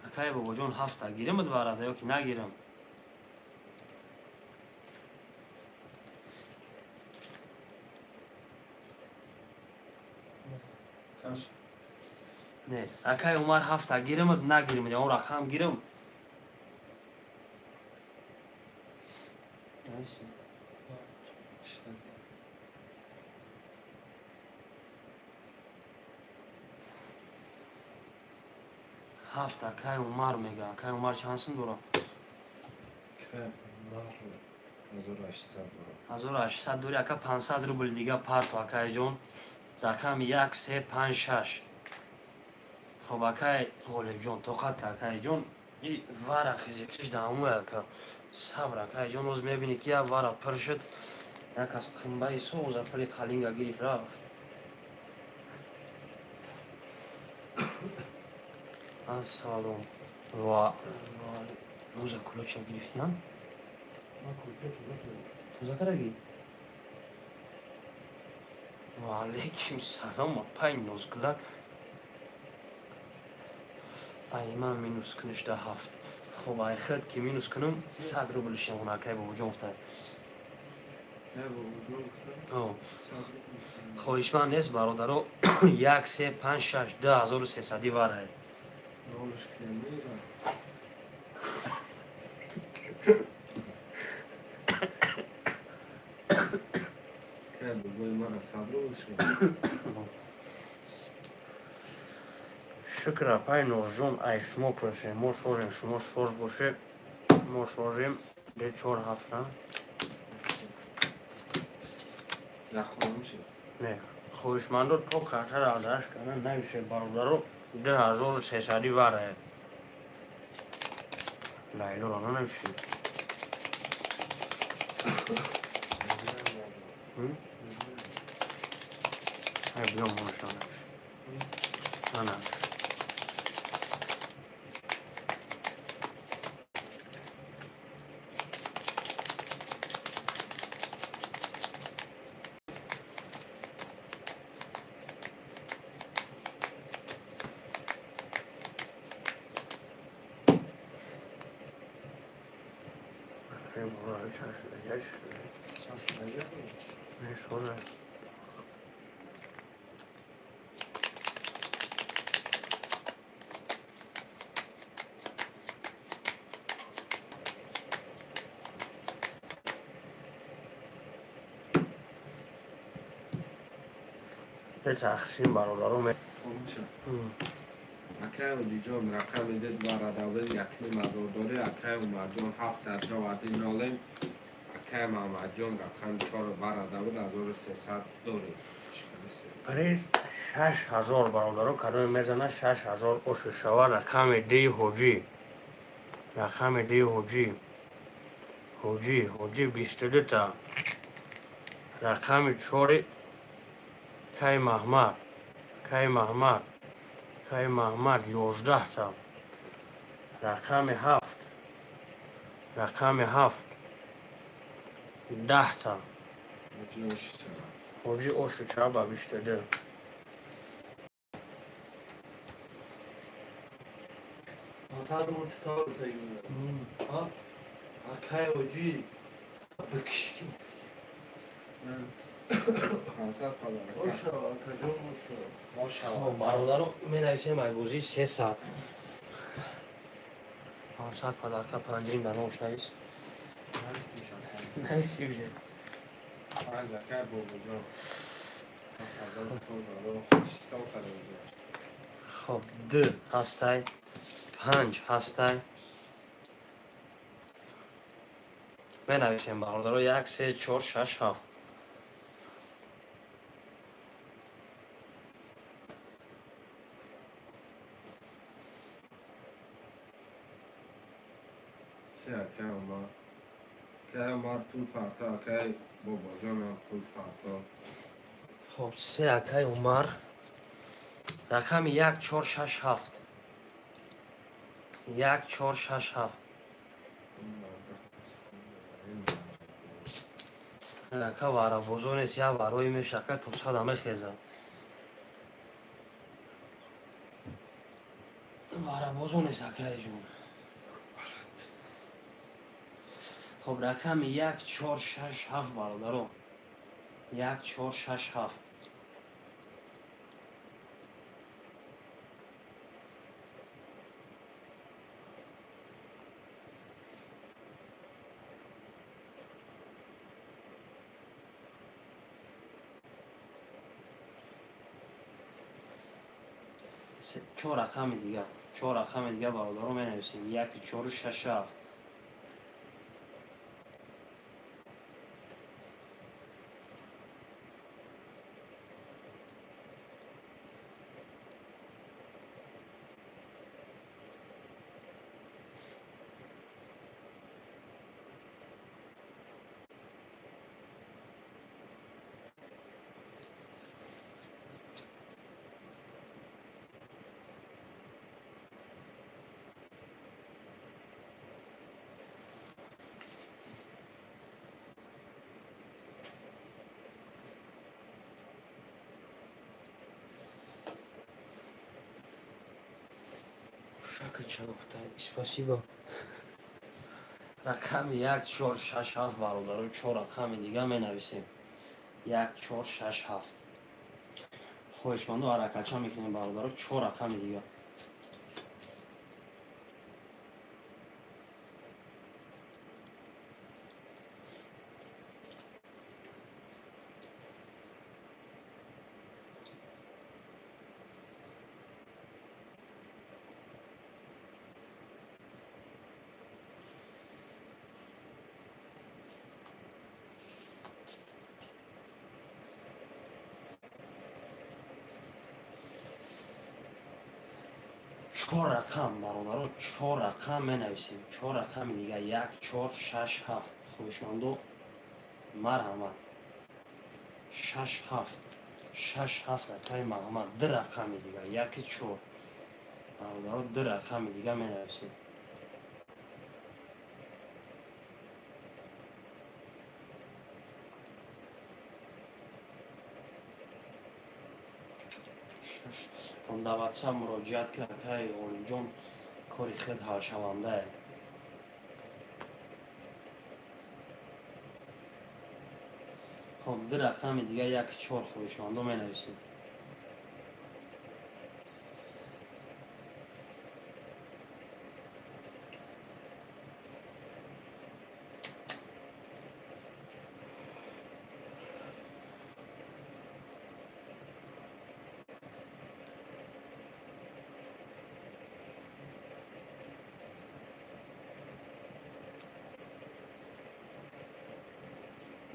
Акай бобоҷон ҳафта гиримад варада ё ки нагирам? Не, акай Умар ҳафта гиримад нагиримад, он рақам гирам. Ҳафт акай Умар мега. Акай Умар чанд сум дорад? Акай Умар 1800 дорад. 1800 дори, ака 500 рубл дига парто акай ҷон. Рақами 1 3 5 6. Хоб, акай Ғолибҷон, тоқат ка акай ҷон. И вара хизикиш дамуй ака. Сабр акай ҷон, оз мебинӣ ки як вара пир шуд. Як аз қимбаи соза пули қалинга гирифт рафт. Ассалом. Ва рӯза кулоча гирифтиам? Тоза кардаги? Ва алейкум салом, апай Нозгулак. Ай ман минус куниш да 7. Хоб, ай хед ки минус кунам 100 рубл шамон акай бобоҷон гуфта. Хоҳишманд нест бародаро 1 3 5 6 2300 варай. Шукр апай Нозҷон, ай шумо пурсем, мо созем, шумо соз боше, мо созем, де 4 ҳафта. Не, хоҳишмандо то картара адраш кардан нависе бародаро 2300 варае. Лайлоро нанависе. Ай биё монша нависе. Нанависе. Тақсим бародаро. Акай Оҷиҷон рақами дед варадавил 1,5 дорӣ. Акай Умарҷон 7 аҷроварди нолем. Акай Маҳмадҷон рақами 4 варадавил 1300 дорӣ. Приз 6000 бародаро, кадоме мезана 6000 ошу шава. Рақами ди ҳоҷӣ. Рақами ди ҳоҷӣ. Ҳоҷӣ, ҳоҷӣ 22 та. Рақами 4 Кай Маҳмад, Кай Маҳмад, Кай Маҳмад 11 та. Рақами 7, рақами 7 10 та. Ҳоҷӣ ошу чаба 22. Акай Оҷӣ бикиш. Бародаро менависем айбозии 300. 500 падарка панҷим дар номш навис. Нависи уже. Хоб, 2 ҳастай, 5 ҳастай. Менависем бародаро 1 3 4 6 7. Акай Умар. Акай Умар пул парто, акай Бобоҷонам пул парто. Хоб, 3 акай Умар. Рақами 1 4 6 7. 1 4 6 7. Ака варабозо нест, як варои мешака то сада мехеза. Варабозо нест акайҷон. Хоб, рақами 1 4 6 7 бародаро. 1 4 6 7. 4 рақами дигар, 4 рақами дигар бародаро менависем. 1 4 6 7. Яка чанд, спасибо. Рақами 1, 4, 6, 7, бародаро, чор рақами дига менависем. 1, 4, 6, 7. Хоҳишманду, ҳаракатча мекунем, бародаро, чор рақами дига. Чор рақам, бародаро, чор рақам менависем, чор рақами дига: як, чор, шаш, ҳафт. Хоҳишмандо, марҳамат. Шаш, ҳафт, шаш, ҳафт. Акаи Маҳмад, ду рақами дига, яки, чор. Бародаро, ду рақами дига менависем. Дар Ватсап муроҷиат кард, акаи Ғолибҷон, кори хел ҳалшавандае. Хоб, ду рақами дига, як, чор, хоҳишмандо менависем.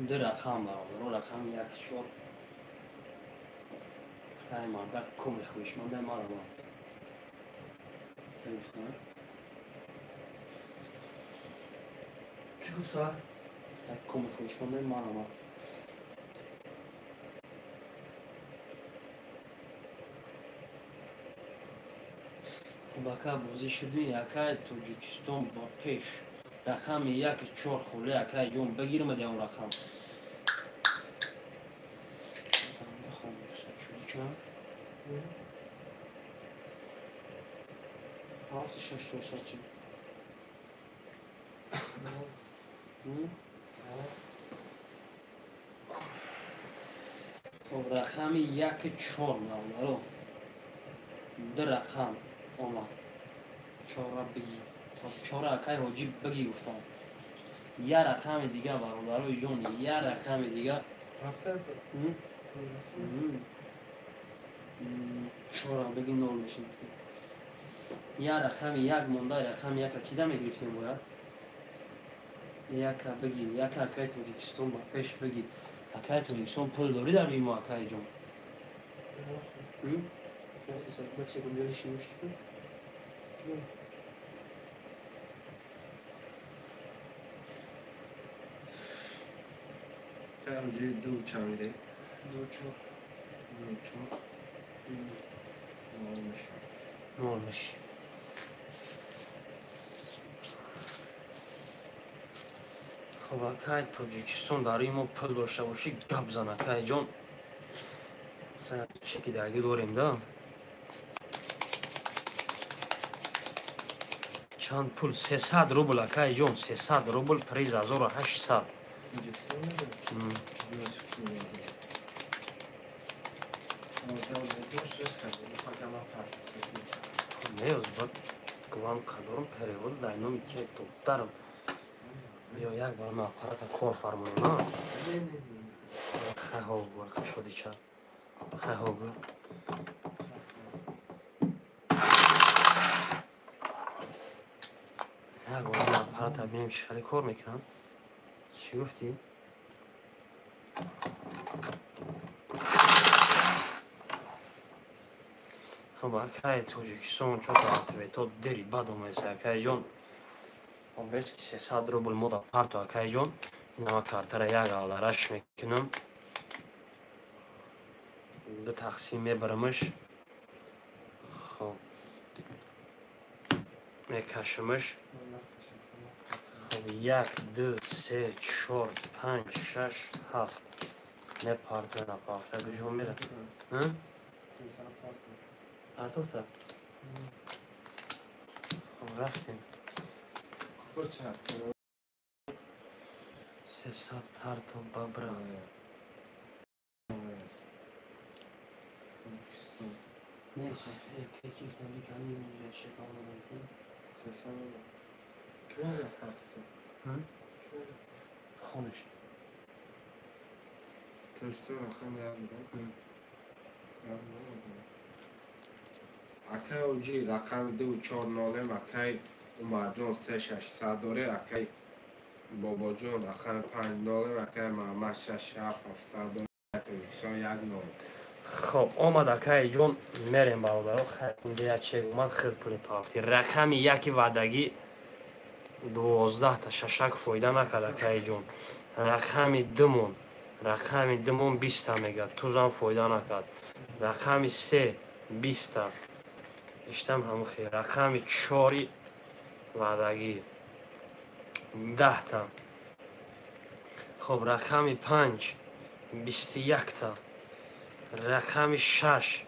Ду рақам, бародаро, рақами як, чор. Тай мардак коми хоҳишманда, марама. Чӣ гуфта? Коми хоҳишманда, марама. Бака бозӣ шудми, акай Тоҷикистон ба пеш. Рақами як, чор хуле, акай ҷон, бигирма он рақам. Чанд? Ҳафт, шаш, чорсад чи? Хоб, рақами як, чор, бародаро. Ду рақам омад. Чора бигӣ. Чора, акай Ҳоҷӣ, бигӣ гуфтам. Я рақами дига, бародарои ҷон, я рақами дига. Рафта? Чора бигӣ, нол мешин. Я рақами як монда, рақами яка кида мегирифтем бояд? Яка бигӣ, яка, акай Тоҷикистон ба пеш бигӣ. Акай Тоҷикистон, пул дорӣ дар рӯи мо, акай ҷон? Бача, гумҷали шиношти кун. Кай ду чанд гирем? Ду, чор. Ду, чор. Нол мешавад. Нол меши. Хоб, акай Тоҷикистон, дар рӯи мо пул дошта бошӣ, гап зан, акай ҷон. Чеки дарги дорем да. Чанд пул? 300 рубл, акай ҷон, 300 рубл, приз 1800. Тоҷикистон мега? Не, бад гувам кадорум перевод дар номи ки додарам. Биё, як бор ма аппарата кор фармоем, а? Хаҳо, шоди ча. Хаҳо гу. Як бор ма аппарата бинем, чӣ хеле кор мекунам. Чӣ гуфтӣ? Хоб, акай Тоҷикистон, чота ответо дери бад омаеса, акай ҷон. Обрез ки 300 рубл мода парто, акай ҷон. Инама картара як алдараш мекунам. Ду тақсим мебарамаш. Хоб. Мекашамаш. Хоб, як, ду, се, чор, панҷ, шаш, ҳафт. Мепарто, напарта, куҷо мера? Партофта? Рафтем. 300 парто бабра. Нест, кифтам бикани хонаш. Акай оҷи рақами 240, акай Умарҷон 3600 доре, акай Бобоҷон рақами 50, акай Маҳаммад 67 доре, Тоҷикистон 10. Хоб, омад акайҷон, мерем бародаро, инҷа як чек омад, хел пули пафти. Рақами яки ваъдагӣ 12та шашак фоида накард акайҷон. Рақами думон, рақами думон 20та мегад, тузам фоида накард. Рақами се 20та. Иштам ҳамун хел. Рақами чори ваъдагӣ 10та. Хоб, рақами панҷ 21та. Рақами шаш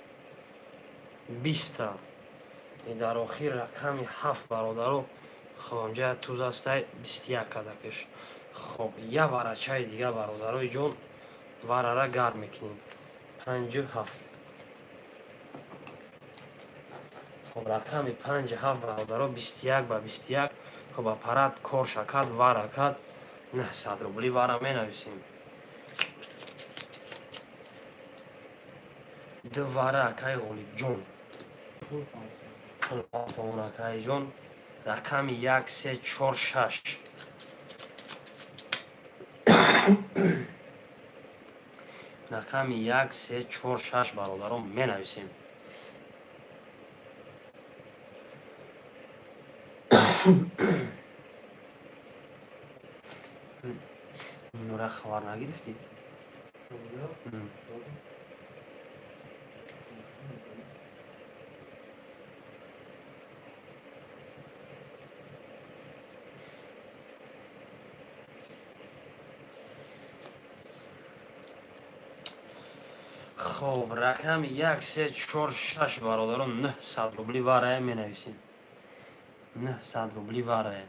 20та. Дар охир рақами ҳафт бародаро, хоб инҷа туз астай 21 кадакаш. Хоб, я варачаи дига бародарои ҷон, варара гарм мекунем. 5 7. Хоб, рақами 5 7 бародаро 21 ба 21. Хоб, аппарат кор шакад, вара кад 900 рубли вара менависем. Ду вара акай Ғолибҷон. Пул акайҷон. Рақами 1 3 4 6. Рақами 1 3 4 6 бародарон менависем. Минура хабар нагирифтӣ? Хоб, рақами 1 3 4 6 бародарон 900 рубли варая менависем. 900 рубли варая.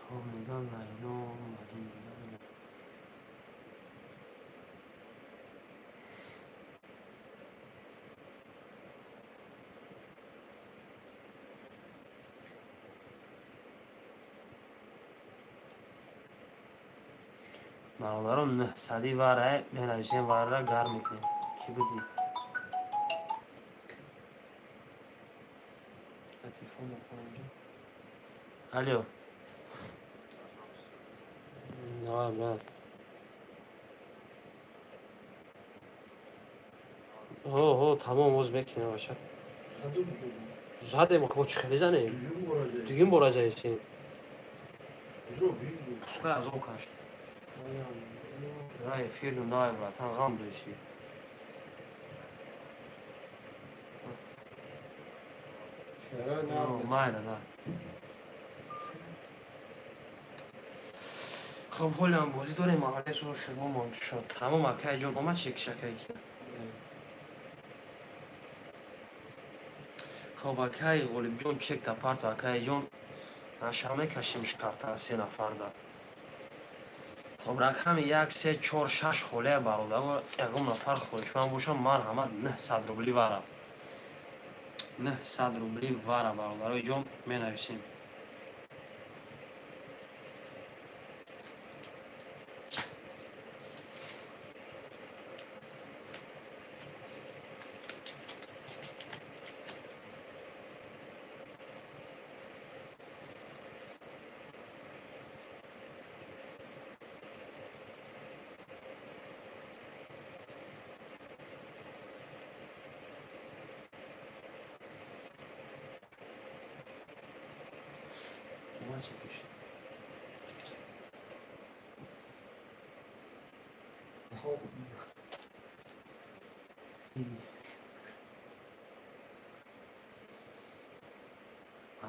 Хоб, нигоҳ Лайло Маҷнун. Бародарон 900 варае менависем, варара гарм мекунем. Кӣ будӣ? Телефон мекунам. Алло. Давай, брат. Ҳо, тамом, боз мекунем бача. Задем, мо чӣ хеле занем? Дуюм бора заисем. Пускай азоб каш. Давай, эфир, давай, братан, ғам дойси. Майна, да. Хоб, ҳолиам бозӣ дорем, маҳаллаи сур шумо монд шуд. Тамом, акайҷон, омад чекиш акай ки. Хоб, акай Ғолибҷон чекта парто, акайҷон. Наша мекашимш карта се нафарда. Хоб, рақами 1 3 4 6 холия бародаро, ягон нафар хоҳишманд бошам, марҳамат 900 рубли вара. 900 рубли вара бародарои ҷон менависем.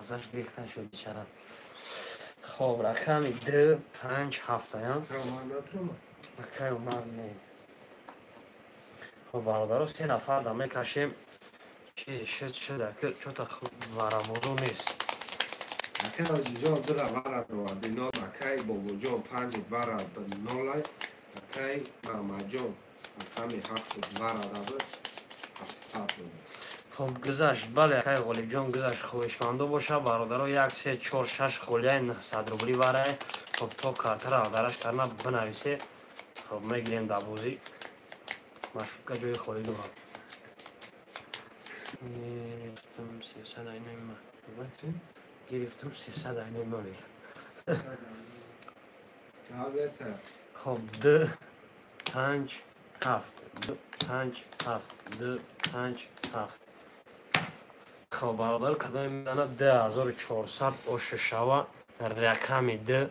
Мағзаш рехта шуд бечара. Хоб, рақами 2 5 7 ая. Акай Умар не. Хоб, бародаро, се нафар да мекашем. Чизи шуд шуд, аки чота варамозо нест. Акай Оҷиҷон дура вара бироварди нол, акай Бобоҷон панҷ вара нолай, акай Маҳмадҷон рақами ҳафту вара дабы 700 рубл. Хоб, гузашт, бале, акай Ғолибҷон гузашт. Хоҳишмандо боша, бародаро, 1 3 4 6 холияи 900 рубли варае. Хоб, то картара дараш карна бинависе. Хоб, мегирем дар бозӣ. Маршрутка ҷои холӣ дорам. Гирифтам 300 айнои ма. Гирифтам 300 айнои ма мегам. Хоб, 2 5 7 2 5 7 2 5 7. Хоб, бародар, кадоме мезанад 2400 оша шава, рақами 2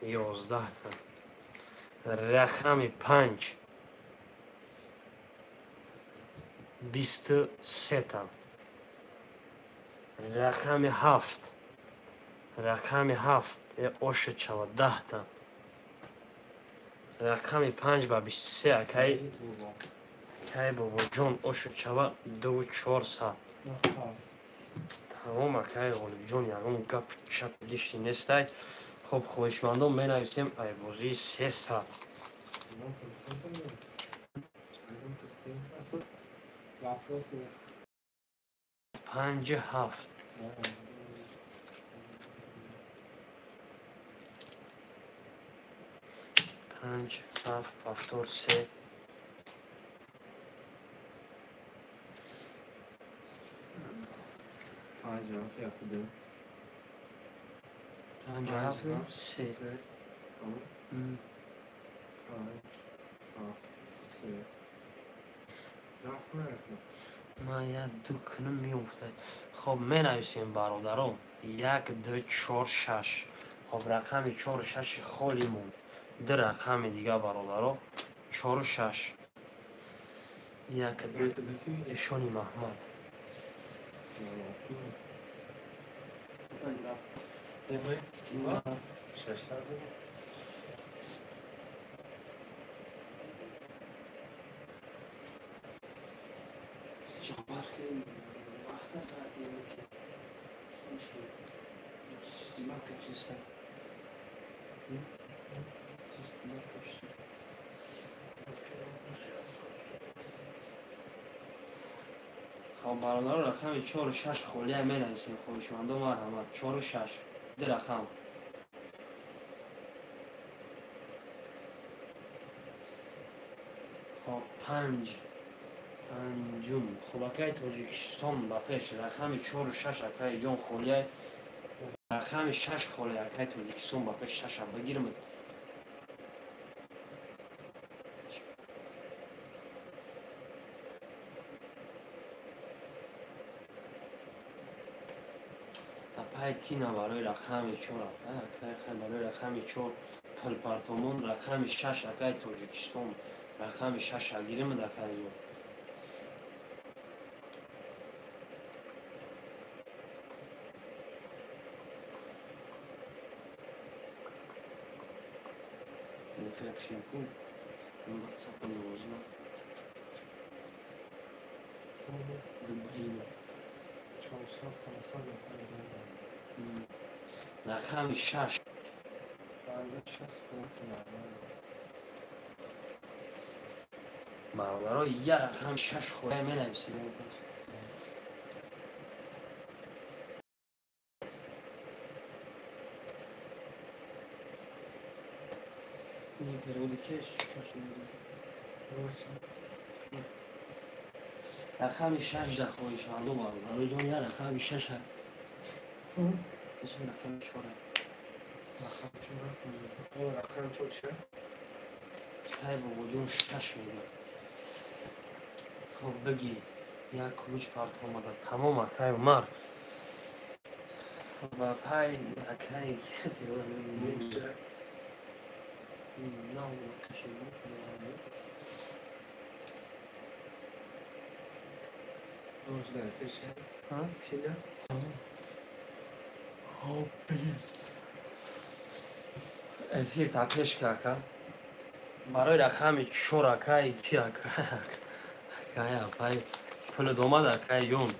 11та, рақами 5 23та, рақами 7, рақами 7 оша шава 10та, рақами 5 ба 23 акай акай Бобоҷон оша шава 2400. Тамом, акай Ғолибҷон, ягон гап чап лишти нестай. Хоб, хоҳишмандон, менависем айбозии 300. 5 7 5 7 повтор 3. 5 7 1 2 5 7 3. Тамом. 5 7 3. Рафт накун. Ман як ду кунам меуфтад. Хоб, менависем, бародаро, 1 2 4 6. Хоб, рақами 4 6 холӣ монд. Ду рақами дига, бародаро, 4 6. 1 2 Эшони Маҳмад. Хоб, бародаро, рақами 4 6 холия менависем. Хоҳишмандо, марҳамат, 4 6 ду рақам. Хоб, 5 панҷум. Хоб, акай Тоҷикистон ба пеш, рақами 4 6 акай ҷон холия, рақами 6 холия, акай Тоҷикистон ба пеш, 6 бигирмед. Апай Тина барои рақами 4, акай хай барои рақами 4 пулпартомон, рақами 6 акай Тоҷикистон, рақами 6 гиримед, акай ҷон. Рақами 6. Бародаро, як рақами 6 холия менависем. Не переводи кеш, рақами 6 да хоҳишмандо, бародаро ҷон, як рақами 6. Рақами 4. Рақами 4 чия? Кай Бобоҷон 6 мегӯяд. Хоб, бигӣ, як ключ парт омада. Тамом, акай Умар. Хоб, апай акай Эфир та пеш ка ака. Барои рақами чор акаи ки ака? Акаи апай пулат омад акаи ҷон.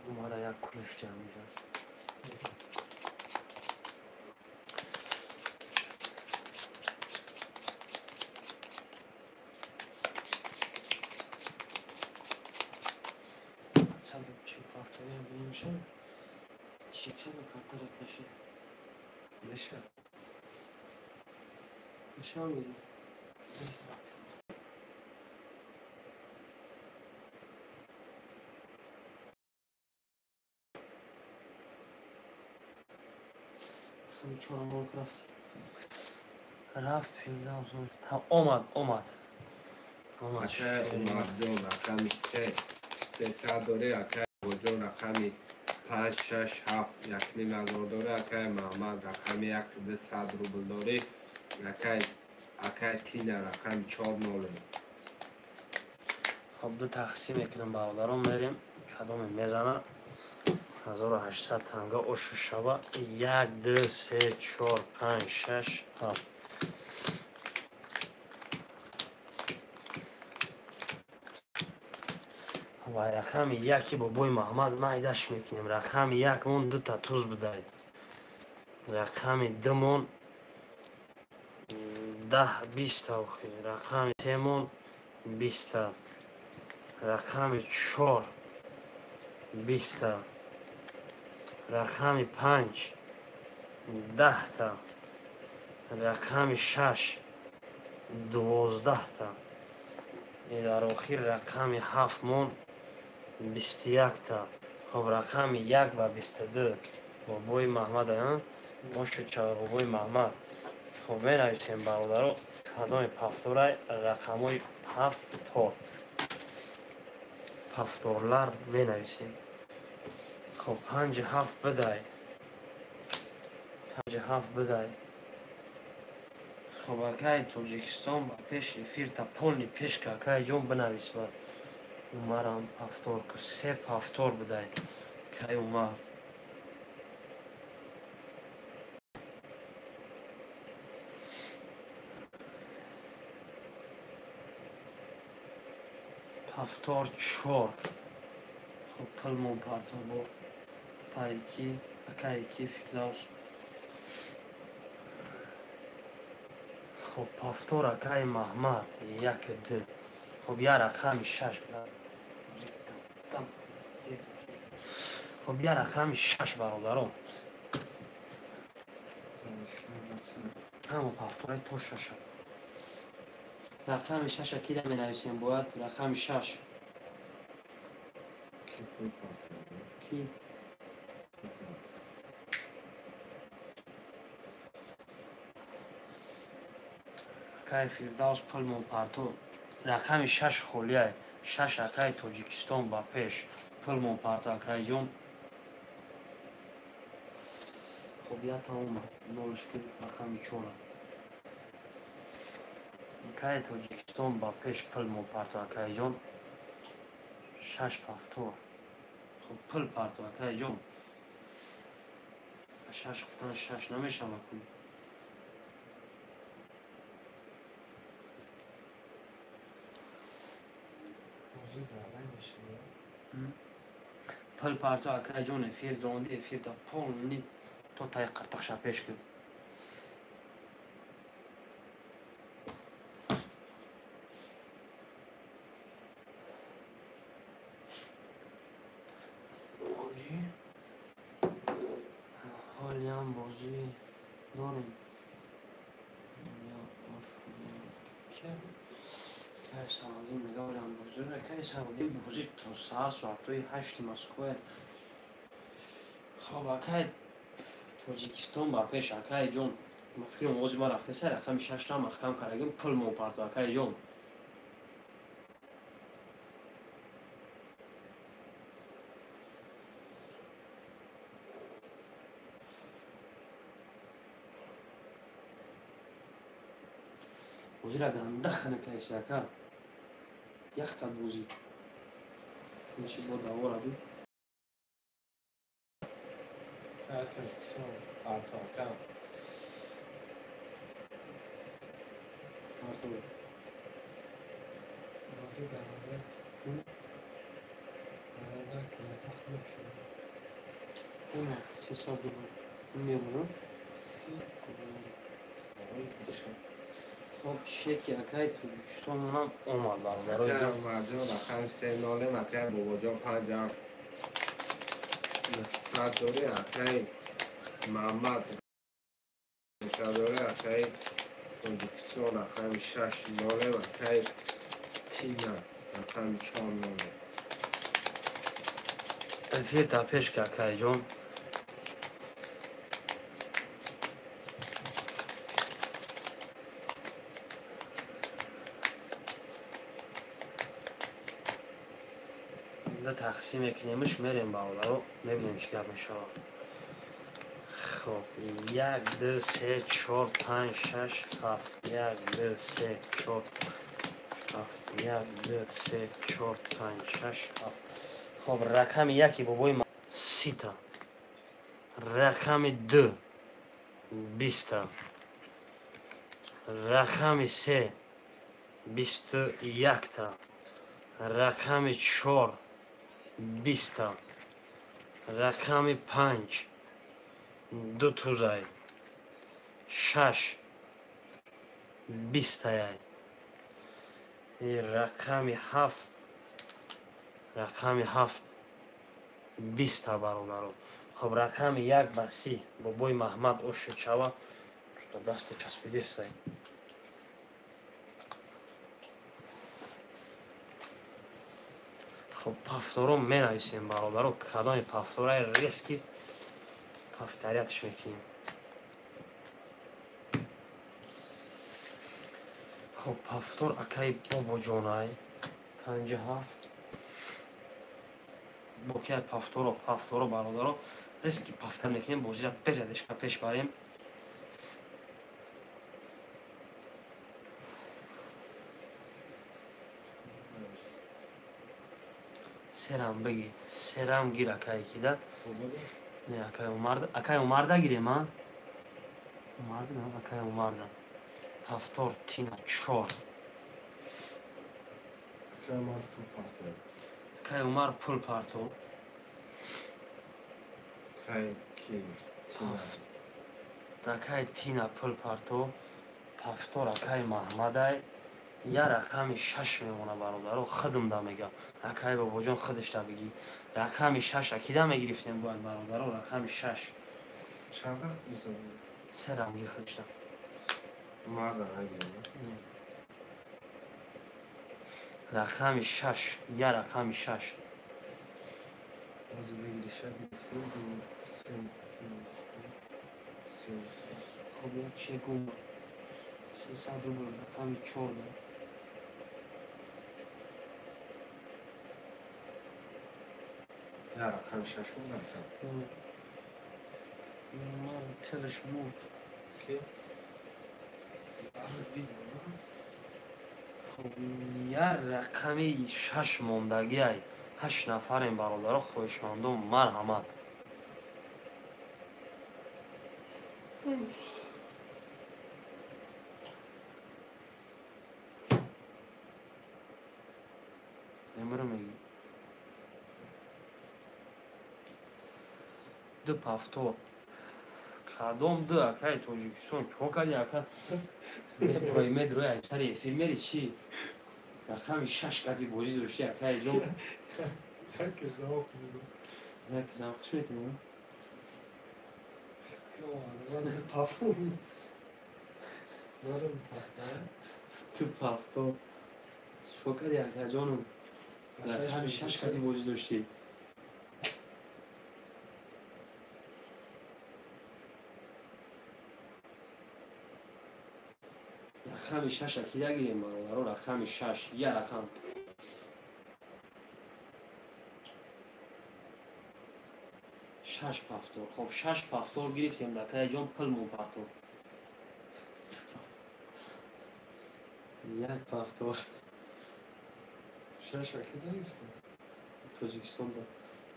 Умара як кулиш ҷамиҷа. Рафт Фирдавс омад омад. Акаи Умарҷон рақами се сесад дорӣ, акаи Абоҷон рақами панҷ шаш ҳафт якним ҳазор дорӣ, акаи Маҳмад рақами як дусад рубл дорӣ, акаи Тина рақами чор ноле. Хоб ду тақсим мекунем бародарон, мерем кадоме мезана. 1800 танга ошу шава. 1 2 3 4 5 6 7. Ва рақами яки бобои Маҳмад майдаш мекунем. Рақами якмон дута туз будай. Рақами думон 10 20 охи. Рақами семон 20. Рақами 4 20. Рақами 5 10та. Рақами 6 12та. Дар охир рақами 7 мон 21та. Хоб рақами 1 ва 22 бобои Маҳмад, ошо чава бобои Маҳмад. Хоб менависем бародаро кадоми пафторай рақамҳои пафтор. Пафторлар менависем. Хоб 5 7 бидай. 5 7 бидай. Хоб акаи Тоҷикистон ба пеш эфирта полни пешка акаи ҷон бинавис ба Умарам пафтор ку се пафтор бидай. Кай Умар. Пафтор 4. Хоб пулмон парто бо пайки акайки Фирдавс. Хоб пафтор акаи Маҳмад 1 2. Хоб я рақами 6. Хоб я рақами 6 бародарон. Ҳама пафтораи то 6. Рақами 6 кида менависем бояд рақами 6. Ки? Акаи Фирдавс пулмон парто. Рақами 6 холияй. 6 акаи Тоҷикистон ба пеш. Пулмон парто акаи ҷон. Хоб ята омад. Нолшки рақами 4. Акаи Тоҷикистон ба пеш пулмон парто акаи ҷон. 6 пафтор. Хоб пул парто акаи ҷон. 6 хутан 6 намешава кун. Пул парто акаи ҷон эфир донди эфир да полни то таи қартақша пеш кун. Ҳолиам бозӣ дорем. Кай Саудӣ медорам бозӣ. Кай Саудӣ бозӣ то саҳар соатҳои 8 Москва. Хоб акай Тоҷикистон ба пеш акаи ҷон. Ма фикрам овози ма рафтеса рақами 6 маҳкам кардагим пул мо парто акаи ҷон. Бозира ганда ханакайси ака. Ях кад бозӣ. Чи бо давора ду. Акай Тоҷикистон парто ака. Парто. Бозӣ дар назар. Дар назар клета хунук шуда. Уна 300 рубл. Мемонам. Хоб чеки акай Тоҷикистон монам омад бародарои. Акай Умарҷон рақами 3-0, акай Бобоҷон 5 900 дорӣ, акай Муҳаммад дорӣ, акай Тоҷикистон рақами 6-0, акай Тина рақами 4-0. Эфир та пеш ки акайҷон. Тақсим мекунемш, мерем бародаро, мебинем чӣ гап мешавад. Хоб, 1 2 3 4 5 6 7 1 2 3 4 7 1 2 3 4 5 6 7. Хоб, рақами 1 бобои 30та, рақами 2 20та, рақами 3 21та, рақами 4 20та, рақами 5 2 тузай, 6 20таяй, рақами 7, рақами 7 20та бародаро. Хоб, рақами 1 ба 30 бобои Маҳмад ошо чава дасту часпидистай. Хоб, пафторо менависем бародаро, кадоми пафтораи резки пафтариятш мекунем. Хоб, пафтор акаи Бобоҷонай 57 бокияй пафторо, пафторо бародаро резки пафтар мекунем, бозира безадешка пеш барем. Серам бигир, серам гир акай кида. Не, акай Умарда, акай Умарда гирем, а? Умарда, акай Умарда. 7 Тина 4. Акай Умар пул парто. Акай Умар пул парто. Акай ки Тина. Акай Тина пул парто. Пафтор акай Маҳмадай. Я рақами 6 мемона бародаро, худам да мегам. Акай Бобоҷон худаш да бигӣ. Рақами 6 акида мегирифтем бояд бародаро, рақами 6. Чанд вақт бизонӣ? Серам гир худаш да. Марда нагирем. Рақами 6, я рақами 6. Аз выигрыша гирифтем 2 3 3 Хоб, як чекум 300 рубл рақами 4. Я рақами 6 мурд. Ман тилаш мурд. Ки? Хоб, я рақами 6 мондагиай. 8 нафарем бародаро, хоҳишмандон марҳамат. Эмро мегӣ. 2 пафтор. Кадом 2 акай Тоҷикистон? Чо кади ака? Меброи медрои ай сари эфир мери чӣ? Рақами 6 кади бозӣ дошти акай ҷон. Як завқ меда. Як завқ чӣ мекунӣ? Ман пафтор. Нарм пафтор. 2 пафтор. Чо кади ака ҷонум? Рақами 6 кади бозӣ доштӣ. Рақами 6 акида гирем бародаро, рақами 6, я рақам. 6 пафтор. Хоб, 6 пафтор гирифтем, дакай ҷон пулмон партор. Як повтор. Шаш аки гирифтӣ? Тоҷикистон ба.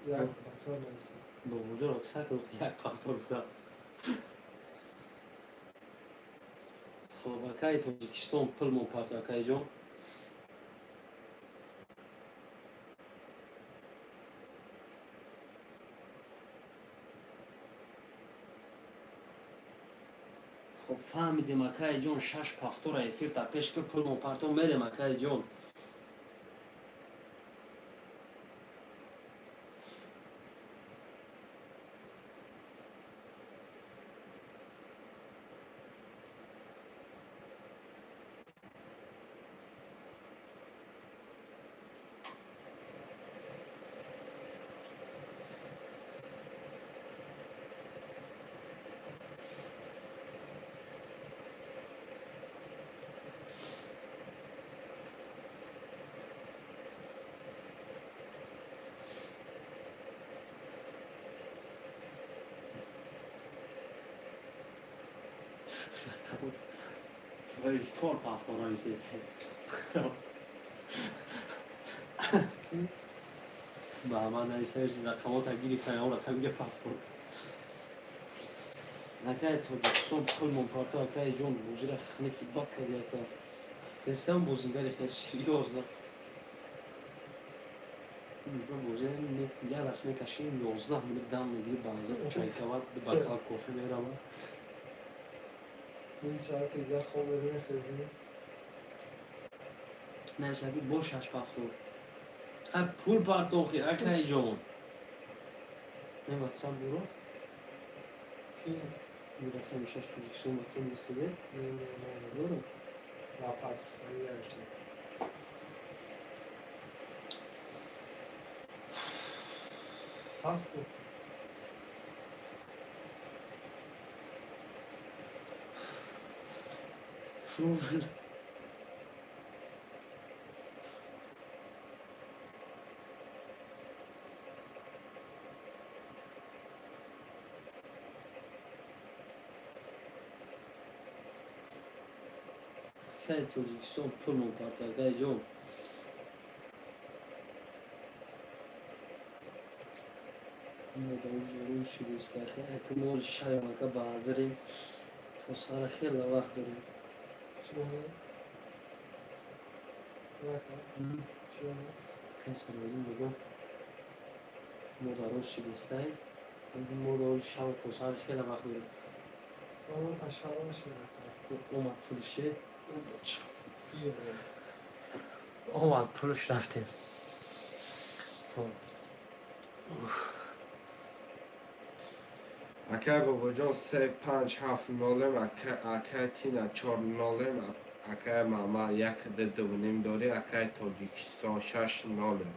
Як повтор нависӣ. Бобоҷон, аксар як повтор гуфтам. Хоб, акаи Тоҷикистон пулмон парто, акаи ҷон. Хоб, фаҳмидем, акаи ҷон, шаш повтора эфир та пеш ки пулмон парто мерем, акаи ҷон. Чор повтор нависест. Ба ман нависаеш рақамота гирифтан, он рақам дига повтор. Акаи Тоҷикистон пулмон парто, акаи ҷон, бозира хнеки бак кади, ака. Нестам бозингари хеле серьёзно. Бозира я раст мекашим, 11 минут дам мегири, баъза чайкават, бокал кофе мерава. این ساعت دیگه خواب بریم خزی. нависаки бо шаш повтор. А пул партохи, акаи ҷон. Не ватсап буро? Ки? Рақами шаш Тоҷикистон ватсап мисаде? Не, не, не. Буро? На Пакистони яки. Паспорт. Рубль. Акаи Тоҷикистон пулмон парто, акаи ҷон. Мо шаёнака баҳазирем, то сара хеле вақт дорем. Кай сароидин мегӯ, мо дар рӯз шидестаем, мо дар шаб то саҳар хеле вақт дорем. Омад пулише, омад пулиш, рафтем. Акай Бобоҷон се панҷ ҳафт нолем, акай Тина чор нолем, акай Мама як ду дувним дорӣ, акай Тоҷикистон шаш нолем.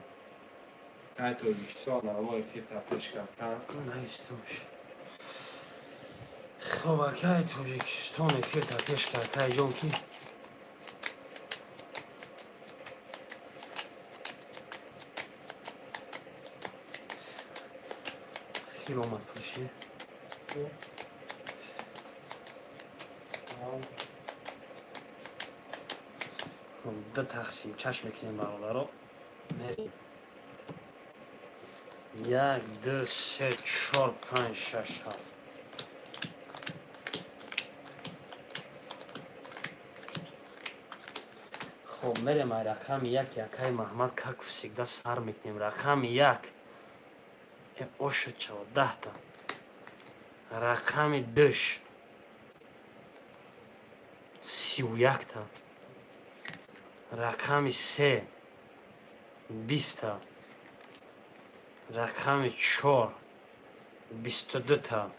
Акай Тоҷикистон аво эфир та пеш кардан. Навистумш. Хоб, акай Тоҷикистон эфир та пеш кард, акай ҷон, ки хел омад пулиши. Ду тақсим чашм мекунем, бародаро, мерем. Як, ду, се, чор, панҷ, шаш, ҳафт. Хоб, мерем ай рақами як, якаи Маҳмад, как всегда сар мекунем. Рақами як ошуд шавад, 10-та. Рақами душ 31-та. Рақами се 20-та. Рақами чор 22-та.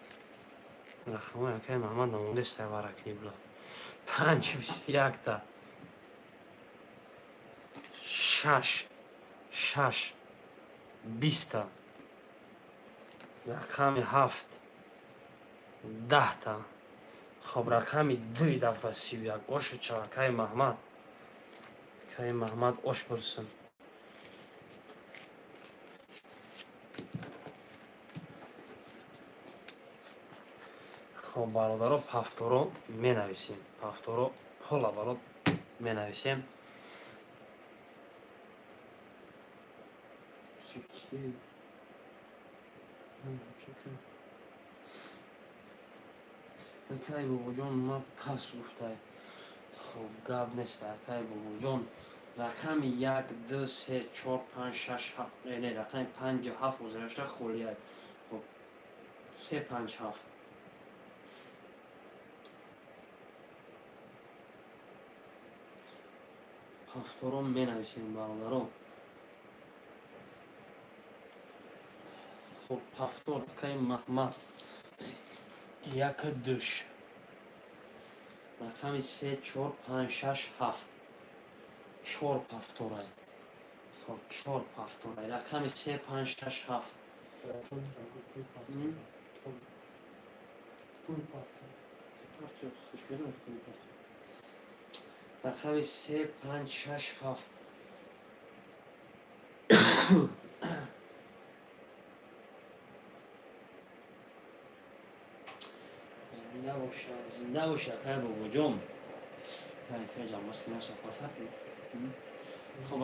Рақамои акаи Маҳмад намондест, варакнибла. Панҷ 21-та. Шаш шаш 20-та. Рақами ҳафт 10-та. Хоб, рақами дуи дафъа 31 ошуд шава, акаи Маҳмад. Акаи Маҳмад ош бурсун. Хоб, бародаро, повторо менависем. Повторо пола барод Менависем. Акай бобоҷон, ма пас гуфтай. Хоб, гап нест, акай бобоҷон. Рақами 1, 2, 3, 4, 5, 6, 7, не, рақами 5, 7 гузашта холия. Хоб, 3, 5, 7. Ҳафтором менависем, бародаро. Хоб, ҳафтор, акай Маҳмад. 1, 2. Рақами 3, 4, 5, 6, 7. 4 ҳафторай. Хоб, 4 ҳафторай. Рақами 3, 5, 6, 7. Рақами 3, 5, 6, 7. Зинда боша, зинда боша, акай бобоҷон. Хоб,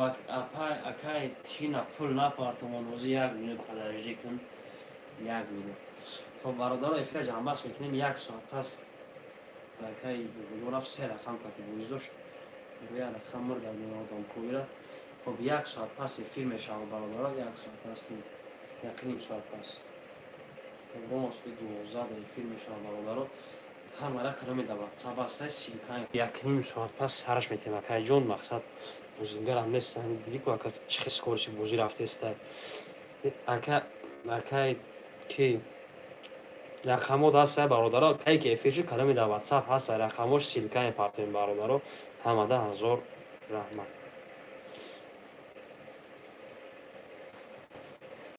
акай Тина пул напартомон, ҳозир 1 минут подожди кун. 1 минут. Хоб, бародаро, эфира ҷамъбаст мекунем 1 соат пас. Акай бобоҷон рафт 3 рақам кати боз дошт. Як рақам мурдам одамковира. Хоб, 1 соат пас эфир мешавад, бародаро, 1 соат пас, 1.5 соат пас. Ромос 12 эфир мешавад, бародаро. Ҳамара каломи дар WhatsApp аст, ссылка 1.5 соат пас сараш метем, акайҷон, мақсад бозингарам нест, диди ку ака чӣ хел скорости бозӣ рафтеста. Ака, акай ки рақамот ҳаста, бародаро, кай ки эфир шуд, каломи дар WhatsApp ҳаста, рақамош ссылка мепартоем, бародаро. Ҳамада ҳазор раҳмат.